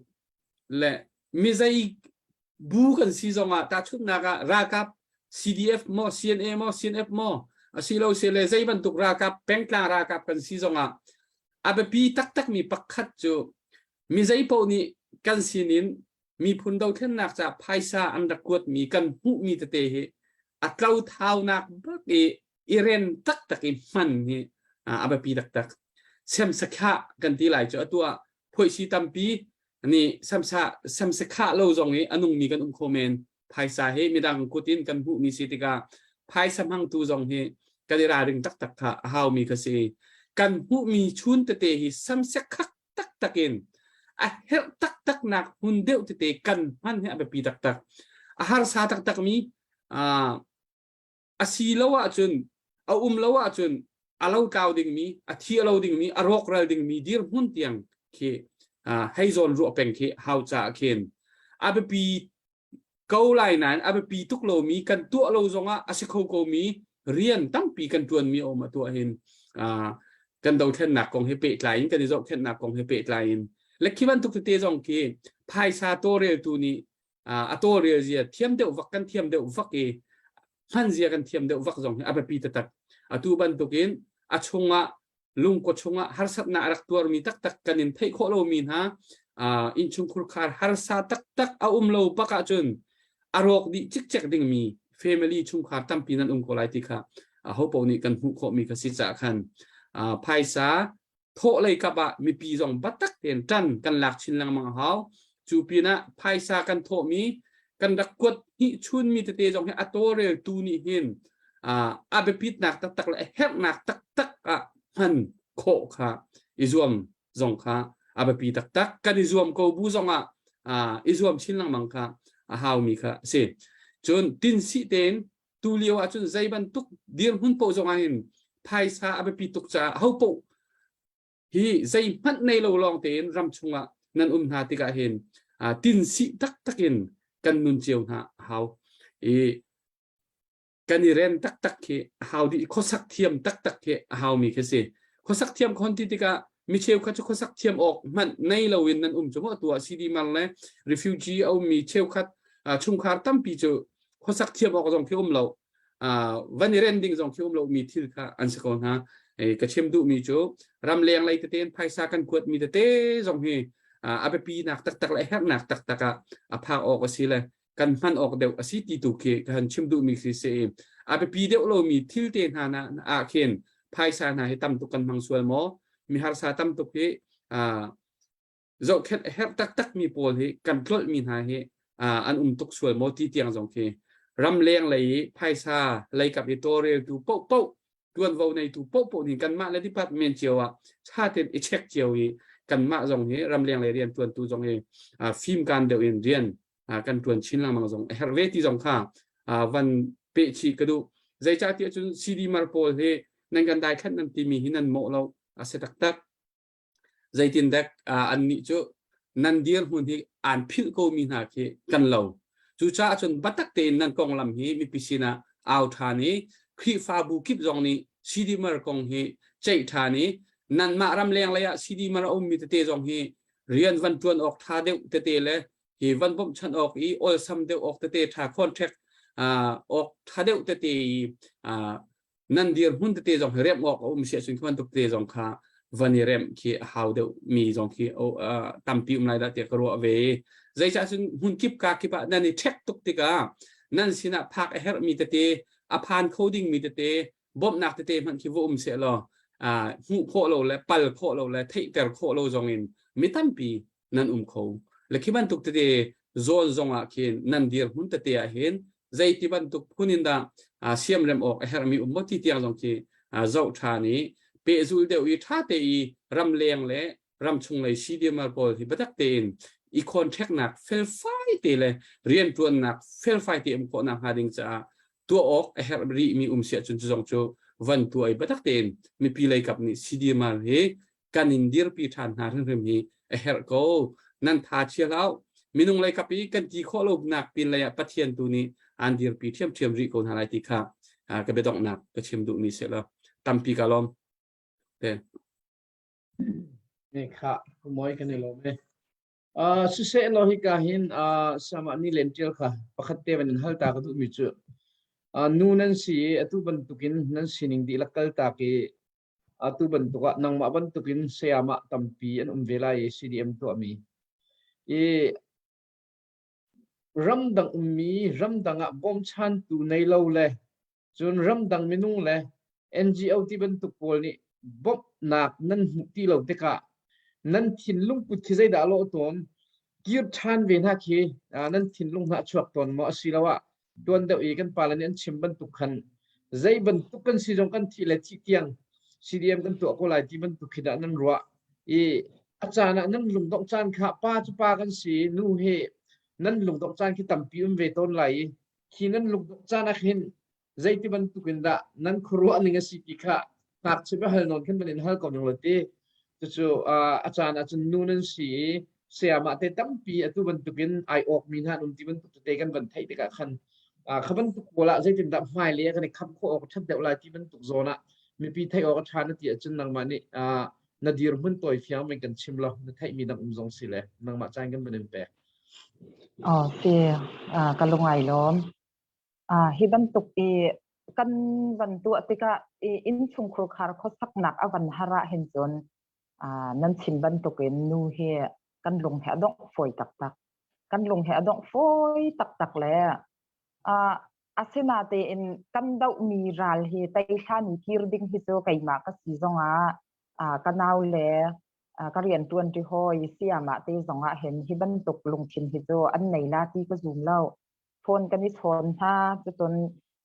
le mizei bu kan si zongah tahchunhnak ah ralkap CDF maw CNA maw CNF maw asilo sile zei bantuk ralkap pengtlang ralkap kan si zongah a biapi taktakmi pakhat cu mi zei paoh nih kan sinin miphun dothlennak ca phaisa an rak kuatmi kan hmuhmi tete hi a tlo thaunak bak i i ren taktak i hman hi a biapi taktak. Semsakhah kan ti lai cu atu ah phoihsi tampi nih samsa samsakhah lo zong i a nungmi kan um kho men. Phaisa hi midang kut in kan hmuhmi si tikah phaisa hmangtu zong hi kan i ralring taktak kha a haumi kha si. Kan hmuhmi chun tete hi samsakhak taktak in a herh taktaknak hmun deuh tete kan hman hi a biapi taktak. A harsa taktakmi a si lo ahcun a um lo ahcun a lo tlau dingmi a thi a lo dingmi a rawkral dingmi dirhmun tiang khi hei zawn ruah peng khi hau caah khin a biapi ko lai nain a biapi tuk lomi kan tuah lo zongah a si kho komi rian tampi kan tuanmi a um a tuah hin kan dothlennak kong he pehtlai in kan i zohkhenhnak kong he pehtlai in le khi bantuk tete zong khi phaisa tawlreltu nih a tawlrel zia thiam deuh vak kan thiam deuh vak i hman zia kan thiam deuh vak zong hi a biapi taktak atu bantukin a chungah lungkua chungah harsatnak a rak tuarmi taktak kan in theih khawh lomi hna innchungkhur khar harsa taktak a um lo bak ahcun a rawk dih cikcek dingmi family chungkhar tampi nan um ko lai ti kha ho paoh nih kan hmuh khawhmi kha si caah khan phaisa thawh lei kap ah mipi zong biatak tein ṭan kan lak chin lengmang a hau. Cu pinah phaisa kan thawhmi kan rak kuat hnih chunmi tete zong hi a tawlreltu nih hin a biapitnak taktak le a herhnak taktak ah hman khawh kha i zuam zong kha a biapi taktak. Kan i zuam ko bu zongah i zuam chin lengmang kha a haumi kha a si. Cun tinsih tein tu lio ahcun zei bantuk dirhmun paoh zong ah hin phaisa a biapi tuk caah ho paoh hi zeihmanh nei lo lawng tein ram chungah nan um hna tikah hin tinsih taktak in kan nun cio hna a hau i kan i ren taktak khi a hau dih khuasak thiam taktak khi a haumi khi si khuasak thiam khon ti tikah mi cheukhat cu khuasak thiam awk hmanh nei loin nan um cu maw tu ah CD mar le refugee a ummi cheukhat chungkhar tampi cu khuasak thiam awk zong khi um lo van i ren ding zong khi um lo mi thil kha an si ko hna ka chim duhmi cu ramleng lei tete in phaisa kan kuat mi tete zong hi a biapi nak taktak le herhnak taktak ah a phak awk a si le kan hman awk deuh a si ti tu khi ka han chim duhmi khi si a biapi deuh lomi thil te hna na ah khin phaisa hna hi tam tuk kan hmang sual maw mi harsa tam tuk hi zohkhenh a herh taktakmi pawl hi kan tlolhmi hna hi an um tuk sual maw ti tiang zong khi ramleng lei i phaisa leikap i tawlreltu paohpaoh Tuanvo neitu paohpaoh nih kanmah le department cio ah ṭha tein i check cio i kanmah zong hi ramleng lei rian ṭuantu zong hi fimkaan deuh in rian kan ṭuan chin lengmang zong a herh ve ti zong kha van peh chih ka duh. Zeicahtiah cun CD mar pawl hi nan kan daithlanh nan timi hi nan mawh lo a si taktak. Zeitindek annih cu nan dirhmun hi aan philh komi hna khi kan lo. Cucaah cun biatak tein nan konglam hi mipi sinah au ṭhan i Khrihfabu kip zong nih CDMR kong hi ceih ṭhan i nanmah ramleng lei ah CDMR a ummi tete zong hi rian van ṭuan awk ṭha deuh tete le hi van bawmhchanh awk i olsam deuh awk tete ṭha contract awk ṭha deuh tete i nan dirhmun tete zong hi remh awk a um si ahcun khi bantuk tete zong kha van i remh khi a hau deuh mi zong khi tampi um lai dah tiah ka ruah ve. Zeicah cun hmun kip ka kip ah nan i ṭhek tuk tikah nan sinah phak a herhmi tete a phan kho dingmi tete bawmhnak tete hmanh khi va um seh law hmuh khawh lo le pal khawh lo le theihter khawh lo zong in mi tampi nan um kho. Le khi bantuk tete zawn zong ah khin nan dirhmun tete ah hin zeiti bantuk phun in dah siamrem awk a herhmi um maw ti tiang zong khi zoh ṭhan i pehzul deuh i ṭha te i ramleng le ramchung lei CDMR pawl hi biatak tein i khawnṭheknak felfai te le rianṭuannak felfai te um khawhnak hnga ding caah tuah awk a herh rihmi um si ahcun cu zong cu van tuah i biatak tein mipi lei kap nih CDMR hi kan in dirpi ṭhan hna hrimhrim hi a herh ko. Nan tha chia hlah. Minung lei kap i kan ti khawh lo nak pin lei ah Pathian tu nih aan dirpi ṭhiamṭhiam rih ko hna lai ti kha ka biadonghnak ka chim duhmi si lo. Tampi ka lawm. Te. Ne kha moi kan i lawm e. Siseh law hika hin sama ni len ṭial kha pakhat te van in hal ta ka duhmi cu nu nan si i atu bantukin nan sining dihlak kaltak i Atu bantuk ah nangmah bantukin sayamah tampi an um ve lai i CDM tuahmi. I ramdang ummi ramdang ah bawmchantu nei lo le cun ramdang minung le NGO ti bantuk pawl nih bawmhnak nan hmuh ti lo tikah nan thinlung put khi zeidah a lawh tawn kir ṭhan ve hna khi nan thinlung hna a chuak tawn maw asiloah tuan deuh i kan pale nih an chim bantuk khan zei bantuk kan si zong kan thih le thih tiang CDM kan tuah ko lai ti bantuk khi dah nan ruah i a caan ah nan lungdongh caan kha pa cu pa kan si nu he nan lungdongh caan khi tampi um ve tawn lai i khi nan lungdongh caan ah khin zeiti bantuk in dah nan khuaruah ning a si ti kha ngakchia biahal nawn khin van in hal ko ning law ti cucu a caan ah cun nu nan si i sayamah te tampi atu bantukin ai awkmi hna an um ti bantuk tete kan van theih tikah khan kha bantuk pawl ah zeitindah hmailei ah kan i khamh khawh awk a ṭhat deuh lai ti bantuk zawn ah mipi theih awk a ṭha na ti ahcun nangmah nih na dirhmun tawi fiang men kan chim lo na theihmi dang um zong si le nangmah caan kan van in pek. Oh, si ka lungai lawm. Hi bantuk i kan van tuah tikah i innchungkhur khar khuasaknak a van har ahhin cun nan chim bantukin nu hi kan lung he a dongh fawi taktak. Kan lung he a dongh fawi taktak le asinatein kan dohmi ral hi tei hlan i kir ding hi cu keimah ka si zongah ka nau le ka rianṭuanṭi hawi sayamah te zongah hin hi bantuk lungthin hi cu an nei la ti ka zum lo. Phone kan i chawn hna, cucun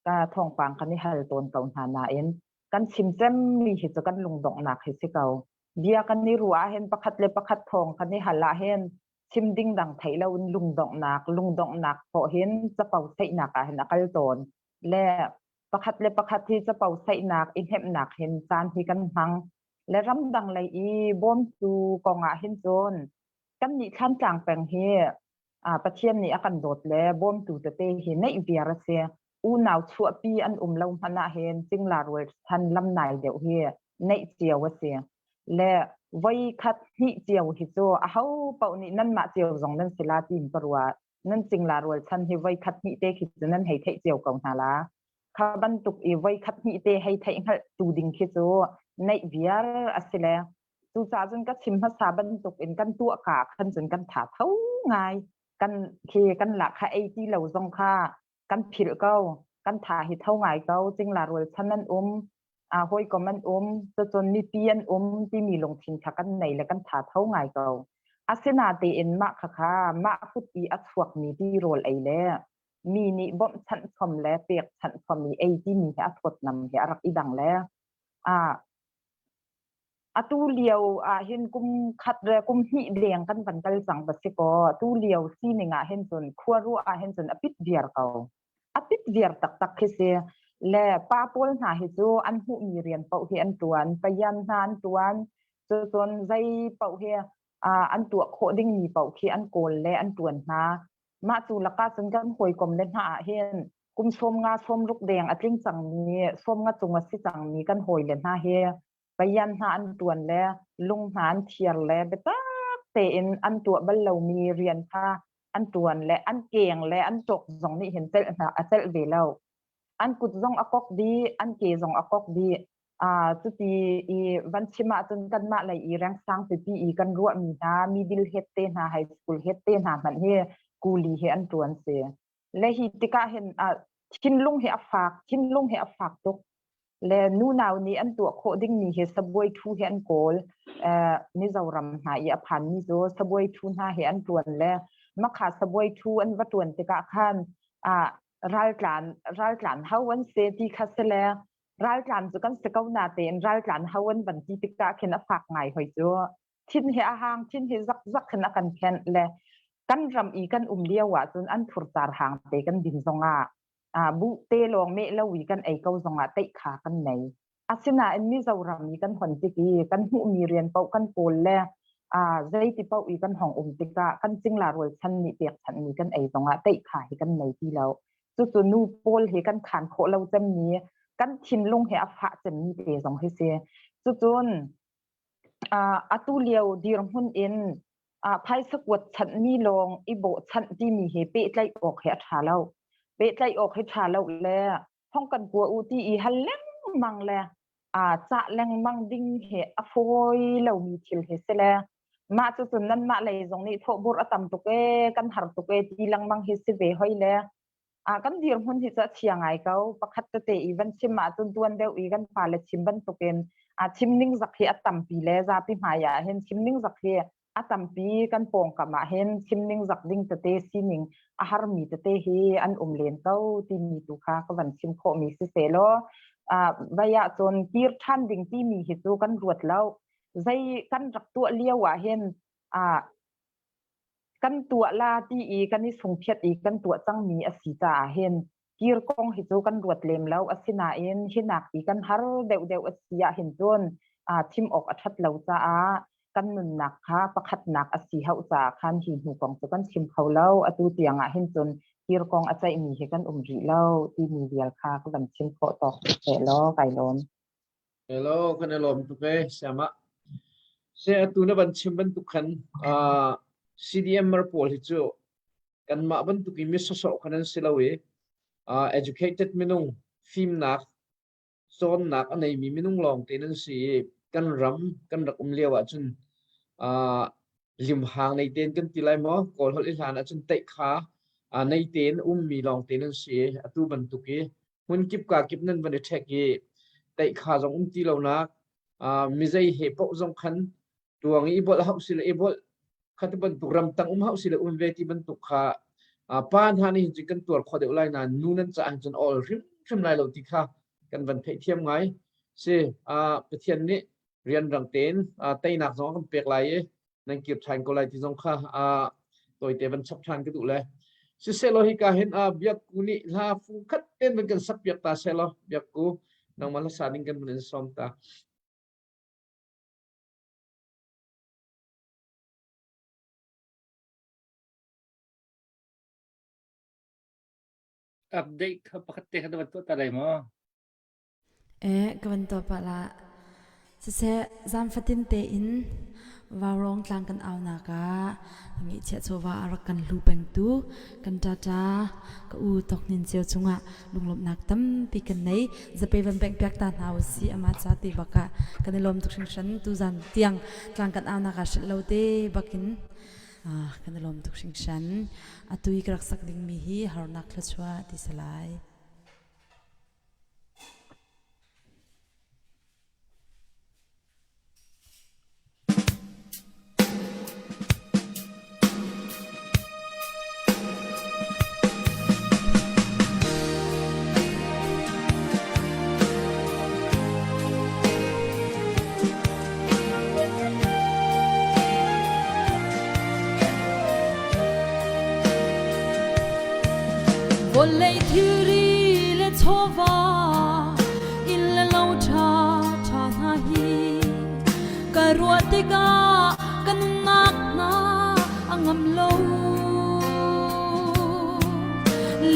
ka thawngpang kan i hal tawn ko hna nain kan chim cemmi hi cu kan lungdonghnak hi si ko. Bia kan i ruah ahhin pakhat le pakhat thawng kan i hal ahhin chim ding dang theih loin lungdonghnak, lungdonghnak thawh hin capo saihnak ah hin a kal tawn. Le pakhat le pakhat hi capo saihnak i hnemhnak hin caan hi kan hmang. Le ramdang lei i bawmtu kong ah hin cun kannih Thlantlang peng hi Pathian nih a kan dawt le bawmtu tete hi neih viar a si. Unau chuahpi an um lo hmanh ah hin cingla rual chan lamnai deuh hi neih cio a si. Le voi khat hnih cio hi cu aho paoh nih nanmah cio zong nan si la tiin ka ruah. Nan cingla rual chan hi voi khat hnih te khi cu nan hei theih cio ko hna la. Kha bantuk i voi khat hnih te hei theih hngalh tu ding khi cu neih viar a si le Cucaah cun ka chim hmasa bantuk in kan tuah ka khan cun kan tha tho ngai. Kan khi kan lahkhah ei ti lo zong kha kan philh ko. Kan tha hi tho ngai ko. Cingla rualchan an um, hawikom an um, cucun mipi an um timi lungthin kha kan nei le kan tha tho ngai ko. Asinatein mah khakha mah kut i a chuakmi tirawl ei le mi nih bawmhchanh chom le pekchanh chom i ei timi hi a thawtnam hi a rak i dang le. Ah atu lio ah hin kum khat le kum hnih deng kan van kal cang va si kaw atu lio sining ah hin cun khua ruah ah hin cun a pit viar ko. A pit viar taktak khi si. Le pa pawl hna hi cu an hmuhmi rian paoh hi an ṭuan. Payan hna an ṭuan. Cucun zei paoh hi an tuah khawh dingmi paoh khi an kawl le an ṭuan hna. Mah cu lakah cun kan hawikom le hna ah hin kum 50 60 deng a tling cangmi 50 cung a si cangmi kan hawile hna hi payan hna an ṭuan le lung hna an thiar le biatak tein an tuah bal lomi rian kha an ṭuan le an keng le an cawk zong nih hin celh hna a celh ve lo. An kut zong a kok dih, an ke zong a kok dih. Ah cuti i van chim ahcun kanmah lei i rengsang pipi i kan ruahmi hna middle head te hna high school head te hna hmanh hi kuli hi an ṭuan si. Le hi tikah hin ah thinlung hi a fak, thinlung hi a fak tuk. Le nunau nih an tuah khawh dingmi hi sabuai ṭhu hi an kawl. Eh, Mizoram hna i a phanmi cu sabuai ṭhu hna hi an ṭuan le makha sabuai ṭhu an va ṭuan tikah khan ah raltlan raltlan ho an se ti kha si le raltlan cu kan si ko na tein raltlan ho an van ti tikah khin a fak ngai hoi cu thin hi a hang thin hi zakzak khin a kan khenh le kan ram i kan um lio ah cun an thurcar hang te kan din zongah ah buh te lawng meh lo i kan ei ko zongah teih kha kan nei asinain Mizoram i kan hon tik i kan hmuhmi rian paoh kan kawl le ah zeiti paoh i kan hong um tikah kan cingla rualchan nih pekchanhmi kan ei zongah teih kha hi kan nei ti lo cucu nu pawl hi kan khan khawh lo cemmi kan thinlung he a fah cemmi te zong hi si cucun atu lio dirhmun in phaisa kuat chanhmi lawng i bawhchanh timi he pehtlaih awk hi a ṭha lo. Pehtlaih awk hi ṭha lo le hong kan kua u ti i hal lengmang le cah lengmang ding hi a fawi lomi thil hi si le mah cucun nanmah lei zong nih thawhbur a tam tuk ee kan har tuk ee ti lengmang hi si ve hoi le kan dirhmun hi cu a chia ngai ko. Pakhat tete i van chim ahcun tuan deuh i kan fale chim bantukin chim ning zak hi a tampi le zapi hmai ah hin chim ning zak hi a tampi kan pawngkam ah hin chim ning zak ding tete sining a harmi tete hi an um len ko timi tu kha ka van chim khawhmi si selaw vai ahcun kir ṭhan ding timi hi cu kan ruat lo. Zei kan rak tuah lio ah hin Kan tuah la ti i kan i sungphiat i kan tuah cangmi a si caah hin kir kong hi cu kan ruat lem lo. Asinain hinak i kan har deuhdeuh a si ahhin cun thim awk a ṭhat lo caah kan nunnak kha pakhatnak a si hauh caah khan hi hnu kong cu kan chim kho lo. Atu tiang ah hin cun kir kong a ceihmi hi kan um rih lo timi vial kha ka van chim khawh tawk seh law kai lawm. Hello, kan i lawm tuk ee, siamah. Se atu na van chim bantuk khan uh, CDMer pawl hi cu kanmah bantuk in mi sawsawh khan an si lo i uh, educated minung fimnak cawnnak a neimi minung lawng te nan si i kan ram kan rak um lio ahcun uh, limhang nei tein kan ti lai maw kawl holh i hlan ahcun teih kha uh, nei tein ummi lawng te nan si i atu bantuk i hmunkip ka kip nan van i ṭhek i teihkha zong um ti lonak mizei he paoh zong khan tuang i bolh hauh sile i bolh khati bantuk ramtang um hauh sile um ve ti bantuk kha pa hna nih hin kan tuar kho deuh lai nain nu nan caah hin cun awl hrimhrim lai lo ti kha kan van theihthiam ngai si Pathian nih rianrang tein teinak zong a kan pek lai i nan kir ṭhan ko lai ti zong kha tawite van chap ṭhan ka duh le siselaw hika hin biakku nih hla fung khat ten van kan sak piak ta selaw biakku nangmah hlasa ding kan van in sawm ta. Update kha pakhat te kha na van tuah ta lai maw? Eh, ka van tuah pah lah. Siseh, zan fatin tein vaurawng tlang kan aunak ah ngeihchiah chawva a rak kan hlu pengtu kan ṭaṭa ka u Tawk Hnin Ceu cungah lunglawmhnak tampi kan nei. Zapei van bengh piak ta hna usih amah ca ti bak ah kan i lawm tuk hringhran. Tuzan tiang tlang kan aunak ah hrelh lo te bakin kan i lawm tuk hringhran. Atu i ka rak sak dingmi hi harnak thluachuah ti si lai. Vawlei thilri le chawva inn le lo ṭha ṭha hna hi ka ruah tikah ka nunnak hna a ngam lo.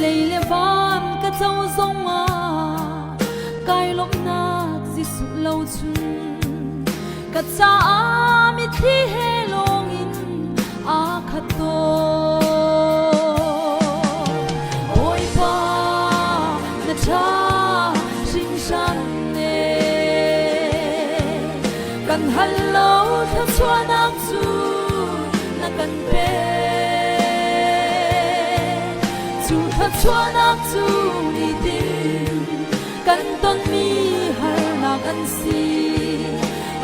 Lei le van ka co zongah kai lawmhnak Jesuh lo cun ka caah mitthli he lawngin aa khat tawn. Bawipa na ṭha hringhran e kan hal lo thluachuahnak cu na kan pek. Cu thluachuahnak cu nitin kan tonmi harnak an si.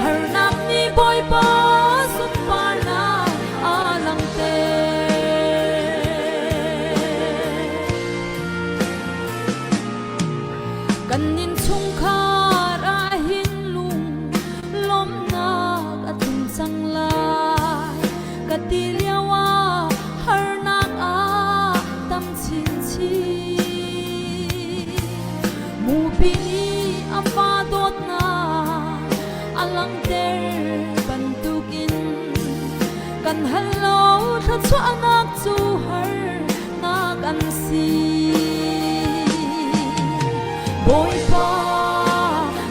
Harnak nih Bawipa sunparnak aa langhter. Kan innchungkhar ah hin lung lawmhnak a tlung cang lai. Ka ti lio ah harnak ah tam chinchin. Mupi nih a fa dawtnak a langhter bantukin kan hal lo thluachuahnak cu harnak an si. Bawipa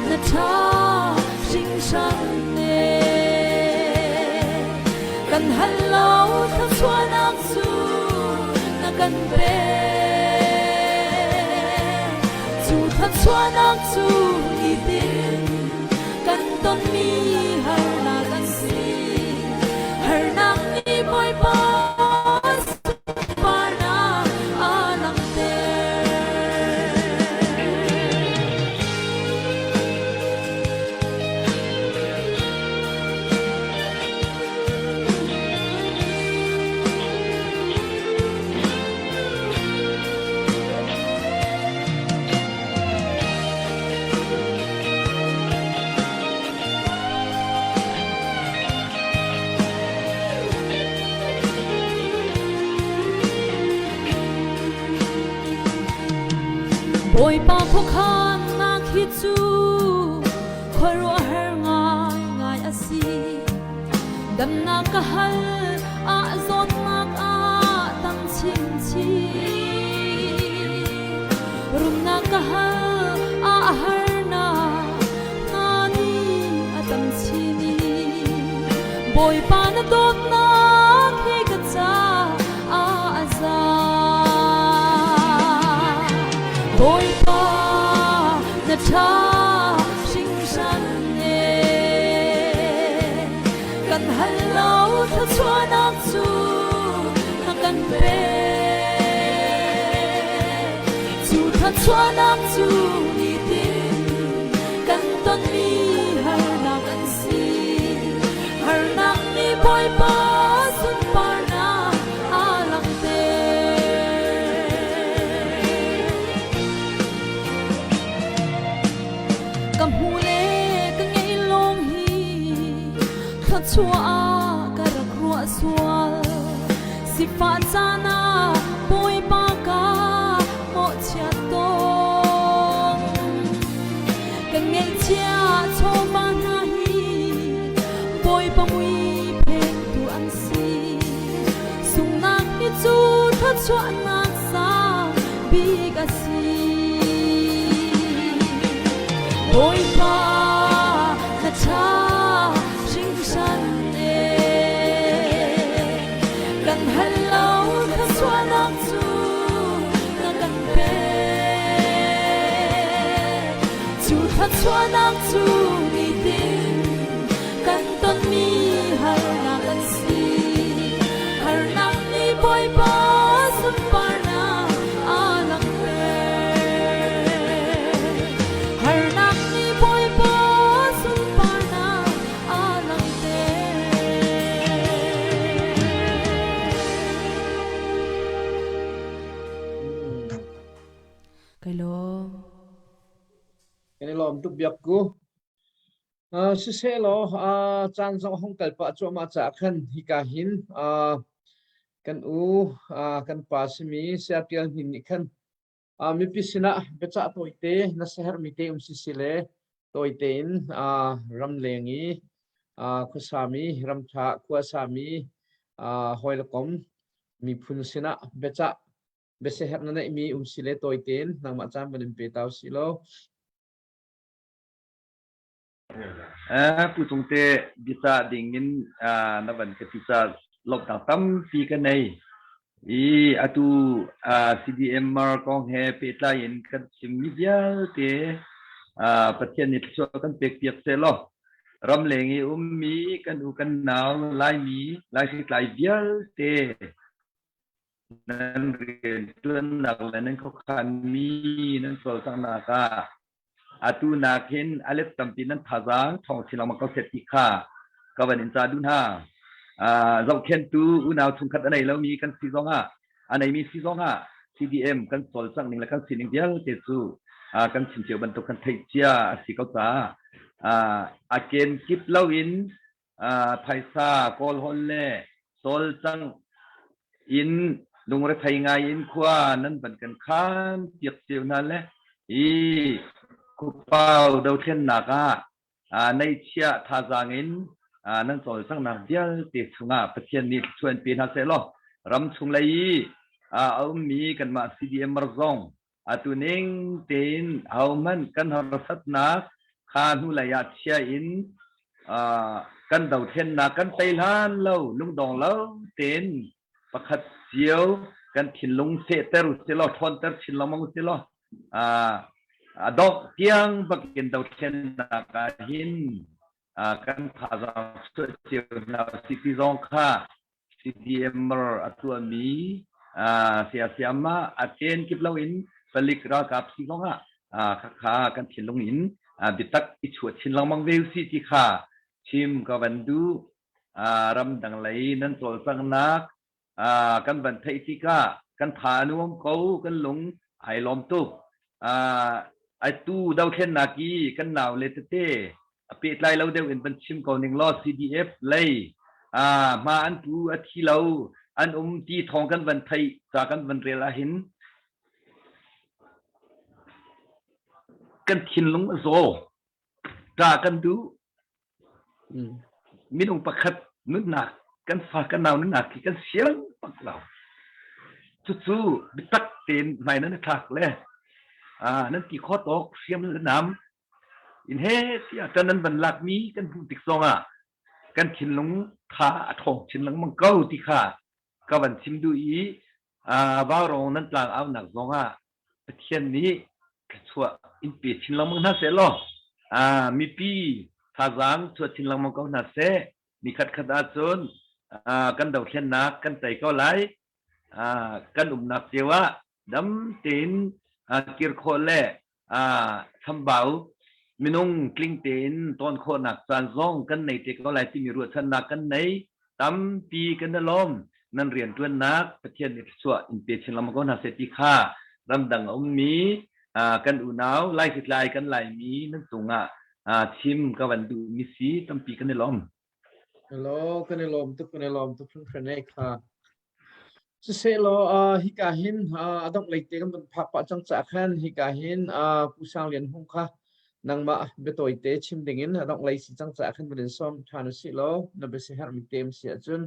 na ṭha hringhran e kan hal lo thluachuahnak cu na kan pek. Cu thluachuahnak cu nitin kan tonmi harnak an si. Harnak nih Bawipa sunparnak aa langhter. Bawipa khuakhannak hi cu khuaruahhar ngaingai a si. Damnak ka hal ah zawtnak ah tam chinchin. Rumnak ka hal ah harnak hna nih a tam chin i Bawipa na dawtnak hi ka ca ah a za. Bawipa na ṭha hringhran e kan hal lo thluachuahnak cu na kan pek. Cu thluachuahnak cu nitin kan tonmi harnak an si. Harnak nih Bawipa sunparnak aa langhter. Ka hmu le ka ngei lawng hi thluachuah ah ka rak ruah sual. Sifah caan ah Bawipa ka mawhchiat tawn. Ka ngeihchia chawva hna hi Bawipa mui phengtu an si. Sunghnak hi cu thluachuahnak sang bik a si. Bawipa na ṭha hringhran e kan hal lo thluachuahnak cu na kan pek. Cu thluachuahnak cu nitin kan tonmi harnak an si. Harnak nih Bawipa sunparnak aa langhter. Harnak nih Bawipa sunparnak aa langhter. Kai lawm. Kan i lawm tuk biak ku. Uh, sisehlaw uh, caan zong hong kal pah cuahmah caah khan hika hin uh, kan u uh, kan pa simi Saya Tial Hnin nih khan. Mipi sinah biacah tawite na siaherhmi te um sisi le tawite in ramleng i khuasami ramṭha khuasami hawi le kom miphun sinah biacah biasiaherh na neihmi um si le tawite in nangmah caan van in pe ta usih law. Pu Cungte biacah ding in na van ka ti ca lawmhnak tampi ka nei. I atu CDMR kong he pehtlai in kan chimmi vialte Pathian nih thluachuah kan pek piak seh law ramleng i ummi kan u kan nau Laimi Laihritlai vialte nan rianṭuannak le nan khuakhanmi nan cawlcanghnak ah atu nakin a let tampi nan thazaang ṭhawng chin lengmang ko seh ti kha ka van in ca duh hna. Zohkhenhtu unau chungkhat a nei lomi kan si zongah a neimi si zongah CDM kan cawlcangh ning le kan sining vialte cu kan chim cio bantuk kan theih cia a si ko caah a kenkip loin phaisa kawlhawl le cawlcangh in lungrethei ngai in khua nan van kan khan piak cio hna le i khuapau dothlennak ah neihchiah thazaang in nan cawlcanghnak vialte chungah Pathian nih thluachuah in pe hna seh law ram chung lei i a ummi kanmah CDM zong Atu ning tein ahohmanh kan harsatnak kha hnulei ah chia in kan dothlennak kan tei hlan lo lungdong lo tein pakhat cio kan thinlung fehter usilaw ṭhawnter chin lengmang usilaw a dongh tiang bakin dothlennak ah hin kan thazaang chuah cio hna usih ti zong kha CDMR a tuahmi siasiam ah a ken kip loin palik ralkap si zongah khakha kan thinlung in biatak i chuah chin lengmang ve usih ti kha chim ka van duh. Ramdang lei nan cawlcanghnak kan van theih tikah kan tha a nuam ko, kan lung ai lawm tuk. Atu dothlennak i kan nau le tete a pehtlai lo deuh in van chim ko ning law CDF lei hma an pu a thi lo an um ti thawng kan van theih ca kan van rel ahhin kan thinlung a zaw ṭa kan duh minung pakhat nunnak kan fa kan nau nunnak khi kan siang bak lo cucu biatak tein hmai nan i thlak le nan ti kho tawk hriam le nam In he tiah ṭan an van lakmi kan hmuh tik zongah kan thinlung tha a ṭhawng chin lengmang ko ti kha ka van chim duh i vaurawng nan tlang aunak zongah Pathian nih thluachuah in pe chin lengmang hna seh law mipi thazaang chuah chin lengmang ko hna seh. Ni khatkhat ahcun kan dothlennak kan tei ko lai. Kan umnak cio ah dam tein kir khawh le chambau minung tling tein tawn khawhnak caan zong kan nei te ko lai timi ruahchannak kan nei tampi kan i lawm nan rianṭuannak Pathian nih thluachuah in pe chin lengmang ko hna seh ti kha ramdang a ummi kan unau Laihritlai kan Laimi nan cungah chim ka van duhmi si tampi kan i lawm. Hello, kan i lawm tuk, kan i lawm tuk hringhran e kha. Sisehlaw hika hin a dongh lei te kan van phak pah cang caah khan hika hin Pu Sang Lian Hmung kha nangmah biatawi te chim dingin a dongh lei si cang caah khan van in sawm ṭhan usih law na biasiherhmi te um si ahcun.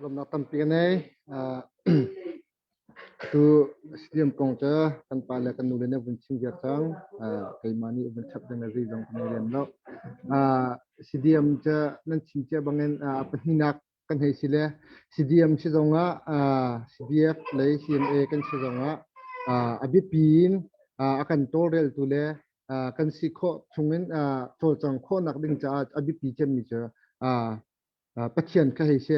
Lawmnak tampi ka nei. Atu stadium kong cu kan pa le kan nu le nih vun chim viar cang. Keimah nih vun chap ding le zei zong ka nei lem lo. Stadium cu nan chim cia bangin a pahnihnak kan hei si le CDM si zongah CDF lei CNA kan si zongah a biapi in a kan tawlreltu le kan si khawh chungin cawlcang khawhnak ding caah a biapi cemmi cu Pathian kha hei si.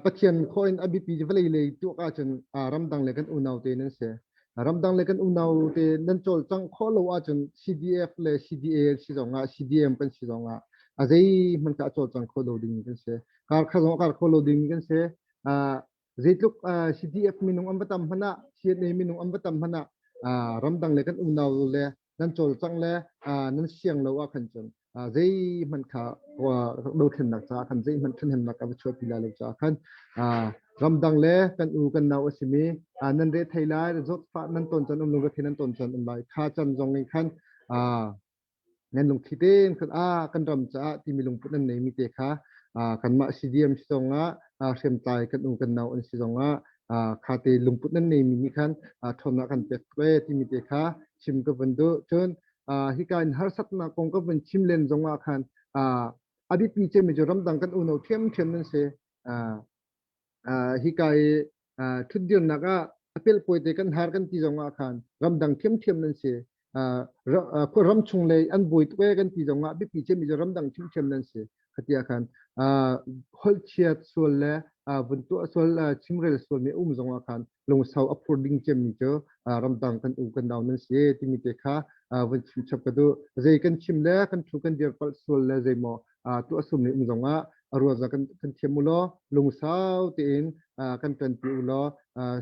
Pathian khawh in a biapi vawlei lei tuak ahcun ramdang le kan unau te nan si. Ramdang le kan unau te nan cawlcangh khawh lo ahcun CDF le CDA si zongah CDM kan si zongah a zeihmanh kha a cawlcang kho lo ding kan si. Kar kha zong a kar kho lo ding kan si. Zeitluk CDF minung an va tam hmanh ah CNA minung an va tam hmanh ah ramdang le kan unau le nan cawlcangh le nan siang lo ah khan cun zeihmanh kha dothlennak caah khan zeihmanh ṭhahnemnak a va chuahpi lai lo caah khan. Ramdang le kan u kan nau a simi nan re thei lai zawtfah nan ton chan um lung rethei nan ton chan um lai kha chan zong in khan nan lungthli tein khan a kan ram caah timi lungput nan neimi te kha kanmah CDM si zongah hriamtlai kan u kan nau an si zongah kha te lungput nan neimi nih khan ṭhawnnak kan pek ve timi te kha chim ka van duh. Cun hika in harsatnak kong ka van chim len zongah khan a biapi cemmi cu ramdang kan unau ṭhiamṭhiam nan si. Hika i ṭhutdirnak ah a pelpawi te kan har kan ti zongah khan ramdang ṭhiamṭhiam nan si. Ram chung lei an buai tuk ee kan ti zongah biapi cemmi cu ramdang ṭhiamṭhiam nan si. Khatia khan holh chiat sual le vun tuah sual chimrel sual mi um zongah khan lungsau a phur ding cemmi cu ramdang kan u kan nau nan si timi te kha vun chim chap ka duh. Zei kan chim le kan thu kan dir palh sual le zeimaw tuah sum nih um zongah a ruaza kan kan thiam u law lungsau tein kan ṭanpi u law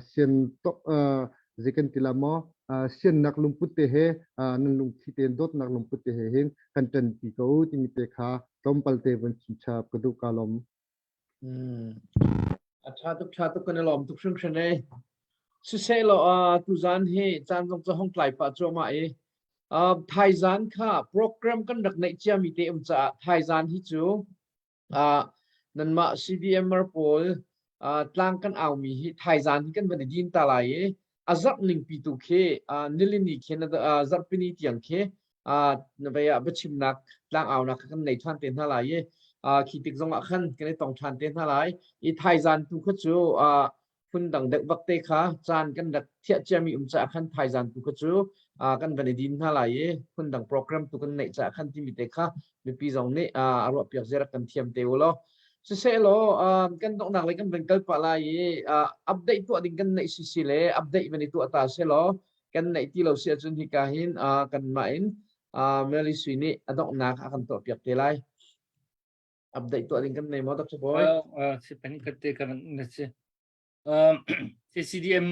sian tok zei kan ti la maw siannak lungput te he nan lungthli tein dawtnak lungput te he hin kan ṭanpi ko timi te kha tlawmpal te vun chim chap ka duh ka lawm. A ṭha tuk ṭha tuk kan i lawm tuk hringhran ee. Siseh law tuzaan hi caan zong cu hong tlai pah cuahmah i thaizaan kha program kan rak neih ciami te um caah thaizaan hi cu nanmah CDMer pawl tlang kan aumi hi thaizaan hi kan van i din ta lai i a zarh ningpi tu khi nilini khi zarhpini tiang khi na vei ah biachimnak tlang aunak kha kan nei ṭhan te hna lai i khi tik zong ah khan kan i tong ṭhan te hna lai i thaizaan tu kha cu phundang deuh bak te kha caan kan rak thiah ciami um caah khan thaizaan tu kha cu kan van i din hna lai i phundang program tu kan neih caah khan timi te kha mipi zong nih a ruahpiak zia rak kan thiam te u law. Siseh law kan donghnak lei kan van kal pah lai i update tuah ding kan neih sisi le update van i tuah ta se law kan neih ti lo si ahcun hika hin kanmah in Mary Sui nih a donghnak a kan tuahpiak te lai. Update tuah ding kan nei maw Dr. Boy? Si peng ka te kan na si. CCDM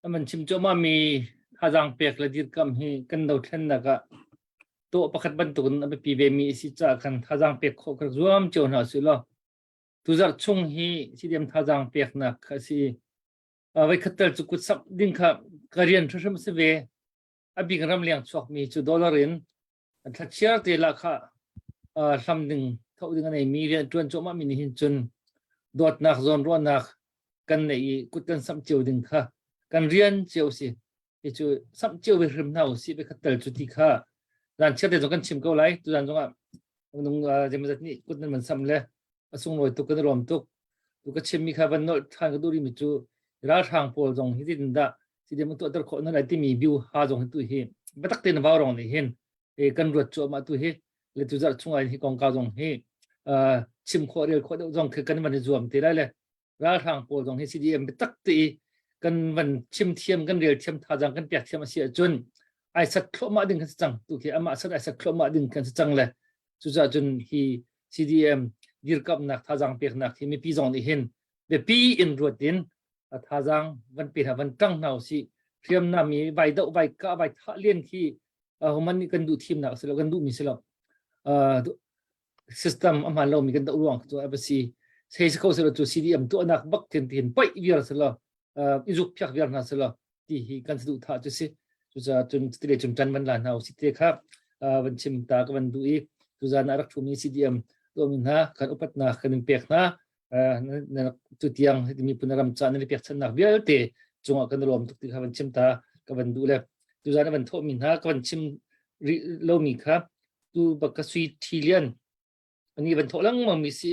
aman chim cuahmah mi thazaang pek le dirkam hi kan dothlennak ah tawh pakhat bantukin a biapi ve mi a si caah khan thazaang pek khawh ka zuam cio hna usih law tuzarh chung hi CDM thazaang peknak kha a si. Voikhat tal cu kut samh ding kha ka rian hrimhrim a si ve. A bik ramleng chuak mi cu dollar in thlachiar te lah kha hlam ding tho ding a nei mi rian ṭuan cuahmah mi nih hin cun dawtnak zawnruahnak kan neih i kut kan samh cio ding kha kan rian cio si hi cu samh cio ve hrim hna usih ve khat tal cu ti kha zan chiar te zong kan chim ko lai tuzan zongah nung zeimawzat nih kut nan man samh le a sunglawi tuk kan i lawm tuk tu ka chimmi kha van nolh ṭhan ka duh rihmi cu ralhrang pawl zong hi zeitin dah CDM an tuahter khawh hna lai timi biu ha zong hi tu hi biatak tein vau rong nih hin kan ruat cuahmah tu hi le tu zarh chungah hi kongkau zong hi chim khawh rel khawh deuh zong khi kan van i zuam te lai le ralhrang pawl zong hi CDM biatak te i kan van chim thiam kan rel thiam thazang kan pek thiam a si ahcun ai sat thluahmah ding kan si cang tu khi amah sat ai sat thluahmah ding kan si cang le cucaah cun hi CDM dirkamnak thazang peknak hi mipi zong nih hin biapi in ruat in thazang van pe hna van ṭang hna usih hriamnam i vai doh vai kah vai thah len khi human nih kan duh thimnak si lo kan duhmi si lo system a hmaan lomi kan doh ruang cu a si sei si kho si lo cu CDM tuahnak bak tin tin paih viar si lo i zuk phiak viar hna si lo ti hi kan duh tha cu si cucaah cun tile cun ṭan van la hna usih te kha van chim ta ka van duh i tuzan ah rak ṭhumi CDM tuahmi hna kan upatnak kan in pek hna tu tiang miphun ram ca nan i pekchanhnak vialte cungah kan i lawm tuk ti kha van chim ta ka van duh le tuzan a van thawhmi hna ka van chim rih lomi kha tu bak ka sui ṭhi lian ani van thawh lengmang mi si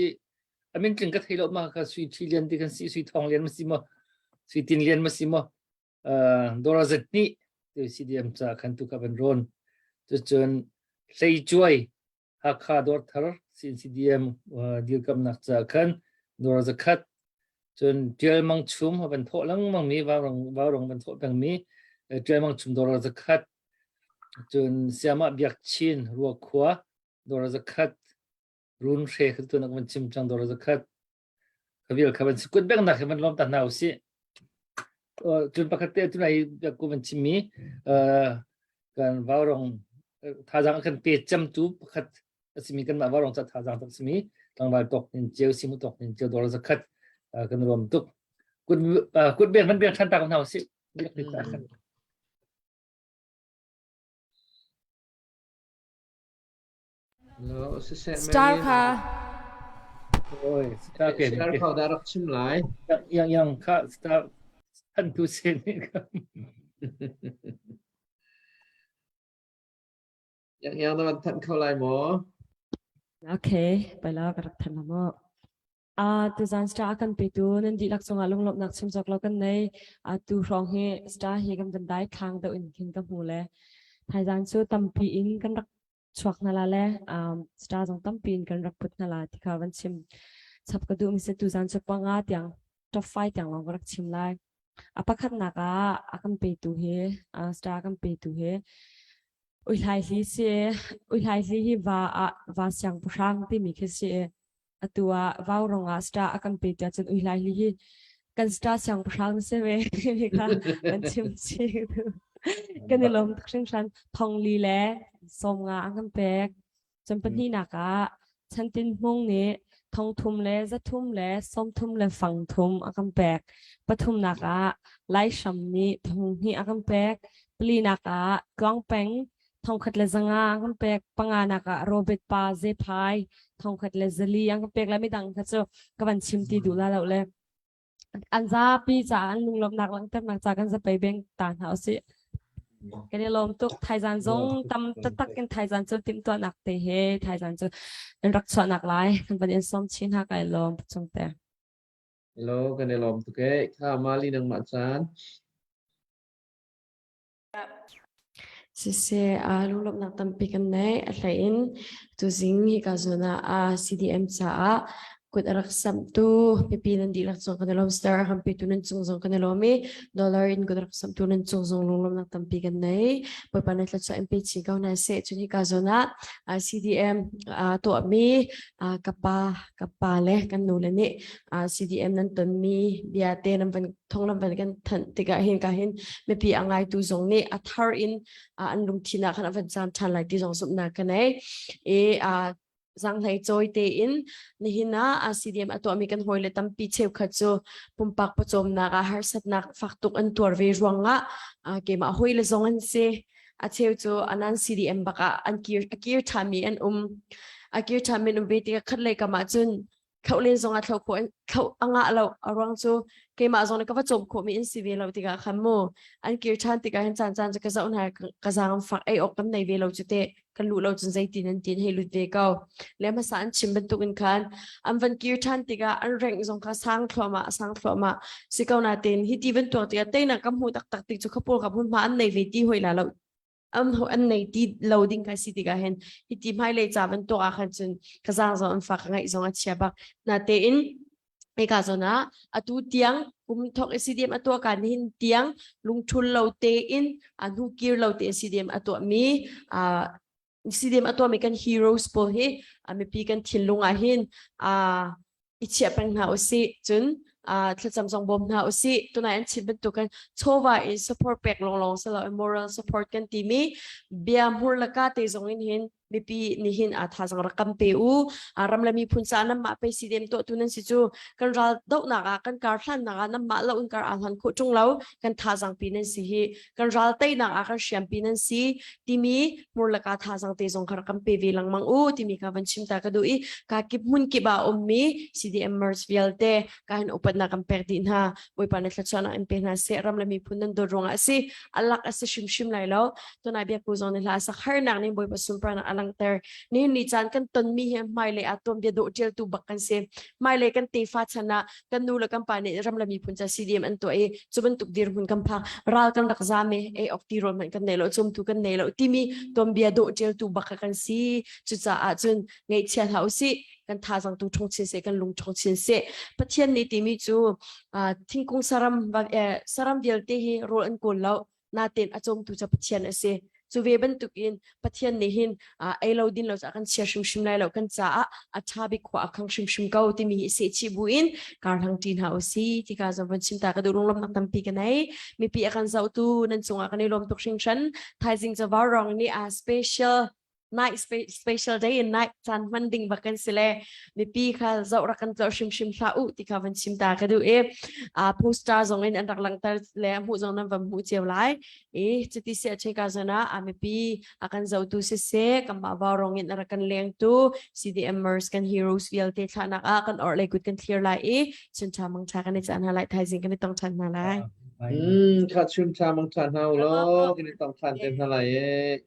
a min tling ka thei lo ma kha sui ṭhi lian ti kan si sui thawng lian ma si maw sui tin lian ma si maw dora zat nih tu CDM ca khan tu ka van rawn cucun hlei cuai Hakha Dawrthar CNCDM dirkamnak ca khan dora zakhat cun Ṭial Mang Chum a van thawh lengmang mi Vaurong van thawh peng mi Ṭial Mang Chum dora zakhat cun Siamah Biak Chin Ruakhua dora zakhat Run Hre kha tu nak van chim cang dora zakhat kha vial kha van si kut beng nak hi van lawm ta hna usih cun pakhat te tunai biak ku van chim mi kan vaurong thazang kan pe cemtu pakhat asimi kan mah vaurong ca thazang tak simi tlangval tok nin ceu simu tok nin ceu dora zakhat. Kan lawm tuk. Kut kut beng kan beng than ta ko hna usih. Biak ti ta. Lo siseh Star kha. Oi, star ke. Star kha dah rak chim lai. Yang yang kha star than tu sen ni ka. Yang yang na van thanh kho lai maw? Okay, pai la ka rak than la maw. A tuzan star kan petu nan dihlak cungah lunglawmhnak chim cawk lo kan nei. A tu hrawng hi star hi kan van dai thlang deuh in khin ka hmu le thaizan cu tampi in kan rak chuak hna la le um, star zong tampi in kan rak put hna la ti kha van chim chap ka duh mi se tuzan cu panga tiang top 5 tiang lawng ka rak chim lai. A pakhatnak ah a kan petu hi star kan petu hi Uihlai hli si uihlai hli hi va ah va siangpahrang timi khi si atu ah vaurong ah star a kan pe tiah cun uihlai hli hi kan star siangpahrang na si ve timi kha kan chim chih kan i lawm tuk hringhran thongli le sawmnga an kan pek Cun pahnihnak ah Chantin Hmung nih thongthum le zathum le sawmthum le fangthum a kan pek. Pathumnak ah Laihram nih thonghnih a kan pek. Palinak ah Tluangpeng thongkhat le zanga a kan pek. Panganak ah Robert Pa Zephai thongkhat le zali an kan pek le midang kha cu ka van chim ti duh la lo le. An zapi caah an lunglawmhnak langhternak ca kan zapei beng ta hna usih. Kan i lawm tuk. Thaizan zong tam taktak in thaizan cu timhtuahnak te he thaizan cu in rak chuahnak lai kan van in sawm chin ha kai lawm chung te. Hello, kan i lawm tuk e. Kha Mali nangmah caan. Siseh, aa lunglawmhnak tampi kan nei. A hlei in tuzing hika zawn ah CDM caah kut a rak samhtu mipi nan dihlak cung kan i lawm. Star a kan petu nan cung zong kan i lawm i dollar in kut a rak samhtu nan cung zong lunglawmhnak tampi kan nei. Bawipa nih thluachuah in pe chin ko hna seh. Cun hika zawn ah CDM tuahmi ka pa, ka pa le kan nu le nih CDM nan tonmi bia te nan van thong nan van kan thanh tikah hin ka hin mipi a ngaitu zong nih a thar in an lungthin ah khan a van cam ṭhan lai ti zong zumhnak ka nei i zanghlei cawi tein nihin ah CDM a tuahmi kan hawile tampi cheukhat cu pumpak pawcawmnak ah harsatnak fak tuk an tuar ve ruangah keimah hawile zong an si a cheu cu anan CDM bak ah an kir a kir ṭhanmi an um a kir ṭhanmi an um ve tikah khat lei kam ah cun thloh len zong ah thloh khawh thloh a ngah lo a ruang cu keimah zong nih ka va cawm khawhmi in si ve lo tikah khan mu an kir ṭhan tikah hin caan caan cu ka zoh hna ka zaang fak ei awk kan nei ve lo cu te kan luh lo cun zeitin an tin hei lut ve ko le hmasa an chim bantuk in khan an van kir ṭhan tikah an rengh zong kha sang thluahmah sang thluahmah si ko na ten hi ti bantuk tikah teinak ka hmu taktak ti cu khapul ka hmun hma an nei ve ti hoi la lo an an nei ti lo ding kha si tikah hin hiti hmailei ca bantuk ah khan cun ka zaang zong an fak ka ngaih zong a chia bak natein hika zawn ah atu tiang kum thok CDM a tuah kan hin tiang lungthul lo tein a hnu kir lo te CDM a tuah mi CDM a tuah mi kan heroes pawl hi mipi kan thinlung ah hin i chiah peng hna usih cun thlacam zong bawm hna usih tunai an chim bantuk kan chawva in support pek longlong silo moral support kan timi bia hmur laka te zong in hin mipi nih hin a thazang rak kam pe u ram le miphun ca nan mah pe si dem to tu nan si cu kan ral dohnak ah kan kar hlannak ah nan mah lo in kar a hlan khawh ṭung lo kan thazang pi nan si hi kan ral teinak ah kan hriampi nan si timi murlaka thazang te zong kha rak kan pe ve lengmang u timi kha van chim ta ka duh i ka kip hmun kip ah ummi CDM MERS vialte ka hin upatnak kan pek dih hna Bawipa na thluachuahnak in pe hna seh ram le miphun nan dawt ruangah a si alak a si hrimhrim lai lo tunai biakku zong nih hla sak harnak nih Bawipa sunparnak a langhter nihin ni caan kan tonmi hi hmailei ah tuanbia dawh ṭialtu bak kan si hmailei kan tefa chan ah kan nu le kan pa nih ram le miphun ca CDM an tuah i cu bantuk dirhmun kan phak ral kan rak zam i ei awk ti rawl hmanh kan nei lo cumtu kan nei lo timi tuanbia dawh ṭialtu bak kha kan si cucaah cun ngaihchia hlah usih kan thazang tu ṭhong chin seh kan lung ṭhong chin seh Pathian nih timi cu thingkung saram saram vialte hi rawl an kawl lo natein a cawmtu cu Pathian a si. Cu ve bantukin Pathian nih hin ei lo din lo caah kan chia hrimhrim lai lo kan caah a ṭha bik khua a khang hrimhrim ko timi hi sehchih buin karhlang ṭi hna usih ti ka zong van chim ta ka duh lunglawmhnak tampi ka nei. Mipi a kan zohtu nan cungah kan i lawm tuk hringhran. Thaizing cu Vaurong nih a special. Night special day and night caan hman ding bak kan si le mipi kha zoh rak kan tlorh hrimhrim hlah u ti kha van chim ta ka duh i poster zong in an rak langhter le hmuh zong nan van hmuh cio lai i cuti si a cheka zon ah a mipi a kan zohtu siseh kanmah vaurong in a rak kan lengtu CDMers kan heroes vialte thlahnak ah kan orhlei kut kan thlir lai i chun tha mang tha kan i cah hna lai thaizing kan i tong than hna lai. Mm, kha chun tha mang tha hna u law kan i tong than te hna lai e.